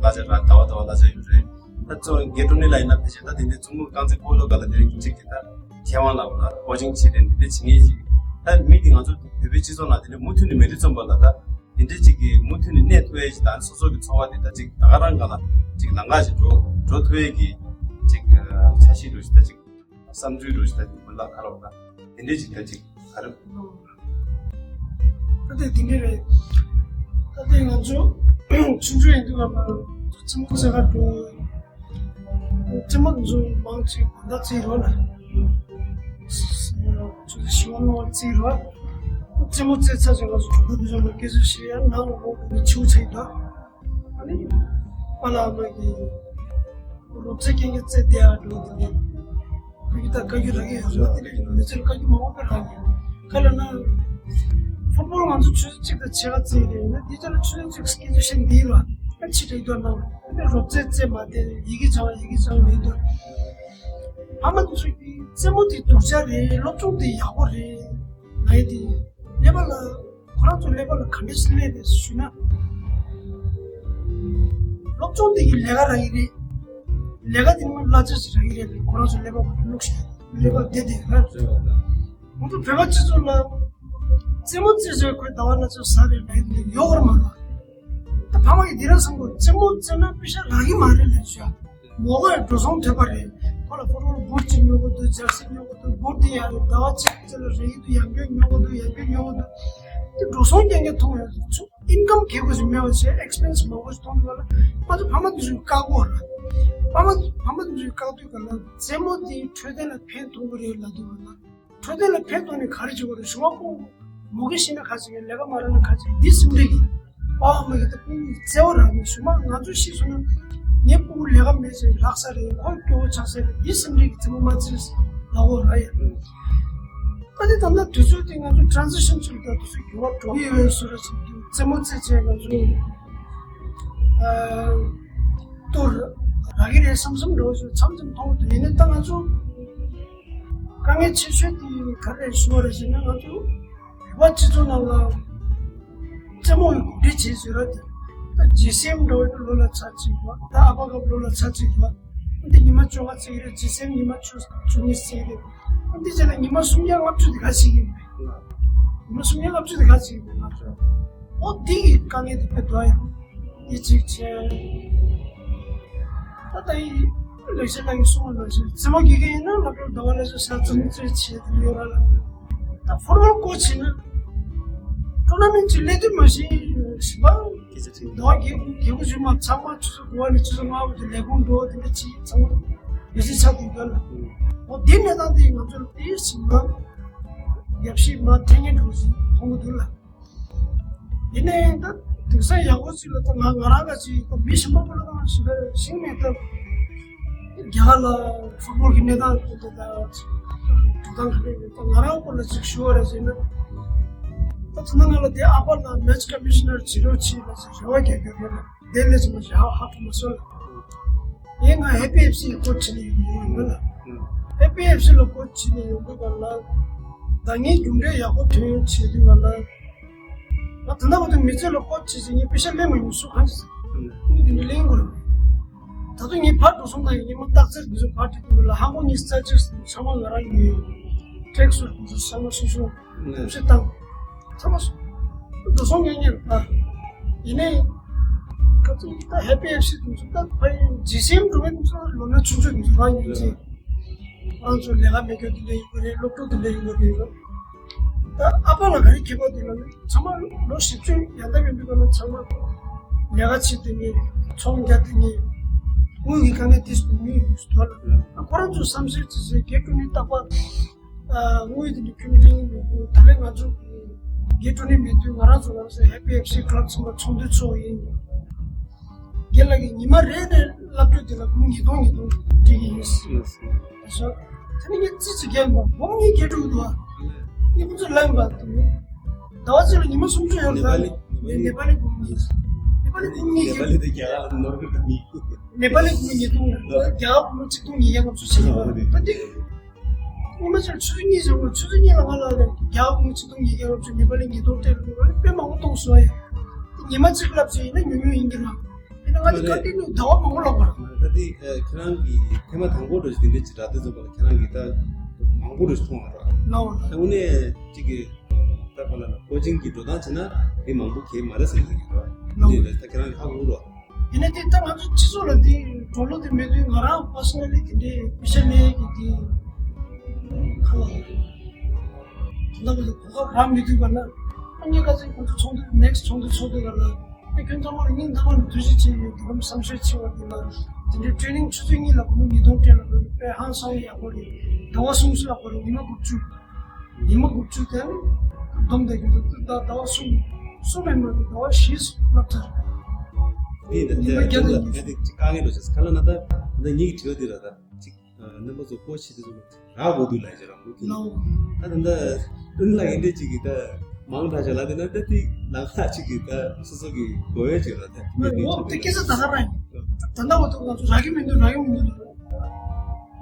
གླ་ཆ་རག་ཟླ་བ་ཟླ་བ་གླ་ཆ་ཡོད་རེད། ད་གཙོ་རྒན་ཀྲོ་ནི་ལ་ཡིན་ན་ཕལ་ཆེར་ད་དེ་འདྲའི་གཙང་པོ་རྐང་རྩེད་སྤོ་ལོ་ག་ལ་དེ་རིང་གཅིག་གི་ད་མཁས་དབང་ལ་ད་ཀོ་ཅིང་བྱེད་དེ་འདི་འདྲ་བྱེད་ངེས་ཅིག་ད་མི་དེ་ང་ཚོ་བོད་པའི་སྤྱི་ཚོགས་ནང་དེ་འདྲ་མུ་མཐུད་ནས་མེ་རི་རྩོམ་པ་ལ་ད་དེ་འདྲ་ཅིག་གི་མུ་མཐུད་ནས་གནས་ཐུབ་ཡས་ཅིག་ད་སོ་སོ་གི་འཚོ་བ་དེ་ད་ཅིག་ད་ག་རང་ག་ལ་ཅིག་ལམ་ཁ་ཅིག་འགྲོ་འགྲོ་ཐུབ་ཡས་ཀྱི་ཅིག་འཆར་གཞི་འདྲ་ཞིག་ད་ཅིག་བསམ་ཚུལ་འདྲ་ཞིག་ད་མི་ལ་ཁ་རོག་ད་དེ་འདྲས་ཅིག་ད་ཅིག་ག་རེ། ད་ལྟའི་དེ་འདྲས་རེད། ད་ལྟའི་ང་ཚོ་ཆུང་ཆུང་ཡིན་དུས་ང་རྩེད་མོ་རྩེ་ག་འགྲོ། རྩེད་མོ་ཚོ་མང་ཆེ་བ་ད་རྩེད་རོགས་ལ། ཆུ་ཚོད་བཞི་པ་ལྔ་པ་རྩེད་རོགས། རྩེད་མོ་རྩེ་ཚར་རྗེས་ང་ཚོ་གྲོགས་པོ་དེ་ཚོ་ལ་སྐད་ཆ་བཤད་ཡ་ནང་ལ་འོང་དུས་ཆུ་ཚོད་ད། ཨ་ནི། པཱ་ལགས་མ་གི་རོགས་རྩེད་མཁན་གྱི་རྩེད་བསྡད་ཡག་འགྲོ་དུས་ནི། ཕ་གི་ད་བཀའ་བཀྱོན་རག་གི་ཡོད་ན་དེ་ནས་མི་ཚེར་བཀའ་བཀྱོན་མང་པོ་རག་གི་ཡོད། ག་ལ་ན། ཕུཊ་བོལ་ང་ཚོ་ཆུ་ཚོད་གཅིག་དང་ཕྱེད་ཀ་རྩེད་རེད་ན་འདི་ཚོ་ལ་ཆུ་ཚོད་གཅིག་སྐད་ཆ་བཤད་འདི་ལ་ཨ་ཕྱི་དྲག་དོ་ན་ཨ་ནི་རོགས་རྩེད་རྩེད་མ་དེ་ཡི་གེ་སྦྱང་ཡི་གེ་སྦྱང་མེད་དོ། ཕ་མ་དེ་ཚོ་གི་རྩེད་མོ་དེ་སྡུག་ཅག་རེད། སློབ་སྦྱོང་དེ་ཡག་པོ་རེད། ང་ཡི་དེ་ཀླད་པ་ལ། ཁོ་རང་ཚོ་ཀླད་པ་ལ་ག་འདྲས་སླེབས་རེད་ཞུས་ན། སློབ་སྦྱོང་དེ་གི་ལས་ཀ་རག་གི་རེད། ལས་ཀ་དེ་མ་གླ་ཆ་ཞིག་རག་གི་རེད། ཁོ་རང་ཚོ་ཀླད་པ་ལ་བླུགས་ཤིག་ཀླད་པ་བདེ་བདེ་རེད། ང་ཚོ་བོད་པ་སྤྱི་ཚོགས་ལ་རྩེད་མོ་རྩེ་ཚོད་ཁོས་ཟླ་བ་གླ་ཆ་ཟ་རེད་ལབ་ཡོད་གི་རེད་མ་གཏོགས། ད་ཕ་མ་གི་འདི་རང་བསམ་དགོས། རྩེད་མོ་རྩེ་ན་པེ་ཤ་རག་གི་མ་རེད་ལབ་ཤག་མོ་གོ་ཡ་འགྲོ་སོང་ཐོབ་པ་རེད། ཁོ་ལ་ཕུཊ་བོལ་བུཊ་ཅིག་ཉོ་དགོས་འདུག་འཇར་སི་ཉོ་དགོས་འདུག་བུཊ་དེ་ཡང་ཟླ་བ་གཅིག་ཙམ་ལ་རེག་གི་འདུག་ཡང་བསྐྱར་ཉོ་དགོས་འདུག་ཡང་བསྐྱར་ཉོ་དགོས་འདུག་དེ་འགྲོ་སོང་རྐྱང་རྐྱང་མཐོང་ཡོད་འདུག་ཚུ་ཨིན་ཀམ་གལ་དགོས་ཞིག་མེད་པ་བྱས་ཨེག་སི་པེན་སི་མང་པོ་ཞིག་མཐོང་འདུག་ལ། ང་ཚོ་ཕ་མ་དེ་ཚོས་བཀག་གོ་ར། ཕ་མ་ཕ་མ་དེ་ཚོས་བཀག་དུས་ག་ལ་རྩེད་མོ་དེ་འཕྲོད་བསྟེན་ལ་ཕན་ཐོགས་ཀྱི་རེད་ལབ་དུས་ག་ལ། འཕྲོད་བསྟེན་ལ་ཕན་ཐོགས་ནས་ག་རེ་བྱེད་དགོས་རེད། གཞུག་མ་ཁོང་མུ་གེ་ཤི་ན་ག་བྱེད་ཀྱི་རེད། ལས་ཀ་མ་རག་ན་ག་བྱེད་ཀྱི་རེད། འདི་སེམས་ཁྲལ་གྱིས་པ་ཕ་མ་གིས་ད་ཁོང་གི་བརྩེ་བ་རག་ནས་གཞུག་མ་ང་ཚོ་ཤི་སོང་ན་ངའི་ཕྲུ་གུ་ལས་ཀ་མེད་ཚེ་ལྷག་ས་རེད། ཁོ་སྐྱོ་བོ་ཆགས་ས་རེད། འདི་སེམས་ཁྲལ་གྱིས་རྩེད་མོ་མ་རྩེས་ལབ་དགོས་ར་ཡ། ཨ་ནི་ད་ལྟ་དུས་ཚོད་དེ་ང་ཚོ་ཊེ་རན་སི་ཤན་ཚུལ་དང་དུས་ཚོད་འགྱུར་བ་འགྲོ་གི་ཡོད་པའི་བཟོ་འདྲ་ཅིག་འདུག་རྩེད་མོ་རྩེ་བྱས་ང་ཚོ་ཨ་ཏོ་རག་གི་རེད་བསམ་བསམ་འགྲོ་བྱུང་། མཚམས་མཚམས་མཐོང་གི་འདུག་ཡིན་ནའི་ད་ང་ཚོ་དཀའ་ངལ་ཆེ་ཤོས་དེ་ག་རེ་ཞུ་བ་རེད་ཟེར་ན། ང་ཚོ་བོད་པ་སྤྱི་ཚོགས་ནང་ལ་རྩེད་མོ་ཡི་གོམས་འདྲིས་བྱེད་ཟེར་བ་དེ། ད་ཇི་སི་ཨེམ་འདྲ་བོ་ལོ་ལ་ཚར་གཅིག་ཡོད། ད་ཨ་ཕ་སྐབས་ལོ་ལ་ཚར་གཅིག་ཡོད། འདི་ཉི་མ་བཅོ་ལྔ་རྩེ་གི་རེད། ཇི་སི་ཨེམ་ཉི་མ་བཅུ་བཅུ་གཉིས་རྩེ་གི་རེད། འདི་བྱས་ན་ཉི་མ་སུམ་བརྒྱ་ལྔ་བཅུ་དེ་ག་བྱེད་ཀྱི་ཡིན་པས། ཉི་མ་སུམ་བརྒྱ་ལྔ་བཅུ་དེ་ག་བྱེད་ཀྱི་ཡིན་པས། ཨོ་འདི་གི་དཀའ་ངལ་དེ་དཔེ་འདུག་ཡ། འདི་གཅིག་བྱས། ད་ལྟ་ཡི་ལེགས་བཤད་ལགས་ཀྱིས་གསུངས་པ་ནང་བཞིན་རྩེད་མོ་དགེ་རྒན་ཡིན་ན་སློབ་གྲྭར་ཟླ་བ་ལ་སོགས་ས་རྩེད་མོ་རྩེ་བྱེད་དུ་ཡོད་ར་ལ། ད་ཕུཊ་བོལ་ཀོ་ཆི་ཡིན་ན་ཊུར་ན་མེན་ཊི་ཅིག་སླེབས་དུས་མ་གཞི་ཞིག་པ། སྐད་ཆ་དྲིས། ཟླ་བ་བརྒྱད་དགུ་བརྒྱད་དགུ་བཅུ་མ་ཚང་མ་ཆུ་ཚོད་དགུ་པ་ནས་ཆུ་ཚོད་ལྔ་པ་དུ་ལས་ཁུངས་འགྲོ་དེ་འདྲ་བྱེད་ཚང་མ་ལས་བྱེད་ཆགས་དུས་འདོད་ལ། འོ་དེ་གནས་སྟངས་དེ་ང་ཚོར་དེ་ཞིག་མ་ཡབ་ཤིག་མ་ཐེ་ངན་འགྲོ་ཞིག་མཐོང་གི་འདུག་ལ། ཡིན་ནའི་ད་དེང་སང་ཡག་པོ་ཅིག་ལ་ད་ང་ང་རང་ག་ཅིག་ད་མི་གཞན་པ་པོ་ལ་ད་ཞིག་ལ་ཤེས་མེད་ད། རྒྱ་གར་ལ་ཕུཊ་བོལ་གྱི་གནས་སྟངས་དེ་ད་ད་འགྲོ་སྟངས་ག་རེ་རེད། ད་ང་རང་སྐོར་ལ་ཅིག་ཞུ་བ་རེད་ཟེར་ན། ད་ད་ནང་ང་ལ་དེ་ཨ་ཕ་ལ་མེ་ཆི་ཀོ་མི་ཤི་ནར་བྱེད་རོགས་བྱེད་ལ་ཅིག་རེ་བ་རྒྱག་རྒྱུ་རེད་ལ། དེ་ལས་ཅིག་མ་ཞིག་ཧ་ཧ་གོ་མ་སོང་ལ། ཡིན་ང་ཧེ་པི་ཨེཕ་སི་ཡི་ཀོ་ཆི་ཆེ་ནས་ཡོང་གི་ཡོད་ལ། ཧེ་པི་ཨེཕ་སི་ལ་ཀོ་ཆི་ཆེ་ནས་ཡོང་གི་ཡོད་ལ། ད་ངས་རྒྱུ་འབྲས་ཡག་པོ་ཐོན་ཡོང་བྱེད་དུས་ལ། ང་ད་ལྟ་བར་དུ་མི་ཚེ་ལ་ཀོ་ཆེ་ཆེ་ངས་པེ་ཤ་ལེན་མ་ཡོང་སུ་གང་ཅི་ཟེར། ངས་དེ་འདྲ་ལེན་དགོས་རེད། ད་དུང་ངས་ཕར་འགྲོ་སོང་དང་ངས་མ་རྟགས་ཚེར་འདི་ཚོ་ཕར་བྲིས་དགོས་ལ། ཧང་གོ་ཉི་ཤུ་རྩ་གཅིག་ཚང་མ་ང་རང་ཡོད། ཀྲེག་སུ་འདི་ཚོ་ཚང་མ་སོ་སོ་གོམས་གཤིས་བཏང་། ཚང་མ་སོ་འགྲོ་སོང་ངས་ངས་ཨ། ཡིན་ནའི་ཁ་ཚོ་ད་ཧེ་པི་ཨེཕ་སི་དེ་ཚོ་ད་ཕ་ཡི་ཇི་སི་ཨེམ་འགྲོ་མཁན་དེ་ཚོ་ལོ་ན་ཆུང་ཆུང་དེ་ཚོ་རང་ཡིན་གྱི། ང་ཚོ་ལས་ཀ་མེད་མཁན་དེ་འདྲ་ཡིན་པ་རེད། སློབ་ཕྲུག་དེ་འདྲ་ཡིན་པ་རེད། ད་ཨ་ཕ་ལ་ག་རེ་ཁྱད་པར་འདུག་ལབ་ན། ཚང་མ་ལོ་བཞི་བཅུ་ཡར་འདབ་ཡོད་པའི་སྒང་ལ་ཚང་མ་ལས་ཀ་བྱེད་དེ་ནི་ཚོང་རྒྱག་དེ་ནི་དངུལ་གྱི་དཀའ་ངལ་དེ་སུ་མི་ཡོད་དོ་ལ། ཁོ་རང་ཚོ་བསམ་ཤེས་བྱེད་སའི་སྒེར་དྲུང་ནི་རྟག་པར་དངུལ་དེ་ནི་ཁྱོན་ནས་ལེན་མི་དགོས། ད་ལན་ང་ཚོ་སྒེར་དྲུང་ནི་མེད་དུས་ང་རང་ཚོ་ང་རང་ཚོ་ཧེ་པི་ཨེཕ་སི་ཀ་ལབ་ཚང་མ་ཚོགས་འདུ་ཚོགས་ཡིན། རྒན་ལགས་ཀྱིས་ཉི་མ་རེ་རེ་ལབ་རྒྱུ་དེ་ལ་སྒོར་ཉིས་སྟོང་ཉིས་སྟོང་སྤྲད་ཀྱི་ཡིན། ཡིན། ད་ཆ་དེ་ནི་ངས་ཙི་ཙི་རྒན་པ་སྒོར་ཉིས་བརྒྱ་དྲུག་འདུག་ཨ། ངས་ཁོ་ཚོ་ལབ་པ་དེ་ཟླ་བ་གཅིག་ལ་ཉི་མ་སུམ་ཅུ་ཡོད་རེད་ད། ནེ་པ་ལི་ནེ་པ་ལི་སྒོར་ཉིས། ནེ་པ་ལི་སྒོར་ཉིས་བརྒྱ། ནེ་པ་ལི་དེ་རྒྱ་གར་ནོར་གི་ད་མི། ནེ་པ་ལི་སྒོར་ཉིས་སྟོང་རེད། རྒྱ་གར་སྒོར་ཆིག་སྟོང་ཉིས་བརྒྱ་ལྔ་བཅུ་ཞིག་ཡོད་རེད་ད་དེ། ཉི་མ་གཅིག་ཆུ་ཚོད་གཉིས་བྱུང་བ། ཆུ་ཚོད་གཉིས་ལ་ང་ལ་རྒྱ་གར་ཆིག་སྟོང་ཉིས་བརྒྱ་ལྔ་བཅུ། ནེ་པ་ལི་ཉིས་སྟོང་སྤྲད་རུང་དཔེ་མང་པོ་གཏོང་སོང་ཡ། ཉི་མ་གཅིག་ལབ་ཚེ་ཡིན་ན་ཉུང་ཉུང་ཡིན་གྱི་ར། ཡིན་ན་ང་ཚོ་བཀའ་དྲིན་ནི་ཟླ་བ་མང་པོ་ལབ་པ་ར། ད་དེ་ཁྱེད་རང་གིས་ཐེངས་མ་དང་པོ་འགྲོ་ཞིག་དེ་འདྲའི་ཅིག་ར་དེ་ཚོ་བ་ལ་ཁྱེད་རང་གིས་ད་མང་པོ་འགྲོ་ཞིག་མཐོང་བ་ར། ལའོ་ད་དངོས་གནས་ཅིག་གི་ད་ག་ལ་ན་ཀོ་ཆིང་གི་འགྲོ་སྟངས་བྱས་ན་དེ་མང་པོ་གས་མ་རེད་བསམ་གྱི་ར། ལའོ་དེ་རེད། ད་ཁྱེད་རང་གིས་ཧ་གོ་རོགས། ཡིན་ན་དེ་ད་ང་ཚོ་སྤྱི་ཚོགས་ལ་དེ་འགྲོ་ལུགས་དེ་མེད་དུས་ང་རང་པར་སོ་ནལ་ལི་དེ་འདྲའི་པེ་ཤ་ལེན་གི་དེ་ཁ་ལ་ད་ལྟ་བར་དུ་གོ་སྐབས་རག་མི་ཐུབ་པ་ན། ཨ་ནི་ཁ་སང་ཁོང་ཚོ་ཚོགས་འདུ་ནེག་སི་ཊི་ཚོགས་འདུ་ཚོགས་དུས་ག་ལ་ཨ་ཁྱོད་ཚང་མ་ལ་སྙིང་ཐག་པ་ནས་ཐུགས་རྗེ་ཆེ་ཡོད། དེ་གམ་བསམ་ཤེས་ཆེ་བ་དེ་ལ་དེ་འདྲའི་ཊེ་ནིང་ཆུ་ཚོད་གཉིས་ལ་སྒོར་མོ་ཉིས་སྟོང་སྤྲད་ལ་དཔེ་ཧང་སང་ཡག་པོ་རེད། ཟླ་བ་གསུམ་ཙམ་ལ་སྒོར་ཉི་མ་དགུ་བཅུ། ཉི་མ་དགུ་བཅུ་དེ་ནི་བསྡོམས་བསྡད་ཀྱི་འདུག་ད་ཟླ་བ་གསུམ་གསུམ་མིན་པ་ཟླ་བ་བཞི་སློབ་གྲྭ་རེད། འདི་ཡིན་ད། ཉི་མ་བརྒྱ་དང་ཉི་ཤུ། ད་དཀའ་ངལ་འགྲོ་ཆེ་ཁ་ལ་ན། ད་ད་ངེད་ཀྱི་དྲི་བ་འདི་ར། ད་ཅིག་རྣམ་པ་ཚོ་ཀོ་ཆི་དེ་ཚོ་རག་དགོས་འདུག་ལབ་ཅིག་རང་མུ་མཐུད་ནས། ད་ད་ད་ཨུན་ལ་ཡིན་འདྲ་ཅིག་གི་ད་མང་དྲགས་ཤག་ལབ་དེ་ན། ད་དེ་ལམ་ཁ་ཅིག་གི་ད་སོ་སོ་གི་དགོས་ཡོད་ཅིག་ར། ད་མི་འོ་དེ་སྐད་ཆ་ད་ག་རང་ཡིན། ད་ལྟ་བར་དུ་ང་ཚོ་རག་གི་མི་འདུག་རག་གི་མི་འདུག་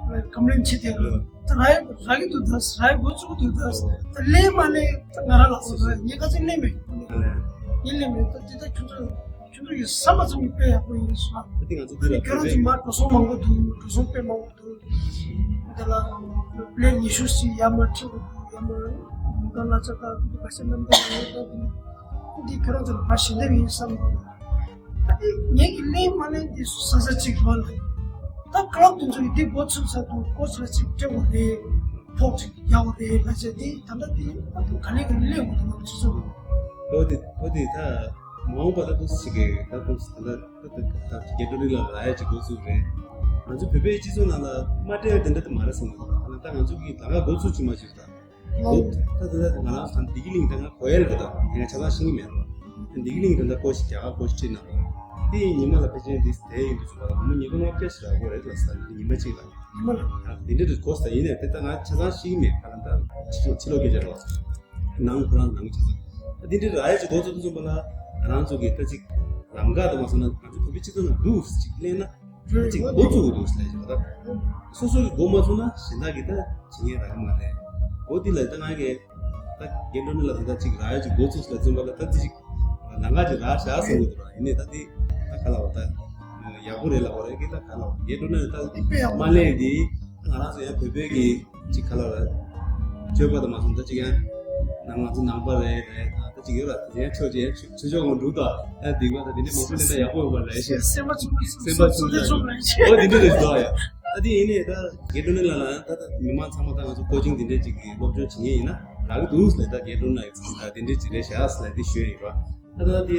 ལབ། ཀམ་པི་ལེན་བྱེད་དེ་ད་རག་རག་གི་འདུག་ད་རག་འགོ་བཙུགས་འདུག་ད་ད་ལེན་མ་ལེན་ད་ང་རང་ལ་འོ་ད་ངས་ཁ་ཚིག་ལེན་མེད། ངས་ལེན་མེད། ད་དེ་ད་ཁྱོད་ཚོ་ཁྱོད་ཚོ་ཡི་བསམ་པ་ཚང་གི་དཔེ་ཡག་པོ་ཡིན་ཟེར། ད་དེ་ང་ཚོ་འདི་ལ་ཁྱོད་རང་ཚོ་མར་འགྲོ་སོང་མང་པོ་འདུག་འགྲོ་སོང་དཔེ་མང་པོ་འདུག་དེ་ལ་པླེན་ཉི་ཤུ་ཞིག་ཡར་མར་ཁྲིད་དགོས་འདུག་ཡར་མར་མི་འགའ་ལ་ཆ་ག་འདི་བ་ཤ་རྣམ་དག་ཡོད་ད་དེ་འདི་ཁྱོད་རང་ཚོ་ལ་ཕར་ཞལ་འདེབས་ཡིན་བསམ་འདུག་ད་དེ་ངེད་ཀྱི་ལེན་མ་ལེན་དེ་ས་ས་གཅིག་རེད་བ་ལ། ད་ཀ་ལབ་དེ་ཚོ་ཡི་དེ་འགོ་ཚུགས་ཚར་དུས་ཀོ་ཆི་ལ་གཅིག་སྤྲད་དགོས་རེད། ཕོགས་ཅིག་རྒྱག་དགོས་རེད་ལབ་བྱས་དེ་ད་ལྟ་དེ་ད་དུང་ག་ལེ་ག་ལེ་ལེན་དགོས་འདུག་ང་ཚོ་སྤྱི་ཚོགས་ལ། འོ་དེ་འོ་དེ་ད་མ་འོངས་པ་ད་འདུག་སེ་ཅིག་གི་ད་འདུག་སེ་ད་ད་ད་ད་རྒྱ་འགྲོ་རིགས་ལ་རག་ཡ་ཅིག་འགོ་ཚུགས་རེད། ང་ཚོ་བོད་པའི་སྤྱི་ཚོགས་ནང་ལ་མ་སྤྲད་ཡ་དེ་འདྲ་དེ་མ་རེད་བསམ་གི་འདུག་ད་ང་ཚོ་གི་ལམ་ཁ་འགོ་ཚུགས་ཅིག་མ་བྱུང་ད། ལོ། ད་ད་ད་ང་རང་ད་བདེ་སྐྱིད་གླིང་ད་ང་གོ་ཡ་རེད་ད། ཡང་ཆ་ཚང་ཤེས་ཀྱི་མེད་ར། བདེ་སྐྱིད་གླིང་ད་ད་ཀོ་ཆི་རྒྱ་གར་ཀོ་ཆི་ཁྲིད་གནང་ར། དེ་ཡིན་ཉི་མ་ལ་ཕལ་ཆེར་འདི་དེ་ཡིན་དུ་ཆུ་བ་ལ་སྒོར་མོ་ཉིས་སྟོང་ལྔ་བརྒྱ་ཞིག་རག་གི་རེད་ལ་ས་ཉི་མ་གཅིག་ལ། ཉི་མ་ལ། ཨ་དེ་འདྲ་རེད་གོ་ས་ཡིན་ནས་དེ་ད་ང་ཆ་ཚང་ཤེས་ཀྱི་མེད། ཁ་ལ་ད་ཕྱི་ལོགས་ཕྱི་ལོགས་སྐད་ཆ་རེད་བ། ནང་ཁོ་རང་ནང་ཆ་ཚང་། ད་དེ་འདྲ་རག་ཡ་ཅིག་འགོ་ཚུགས་དུས་ཙམ་པ་ལ་ང་རང་ཚོ་གི་ད་ཅིག་ལམ་ཁ་དུ་མ་སོང་ན་ང་ཚོ་བོད་པའི་སྤྱི་ཚོགས་ནང་འདུག་ཅིག་གླེང་ན། ཅིག་འགོ་བཙུགས་འདུག་ཟེར་ལབ་ཀྱི་རེད་པ། སོ་སོ་གི་འགོ་མ་བཙུགས་ན་གཞན་དག་གིས་ད་བྱེད་མཁན་རག་གི་མ་རེད། འོ་དེ་ལ་ད་ང་གིས་ད་རྒན་འགྲོ་ནི་ལ་ད་ལྟ་ཅིག་རག་ཡ་ཅིག་འགོ་བཙུགས་ཟེར་ཙམ་པ་ལ་ད་དེ་ཅིག་ལམ་ཁ་ཅིག་རག་བཞག་ཟེར་གྱི་འདུག་ར། ཡིན་ནའི་ད་དེ་ད་ག་ལ་བ་ད་ཡག་པོ་རེད་ལབ་པ་རེད་ཀི། ད་ག་ལ་བ་རྒན་འགྲོ་ནི་ལ་ད་མ་གླེང་དེ་ང་རང་ཚོ་ཡང་བོད་པའི་གི་ཅིག་ག་ལ་བ་རེད། སྤྱོད་པ་དང་མ་སོང་ད་ཅིག་ཡང་ནང་ང་ཚོ་ནང་པ་རེད་རེད་ད། ཅིག་ཡོད་ལ་དེ་ཡང་ཆོས་ཅན་ཆོས་ཕྱོགས་ངོ་འགྲོ་དང་ཡང་སྡིག་པ་དང་དེ་འདྲའི་མང་པོ་ལེན་ན་ཡག་པོ་ཡོད་པ་ལས་ཤེས། སེམས་པ་ཆུང་ཆུང་སེམས་པ་ཆུང་ཆུང་ལས་ཤེས། འོ་དེ་འདྲ་རེད་འདུག་ཡ། ད་དེ་ཡིན་ནའི་ད་རྒན་འགྲོ་ནི་ལ་ལ་ད་ད་མི་མང་ཚང་མ་ད་ང་ཚོ་ཀོ་ཆིང་དེ་འདྲའི་ཅིག་གི་སློབ་སྦྱོང་བྱེད་མཁན་ཡིན་ན་རག་གི་འདུག་ཟེར་ད་རྒན་འགྲོ་ནི་ལ་ཡིན་ད་དེ་འདྲའི་ཅིག་རེད་ཤག་ཟེར་ལ་དེ་ཞུས་ཡིན་ར། ད་ད་དེ་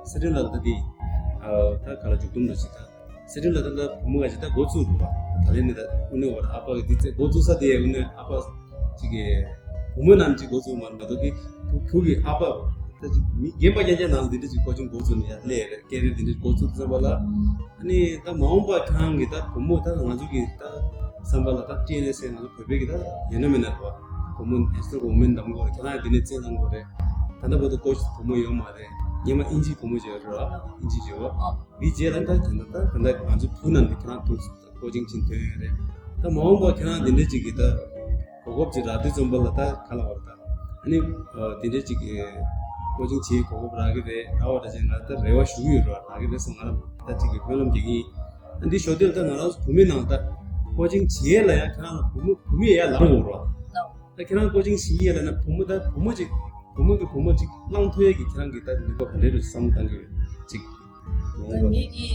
སེ་ཏན་ལ་ད་དེ་ད་ག་ལ་མཇུག་སྡོམ་འདྲ་ཞིག་ད། སེ་ཏན་ལ་ད་ལྟ་བུ་མོ་ག་ཅིག་ད་འགོ་བཙུགས་རུ་བ། ད་ལན་ནི་ད་དབུ་ནས་བར་ཨ་ཕ་གི་དེ་ཚེ་འགོ་བཙུགས་ས་དེ་དབུ་ནས་ཨ་ཕ་ཅིག་གི་བུ་མོ་རྣམས་ཅིག་འགོ་བཙུགས་མ་རུ་མ་གཏོགས་ཀི་བུ་བུ་གི་ཨ་ཕ་ད་ཅིག་མི་རྒན་པ་རྐྱང་རྐྱང་ནང་ལ་དེ་འདྲ་ཅིག་འགོ་ཆུང་འགོ་བཙུགས་ནས་ཡ་ལས་རེད་སྐད་རེད་དེ་འདྲ་འགོ་བཙུགས་ཙམ་པ་ལ། ཨ་ནི་ད་མ་འོངས་པ་ཁྱེད་རང་གི་ད་བུ་མོ་ད་ང་ཚོ་གི་ད་བསམ་པ་ལ་ད་ཊི་ཨེན་ཨེས་ཨེ་ང་ཚོ་བོད་པའི་གི་ད་ཡོད་ན་མེད་ན་རེད་བ། བུ་མོ་ཨེ་སི་ཊར་བུ་མེན་འདམ་གོ་རེད། ཁྱེད་རང་ཡ་དེ་ནས་བཙན་བཟང་གོ་རེད། ད་ལྟ་བར་དུ་ཀོ་ཆི་བུ་མོ་ཡོད་མ་རེད། སྔོན་མ་ཨིན་ཇིའི་བུ་མོ་བྱས་རེད་བ། ཨིན་ཇི་བྱས་བ། དེའི་རྗེས་ལ་ད་ད་ལྟ་ད་ད་ལྟ་ང་ཚོ་བུ་རྣམས་ཀྱི་ཁྱེད་རང་ཐུགས་སུ་ཀོ་ཆིང་ཕྱིན་ཐོན་ཡོད་རེད། ད་མ་འོངས་པ་ཁྱེད་རང་དེ་འདྲས་ཅིག་གི་ད་གོ་སྐབས་ཅིག་རག་དུས་ཙམ་པ་ལ་ད་ག་ལ་བར་ད་ཨ་ནི་དེ་འདྲས་ཅིག་གི་ ཀོ་ཆིང་བྱེད་དགོས་རག་གི་རེད། རག་པ་འདྲ་བྱས་ང་ད་རེ་བ་ཞུ་གི་ཡོད་རེད། རག་གི་རེད་བསམ། ང་ལ་ད་ཅིག་གི་སྨོན་ལམ་རྒྱག་གི་ཡིན། ཨ་འདི་ཞོ་དེ་ལ་ད་ང་རང་ཚོ་བུད་མེད་ནང་ད་ཀོ་ཆིང་བྱེད་ཡས་ལ་ཡང་ཁྱེད་རང་ལ་བུ་མོ་བུད་མེད་ཡར་ལངས་དགོས་རེད། ད་ཁྱེད་རང་ཀོ་ཆིང་བྱེད་ཡས་ལ་ན་བུ་མོ་ད་བུ་མོ་ཅིག་བུ་མོ་གི་བུ་མོ་ཅིག་བླངས་ཐུབ་ཡས་ཀྱི་ཁྱེད་རང་གི་ད་ནུས་པ་ག་འདྲས་རེད་བསམ་བློ་བཏང་གི་ཡོད་ཅིག་ད་ངེད་ཀྱིས་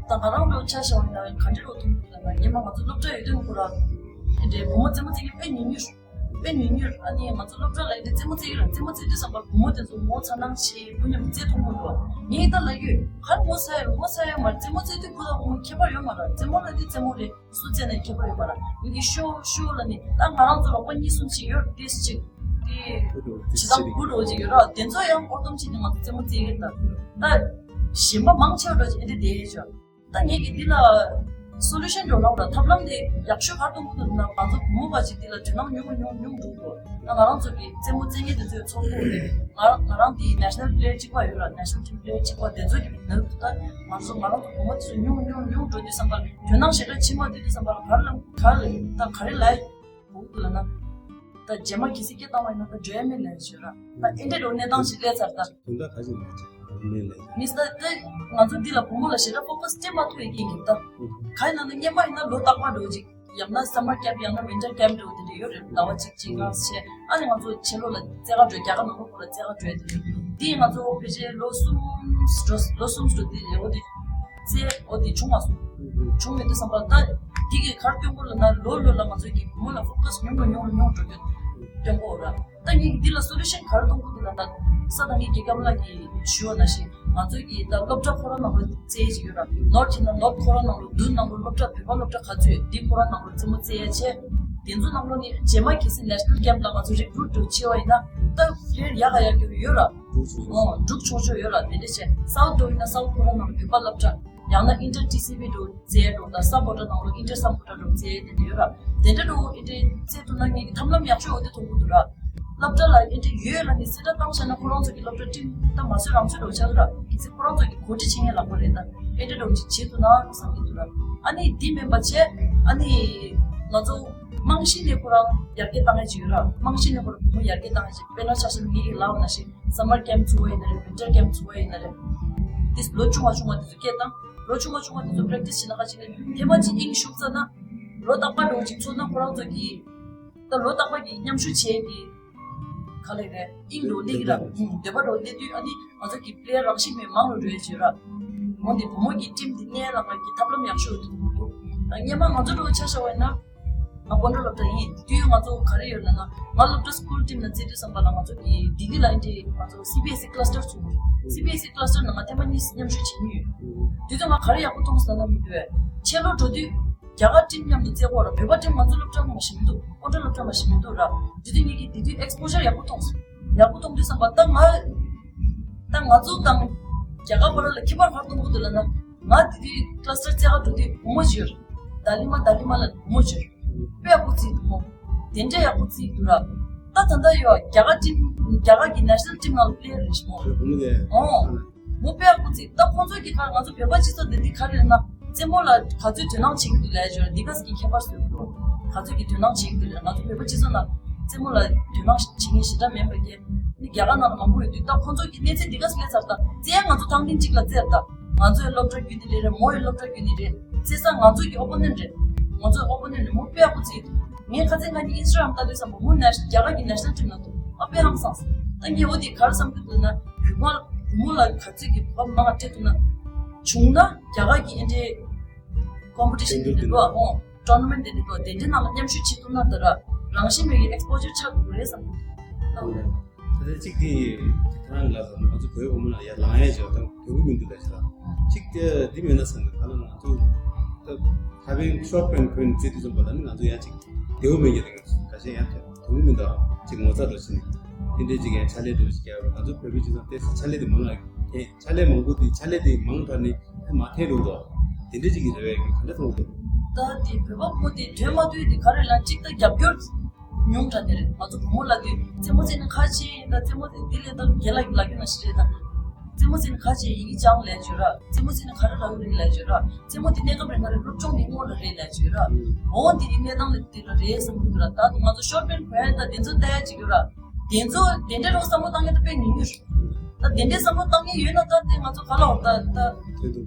ད་ང་རང་ལོ་ཆ་བཞག་པ་ཡིན་ན་ག་འདྲས་རོགས་ཐུབ་ཀྱི་ལ་ན། སྔོན་མ་ང་ཚོ་སློབ་གྲྭ་ཡོད་དུས་ཁོ་རང་དེ་འདྲའི་བུ་མོ་རྩེད་མོ་རྩེ་མཁན་དཔེ་ཉུང་ཉུང་། དཔེ་ཉུང་ཉུང་། ཨ་ནི་ང་ཚོ་སློབ་གྲྭ་ལ་ཡིན་དུས་རྩེད་མོ་རྩེ་གི་ར། རྩེད་མོ་རྩེ་དུས་ཙམ་པར་བུ་མོ་དེ་ཚོ་ངོ་ཚ་སྣང་བྱེད། བུ་མཉམ་རྩེད་མཐོང་གི་འདུག་ངས་ད་ལབ་ཡོད། ག་རེ་ངོ་ཚ་ཡོད། ངོ་ཚ་ཡོད་མ་རེད། རྩེད་མོ་རྩེ་དུས་བུ་དང་བུ་མོ་ཁྱད་པར་ཡོད་མ་རེད། རྩེད་མོ་ལབ་དུས་རྩེད་མོ་རེད། སུ་རྩེ་ན་ཁྱད་པར་ཡོད་མ་རེད། ངེད་ཀྱིས་ཤོག་ཤོག་ལབ་ནས། ད་ང་རང་ཚོ་རོགས་པ་གཉིས་གསུམ་ཞིག་ཡོད་རེད། ཏིས་ཅིག་དེ་བྱེད་སྟངས་བུ་འགྲོ་ཅིག་ཡོད་ར། དེ་ཚོ་ཡང་ཨོར་ཏོམ་བྱས་ནས་ང་ཚོ་རྩེད་མོ་རྩེ་གི་རེད། ད་ད་གཞན་པ་མང་ཆེ་བ་འགྲོ་ཅིག་ཨེ་འདྲ་བསྡད་ཡོད་ཅོག་ད་ངེད་ཀྱིས་འདི་ལ་སོ་ལུ་ཤན་འགྲོ་ལབ་ར། ཐབས་ལམ་དེ་ཡག་ཤོས་ག་རེ་གཏོང་དགོས་འདུག་ན། ང་ཚོ་བུ་མོ་བ་ཅིག་འདི་ལ་དོ་སྣང་ཉུང་ཉུང་ཉུང་འགྲོ་གི་འདུག་ད་ང་རང་ཚོ་གི་རྩེད་མོ་རྩེ་མཁན་དེ་ཚོའི་ཚོགས་འདུ་རེད། ང་རང་ང་རང་དེ་National Player གཅིག་པ་ཡོད་ར། National Team Player གཅིག་པ་དེ་ཚོ་གི་ནང་དུ་ད་ང་ཚོ་ང་རང་ཚོ་བུ་མོ་དེ་ཚོ་ཉུང་ཉུང་ཉུང་འགྲོ་དུས་ཙམ་པ་ལ་དོ་སྣང་ཞེ་དྲག་བྱེད་མ་ཐུབ་དུས་ཙམ་པ་ལ་ག་རེ་ལ་ག་རེ་ད་ག་རེ་ལ་འོ་ལ་ན། ད་རྗེས་མ་གལ་སྲིད་སྐད་བཏང་བ་ཡིན་ན་ད་འགྲོ་ཡ་མེད་ལབ་ཞུ་ར། ད་ཨེ་འདྲ་འགྲོ་གནས་སྟངས་ཤིག་སླེབས་ཚར་ད། དོན་དག་ག་ཞིག་མ་ཆགས་མེད་ལབ། མི་ས་ད་ང་ཚོ་འདི་ལ་བུ་མོ་ལ་ཞེ་དྲག་ཕོ་ཀ་སི་སྤྲད་མ་ཐུབ་ཡ་རྐྱེན་གྱིས་ད། ག་ཡིན་ན་ན་སྔོན་མ་ཡིན་ན་ལོ་རྟག་པར་འགྲོ་ཅིག་ཡང་ན་summer camp ཡང་ན winter camp འགྲོ་དེ་འདྲ་ཡོད་རེད། ཟླ་བ་གཅིག་གཅིག་ལ་བྱས། ཨ་ནི་ང་ཚོ་ཕྱི་ལོགས་ལ་རྩེད་གར་འགྲོ། རྒྱ་གར་ནང་ལོགས་ཁོ་ལ་རྩེད་གར་འགྲོ་ཡ་དེ་རེད། འདི་ང་ཚོ་ཕལ་ཆེར་ལོ་གསུམ་འགྲོ། ལོ་གསུམ་འགྲོ་དེ་རེད། འོ་དེ། ཚེ་འོ་དེ་བྱུང་མ་སོང་། བྱུང་མེད་དུས་ཙམ་པ་ད་དེ་གི་གར་སྟོན་གོ་ལ་ན་ལོ་ལོ་ལ་ང་ཚོ་གི་བུ་མོ་ལ་ཕོ་ཀ་སི་ཉུང་རུ་ཉུང་རུ་ཉུང་རུ་འགྲོ་རྒྱུ་སྟོན་གོ་ར། ད་ངས་འདི་ལ་སོ་ལུ་ཤན་ག་རེ་གཏོང་དགོས་འདུག་ལ་ད། ས་དང་གི་རྒྱལ་ཁབ་ལ་གི་ཞུ་བ་ན་ཞིག་ང་ཚོ་གི་ད་སློབ་གྲྭ་ཁོ་རང་ནང་ལ་རྩེ་ཞིག་ཡོད་ར། ནོར་ཐི་ན་ནོར་ཁོ་རང་ནང་ལ་བདུན་ནང་ལ་སློབ་གྲྭ་བོད་པ་སློབ་གྲྭ་ག་ཚོད་འདི་ཁོ་རང་ནང་ལ་རྩེད་མོ་རྩེ་ཡ་བྱས། དེ་ཚོ་ནང་ལོ་ནི་རྗེས་མ་གལ་སྲིད་national camp ལ་ང་ཚོ་རི་ཀུ་རུ་ཊི་འགྲོ་བྱས་པ་ཡིན་ན་ད་ཕལ་ཡག་ག་ཡག་གི་ཡོད་ར། འགྲུབ་ཆོག་ཆོག་ཡོད་ར། དེ་འདྲ་བྱས་སའུ་ཐི་འགྲོ་ཡིན་ན་སའུ་ཐི་ཁོ་རང་ནང་ལ་བོད་པ་སློབ་གྲྭ། ཡང་ན་ཨིན་ཊར་ཊི་སི་བི་འགྲོ་རྩེ་འགྲོ་དང་སབ་ཀོ་ཊ་ནང་ལོ་ཨིན་ཊར་སབ་ཀོ་ཊ་འགྲོ་རྩེ་དེ་འདྲ་ཡོད་ར། དེ་འདྲ་འགྲོ་ཨིན་ཊར་རྩེ་ཐུབ་ན་ངེད་ཀྱི་ཐབས་ལམ་ཡག་ཤོས་འོ་དེ་མཐོང་གི་འདུག་ར། སློབ་གྲྭ་ལ་ཨིན་ཊར་ཡོད་ལ་ནི་གསལ་བསྒྲགས་བཏང་བྱས་ན་ཁོ་རང་ཚོ་གི་སློབ་གྲྭ་ཊིམ་ད་མ་བཟོས་རང་ཚོས་འགྲོ་ཆགས་ར། གལ་སྲིད་ཁོ་རང་ཚོ་གི་གོ་སྒྲིག་བྱེད་མཁན་ལ་གོ་རེད་ད། ཨིན་ཊར་འགྲོ་ཅིག་བྱེད་ཐུབ་ན་བསམ་གི་འདུག་ར། ཨ་ནི་འདི་མིན་པ་བྱས་ཨ་ནི་ང་ཚོ་རྨང་གཞི་ནས་ཁོ་རང་ཡར་རྒྱས་བཏང་ཡ་ཅིག་ཡོད་ར། རྨང་གཞི་ནས་ཁོ་རང་བུ་མོ་ཡར་རྒྱས་བཏང་ཡ་ཅིག་དཔེར་ན་ཆ་བཞག་ན་ངེད་ཀྱི་ལབ་པ་ན་ཞིག summer camp ཚུགས་པ་ཡིན་ན་རེད། winter camp ཚུགས་པ་ཡིན་ན་རེད། དེ་ལོ་ཆུང་བ་ཆུང་བ་དེ་ཚོ་སྐད་བཏང་། ལོ་ཆུང་བ་ཆུང་བ་དེ་ཚོ་practice བྱེད་ན་ཁ་ཅིག་ནས་ཐེངས་མ་གཅིག་དབྱིངས་ཞུགས་ཚར་ན་ལོ་རྟག་པར་འགྲོ་ཅིག་ཚོགས་ན་ཁོ་རང་ཚོ་གིས་ད་ལོ་རྟག་པར་གྱི་མཉམ་ཞུགས་བྱས་ཀྱི་ག་ལེ་རེད། དབྱིངས་འགྲོ་སླེབས་ཀྱི་ར། འདོད་པ་འགྲོ་སླེབས་དུས་ཨ་ནི་ང་ཚོ་གི་པི་ལེ་ཡར་རང་བཞིན་མེད་མང་རུ་འགྲོ་ཡ་བྱེད་ར། འོན་ཏེ་བུ་མོ་གི་ཊིམ་དེ་གནས་ལ་ང་གི་ཐབས་ལམ་ཡག་ཤོས་འདུག་འདུག་ད་སྔོན་མ་ང་ཚོ་འགྲོ་ཆ་བཞག་པ་ཡིན་ན། ང་ཀོན་ཊོ་སློབ་གྲྭ་ཡིན། དུས་ང་ཚོ་ག་རེ་ཡོད་ལབ་ན། ང་སློབ་གྲྭ་སི་ཀུལ་ཊིམ་ནང་རྩེ་དུས་ཙམ་པ་ལ་ང་ཚོ་གི་ལྡི་ལི་ལ་ཨིན་ཊི་ང་ཚོ་སི་བི་ཨེས་ཨི་ཀི་ལ་སི་ཊར་ཚུགས་འདུག་སི་བི་ཨེས་ཨི་ཀི་ལ་སི་ཊར་ནང་ང་ཐེངས་མ་གཉིས་མཉམ་ཞུགས་བྱེད་མྱོང་ཡོད། དུས་ཚོད་ང་ག་རེ་ཡག་པོ་མཐོང་སོང་ལབ་ན་མི་འདུག་བས། ཕྱི་ལོགས་འགྲོ་དུས་རྒྱ་གར་ཊིམ་མཉམ་དུ་རྩེ་གོ་ར། བོད་པ་ཊིམ་ང་ཚོ་སློབ་གྲྭ་ནང་མ་ཞིག་མི་འདུག་ཀོན་ཊོ་སློབ་གྲྭ་མ་ཞིག་མི་འདུག་ར། དེ་དུས་ངེད་ཀྱིས་དེ་དུས་ཨེག་སི་པོ་ཇར་ཡག་པོ་མཐོང་སོང་། ཡག་པོ་མཐོང་དུས་ཙམ་པ་ད་ང་ད་ང་ཚོ་དང་རྒྱ་གར་བར་ལ་ཁྱད་པར་ག་རེ་མཐོང་གི་འདུག་ལབ་ན། ང་དེ་དུས་ཀི་ལ་སི་ཊར་རྩེ་ག་འགྲོ་དུས་བུ་མོ་ཅིག་ཡོད་རེད། ད་ལི་མ་ད་ལི་མ་ལབ་བུ་མོ་ཅིག་ཡོད་རེད། དཔེ་ཡག་པོ་རྩེ་གི་འདུག་མོ། དེ་འདྲ་ཡག་པོ་རྩེ་གི་འདུག་ར། ད་ད་ལྟ་ཡོད་རྒྱ་གར་ཊིམ་རྒྱ་གར་གྱི་ནེ་ཤ་ནལ་ཊིམ་ནང་ལ་པི་ལེ་ཡར་རེད་ཤག་མོ། བུ་མོ་དེ། ཨོ། མོ་དཔེ་ཡག་པོ་རྩེ་གི། ད་ཁོང་ཚོ་གི་ཁར་ང་ཚོ་བོད་པ་སྤྱི་ཚོགས་འདི་འདི་ག་རེ་ལབ་ན། རྩེད་མོ་ལ་ག་ཚོད་དོ་སྣང་བྱེད་ཀྱི་འདུག་ལབ་ཡ་ཅིག་ཡོད་ར། འདི་ག་ཟིག་གི་ཁྱད་པར་བཟོས་འདུག་ག་ཚོད་ཀྱི་དོ་སྣང་བྱེད་ཀྱི་འདུག་ལབ་ན། ང་ཚོ་བོད་པ་སྤྱི་ཚོགས་ནང་རྩེད་མོ་ལ་དོ་སྣང་བྱེད་མཁན་ཞེ་དྲག་མེད་པ་གི། ནི་རྒྱ་གར་ནང་ལ་མང་པོ་ཡོད་དུས། ད་ཁོང་ཚོ་གི་གནས་ཚད་འདི་ག་ཟིག་སླེབས་ཚར། ད་རྩེ་ཡ་ང་ཚོ་ཐང་ཐིང་གཅིག་ལ་རྩེ་ཡ། ད་ང་ཚོའི་སློབ་གྲྭ་བརྒྱུད་ནས་རེད་རེད། མོ་ཡི་སློབ་གྲྭ་བརྒྱུད་ནས་རེད། རྩེ་ས་ང་ཚོ་གི་ཨོ་པོ་ནེན་ཊི་རེད། ང་ཚོའི་ཨོ་པོ་ནེན་ཊི་རེད། མོ་དཔེ་ཡག་པོ་རྩེ་གི་འདུག་ངས་ཁ་སང་ང་གཉིས་ཨིན་སི་ཊ་གྷ་རམ་ལྟ་དུས་ཙམ་པ་མོ་ནེ་ཤ་རྒྱ་གར་གྱི་ནེ་ཤ་ནལ་ཊིམ་ནང་འདུག་ཨ་དཔེ་ཧང་སངས་སོང་། ད་ངས་འོ་དེ་ག་རེ་བསམ་གྱི་འདུག་ན། བུ་མོ་བུ་མོ་ལ་ག་ཚོད་ཀྱི་བབ་མང་བ་སྤྲད་ཐུབ་ན། བྱུང་ན་རྒྱ་གར་གྱི་ཨེ་འདྲའི་ཀོམ་པི་ཊི་ཤན་དེ་འདྲ་འདུག་ཨ། ཨོ། ཊོར་ན་མེན་ཊི་དེ་འདྲ་འདུག་ཨ། དེ་འདྲའི་ནང་ལ་མཉམ་ཞུགས་བྱེད་ཐུབ་ན་ད་ར་རང་བཞིན་མེད་ཀྱི་ཨེག་སི་པོ་ཇར་ཆགས་དགོས་རེད་བསམ་གྱི་འདུག་ད་འོ་རེད། ད་ལྟ་གཅིག་དེ་ཁྱེད་རང་ལ་ང་ཚོ་བོད་བུ་མོ་ལ་ཡར་ལངས་ཡས་བྱས་ད་དོན་གྱི་མི་འདུག་ད་ཤི་ད། གཅིག་དེ་འདི་མེད་ན་བསམ་གྱི། ད་ལ་ང་ཚོ་ད་ཁ་བན་ཤོར་པན་ཕོན་རྩེ་དུས་ཙམ་པ་ལ་ནི་ང་ཚོ་ཡང་གཅིག་དེའུ་མེད་ཀྱི་རེད། ཁ་ཤས་ཡང་དེ་དུང་མི་འདུག་ཅིག་ངོ་ཚ་འགྲོ་ཕྱིན་ནས་དེ་འདྲའི་ཅིག་ཡང་ཕྱག་ལས་འགྲོ་ཞིག་རྒྱག་རོགས། ང་ཚོ་བོད་པའི་སྤྱི་ཚོགས་དེ་ཕྱག་ལས་དེ་མང་ང་འཐེན། ཕྱག་ལས་མང་པོ་དེ་ཕྱག་ལས་དེ་མང་དྲགས་ནས་མ་འཐེན་རུང་དོ། དེ་འདྲའི་ཅིག་གི་རེ་བ་གི་ག་འདྲ་མཐོང་འདུག་ད་དེ་བོད་པ་བུ་མོ་དེ་དོན་མ་ཐུབ་དེ་ག་རེ་ལ་གཅིག་ད་རྒྱབ་སྐྱོར་ཉུང་དྲགས་དེ་རེད། ང་ཚོ་བུ་མོ་ལ་དེ་རྩེད་མོ་རྩེ་ན་ཁ་ཆེ་ཡིན། ད་རྩེད་མོ་དེ་འདི་ལས་ད་རྒན་ལགས་ལ་རྒྱུ་ན་ཞིག་རེད་ད། རྩེད་མོ་རྩེ་ན་ཁ་ཆེ་ཡིན་ཅང་ལས་བྱོས་ར། རྩེད་མོ་རྩེ་ན་ག་རེ་རག་གི་རེད་ལས་བྱོས་ར། རྩེད་མོ་འདི་གནས་སྐབས་རིང་ང་རང་སློབ་སྦྱོང་འདི་སྔོན་ལ་རེད་ལས་བྱོས་ར། འོ་འདི་ནི་གནས་སྟངས་ལ་འདི་ལ་རེད་བསམ་གྱི་འདུག་ར། ད་ང་ཚོ་ཤོར་པན་བོན་ད་དེ་ཚོ་ལྟ་ཡ་ཅིག་ཡོད་ར། དེ་ཚོ་དེ་འདྲ་རོགས་བསམ་བློ་བཏང་ཡ་ད་དཔེ་ཉུང་ཉུང་རེད། ད་དེ་འདྲའི་བསམ་བློ་བཏང་མཁན་ཡོད་ན་ད་དེ་ང་ཚོ་ག་ལ་འོང་ད་ད་དེ་འདུག་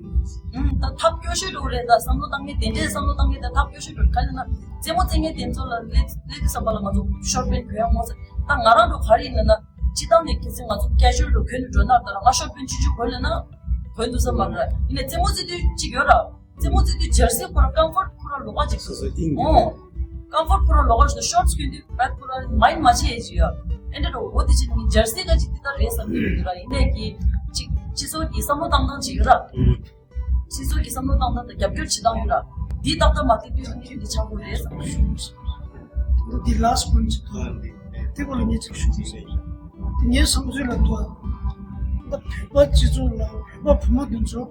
ཨུམ་ད་ཐབས་སྐྱོ་ཤོས་འགྲོ་གི་རེད། ད་བསམ་བློ་བཏང་མཁན་དེ་འདྲའི་བསམ་བློ་བཏང་མཁན་ད་ཐབས་སྐྱོ་ཤོས་འགྲོ་ག་ལ་ན་རྩེད་མོ་རྩེ་མཁན་དེ་ཚོ་ལ་ལས་ལས་ཀྱི་བསམ་པ་ལ་ང་ཚོ་ཤོར་པན་གོན་ཡག་མོ་ཚེ་ད་ང་རང་འགྲོ་ག་རེ་ཡིན་ན་ན་སྤྱི་བཏང་ནས་གལ་སྲིད་ང་ཚོ་ཀེ་ཞུ་ལ་འགྲོ་གོན་ནས་འགྲོ་ན་ད་ང་ཤོར་པན་ཆུང་ཆུང་གོན་ལ་ན་གོན་འདུག་ས་མ་རེད། ཡིན་ནའི་རྩེད་མོ་རྩེ་དུས་གཅིག་ཡོད་ར། རྩེད་མོ་རྩེ་དུས་ཇར་སི་ཁོ་ར་ཀམ་ཕོར་ཁོ་ར་ལོགས་ཀ་ཅིག་སོ་སོ་ཨིན་འོ། ཀམ་ཕོར་ཁོ་ར་ལོགས་ཀ་ཞིག་ཤོར་ཊི་གྱོན་དུས་བད་ཁོ་ར་མའིན་མ་བྱེད་ཅིག་ཡ། ཨེ་འདྲ་རོ་འོ་དེ་ཅིག་ནི་ཇར་སི་ག་ཅིག་དེ་ལྟར་རེད་བསམ་གྱི་ཡོད་ར། ཡིན་ནའི་གི་ཅིག་སྤྱི་ཚོགས་ཀྱི་བསམ་བློ་བཏང་སྟངས་ཅིག་ཡོད་ར། སྤྱི་ཚོགས་ཀྱི་བསམ་བློ་བཏང་སྟངས་དང་རྒྱབ་སྐྱོར་བྱེད་སྟངས་ཡོད་ར། འདི་ཏག་ཏག་མ་བལྟས་དུས་ཨ་ནི་འདི་ཆགས་དགོས་རེད་བསམ་གྱི་ཡོད། འདི་ལཱ་སི་པོ་ཡིན་ཅིག་ཐོག་དེ་གོ་ལ་ངས་ཅིག་ཞུ་གི་ཡོད། དེ་ངའི་བསམ་ཚུལ་ལ་ཐོག་ད་བོད་པ་སྤྱི་ཚོགས་ལ་བོད་པ་བུ་མོ་འདི་ཚོ།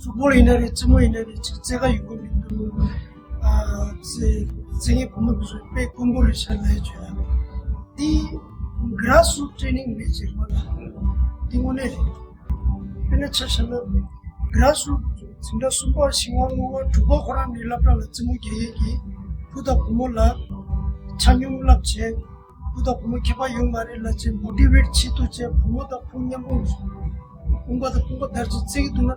ཕུཊ་བོལ་ཡིན་ན་རེད། རྩེད་མོ་ཡིན་ན་རེད། ཅིག་རྩེ་ག་ཡོང་གི་མི་འདུག་ཨ་རྩེ་རྩེ་མཁན་བུ་མོ་འདི་ཚོ་དཔེ་དཀོན་པོ་རེད་ཤག་ལབ་ཡ་བྱོས་ན། འདི་གྷ་རཱས་རུ་ཊི་ཊི་རེ་ནིང་མེད་ཅེས་པ་ལ་འདི་དངོས་གནས་རེད། དཔེར་ན་ཆ་བཞག་ན་གྷ་རཱས་རུ་ཊི་འཛིན་གྲྭ་གསུམ་པ་བཞི་པ་ལྔ་པ་དྲུག་པ་ཁོ་རང་ནས་སློབ་གྲྭ་ལ་རྩེད་མོ་རྒྱག་ཡས་ཀྱི་བུ་དང་བུ་མོ་ལ་ཆ་སྙོམས་བསླབ་བྱས། བུ་དང་བུ་མོ་ཁྱད་པར་ཡོད་མ་རེད་ལབ་བྱས་མོ་ཊི་ཝེཊ་བྱེད་ཐུབ་བྱས་བུ་མོ་དང་བུ་མཉམ་པོ་དཔུང་པ་དང་དཔུང་པ་བརྡར་བྱས་རྩེ་གི་འདུག་ན།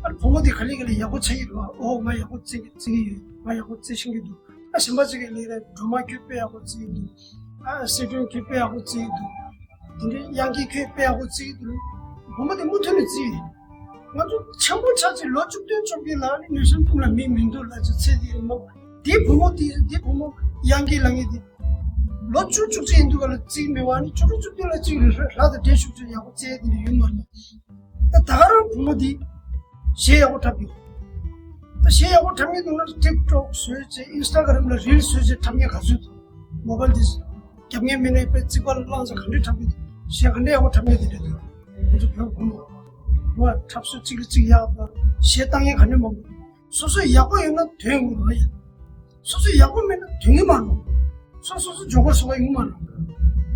ཨ་བུ་མོ་དེ་ག་ལེ་ག་ལེ་ཡག་པོ་ཆགས་ཀྱི་འདུག་ཨ་ཨོ་ང་ཡག་པོ་རྩེ་གི་རྩེ་གི་ཡོད། ང་ཡག་པོ་རྩེ་ཤེས་ཀྱི་འདུག་ཨ་གཞན་པ་ཅིག་གིས་ལས་རེད། སྒྲོལ་མ་ཁྱོད་དཔེ་ཡག་པོ་རྩེ་གི་འདུག་ཨ་སེ་ཀྲེན་ཁྱོད་དཔེ་ཡག་པོ་རྩེ་གི་འདུག་དེ་འདྲའི་དབྱངས་སྐྱིད་ཁྱོད་དཔེ་ཡག་པོ་རྩེ་གི་འདུག་བུ་མོ་དེ་མུ་མཐུད་ནས་རྩེ་ཡི་རེད། ང་ཚོ་ཆེན་པོ་ཆགས་ཚེ་ལོ་བཅུ་བདུན་བཅོ་བརྒྱད་ལ་ནི་ནེ་ཤན་ཕུང་ལ་མི་མི་འདུག་ལ་ཅིག་ཚེ་འདི་རིང་མོ། དེའི་བུ་མོ་དེ་དེའི་བུ་མོ་དབྱངས་སྐྱིད་ལ་ངེས་དེ། ལོ་བཅུ་བཅུ་གཅིག་ཡིན་འདུག་ག་ལ་རྩིས་མེད་བ་ནི་བཅུ་དྲུག་བཅུ་བདུན་ལ་གཅིག་རེ་ལྷ་དང་འདྲེས་ཤུགས་ཆེ་ཡག་པོ་རྩེ་དེ་འདྲ་ཡོད་མ་རེད། ད་ད་ག་རང་བུ་མོ་དེ་གཞས་ཡག་པོ་འཁྲབ་ཡོད། ད་གཞས་ཡག་པོ་འཁྲབ་མཁན་འདུག་ན་ཊིག་ཊོག་བཟོས་བྱས་ཨིན་སི་ཊ་གྷ་རམ་ལ་རིལ་བཟོས་བྱས་འཁྲབ་མཁན་ག་ཚོད་འདུག་མོ་བལ་དེ་རྒྱབ་ངའི་མི་ནས་དཔེ་རྩིག་པ་བླངས་ས་ག་འདྲས་འཁྲབ་ཀྱི་འདུག་གཞས་ག་འདྲས་ཡག་པོ་འཁྲབ་མཁན་དེ་འདྲས་འདུག་ང་ཚོ་བོད་བུ་མོ་བ་འཁྲབ་སྲོལ་གཅིག་ལ་གཅིག་ཡག་པ་གཞས་བཏང་མཁན་ག་འདྲས་མང་པོ། སོ་སོ་ཡག་པོ་ཡོད་ན་དོན་ཡོང་གི་རེད། སོ་སོ་ཡག་པོ་མེད་ན་དོན་གྱི་མ་རེད། སོ་སོ་སོ་ཇོ་གར་སོ་བ་ཡོང་མ་རེད།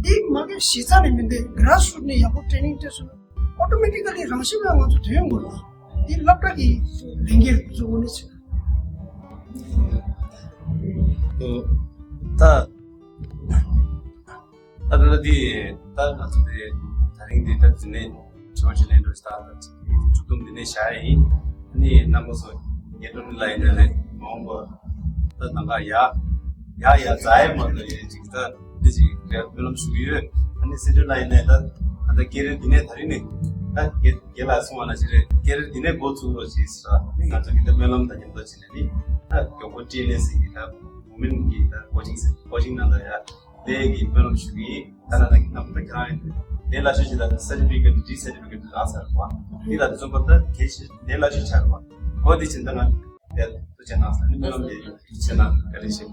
འདི་མ་གི་གཞི་རྩ་ནས་མི་འདུག་གྷ་རཱས་རུ་ཊི་ནས་ཡག་པོ་ཊི་རེ་ནིང་སྤྲད་སོང་ན་ཨོ་ཊོ་མེ་ཊི་ཀ་ལི་རང་བཞིན་གྱིས་ང་ཚོ་དོན་ཡོང་གི་རེད། འདི་སློབ་གྲྭ་གི་ལས་འགན་རེད། ང་ཚོ་དངོས་གནས་བྱས་ན། ད། ད་ལྟ་འདི་ད་ང་ཚོ་དེ་ད་རིང་འདི་ད་འདི་ནས་ཆོས་ཆོས་ལེན་འགྲོ་ཞིག་ད་ད་ཅིག་ཚུགས་དུམ་འདི་ནས་བཞག་ཡ་ཡིན། ཨ་ནི་རྣམ་པ་ཚོ་ཉེ་དུ་ལ་ཡིན་ན་ལས་མ་འོངས་པ་ད་ནང་ག་ཡ་ཡ་ཡ་ཛ་ཡ་མ་ལ་ཡ་ཅིག་ད་འདི་ཅིག་རེད་སྨོན་ལམ་ཞུ་གི་ཡོད། ཨ་ནི་སེ་འབྲུ་ལ་ཡིན་ན་ད་ད་ལྟ་སྐད་རིགས་འདི་ནས་ད་རིང་ནས་ད་རྒན་རྒན་ལགས་གསུངས་པ་ནང་བཞིན་རེད། སྐད་རིགས་འདི་ནས་འགོ་ཚུགས་རོགས་ཞེས་ཟེར་ང་ཚོ་གི་ད་སྨོན་ལམ་དང་མཉམ་དུ་བྱས་ནས་ནི་ད་མགྱོགས་པོ་ཊི་ཨེན་ཨེ་སི་གི་ད་མུ་མེན་གི་ད་ཀོ་ཆིང་སེ་ཀོ་ཆིང་ནང་ལ་ཡ། དེ་གི་སྨོན་ལམ་ཞུ་གི་ཡིན། ད་ན་ད་གི་ནམ་ད་ཁྱེད་རང་ཡིན། དེ་ལ་ཤུ་ཅི་ད་སར་ཊི་ཕི་ཀེཊ་ཌི་སར་ཊི་ཕི་ཀེཊ་རག་ཚར་བ། དེ་ལ་དེ་ཚོ་པ་ད་དེ་ཤི་དེ་ལ་ཤུ་ཆར་བ། ཨོ་དེ་ཕྱིན་ད་ང་དེ་ཐུགས་རྗེ་གནང་ས་ནི་སྨོན་ལམ་དེ་ཕྱིན་ན་བཀའ་དྲིན་ཆེ།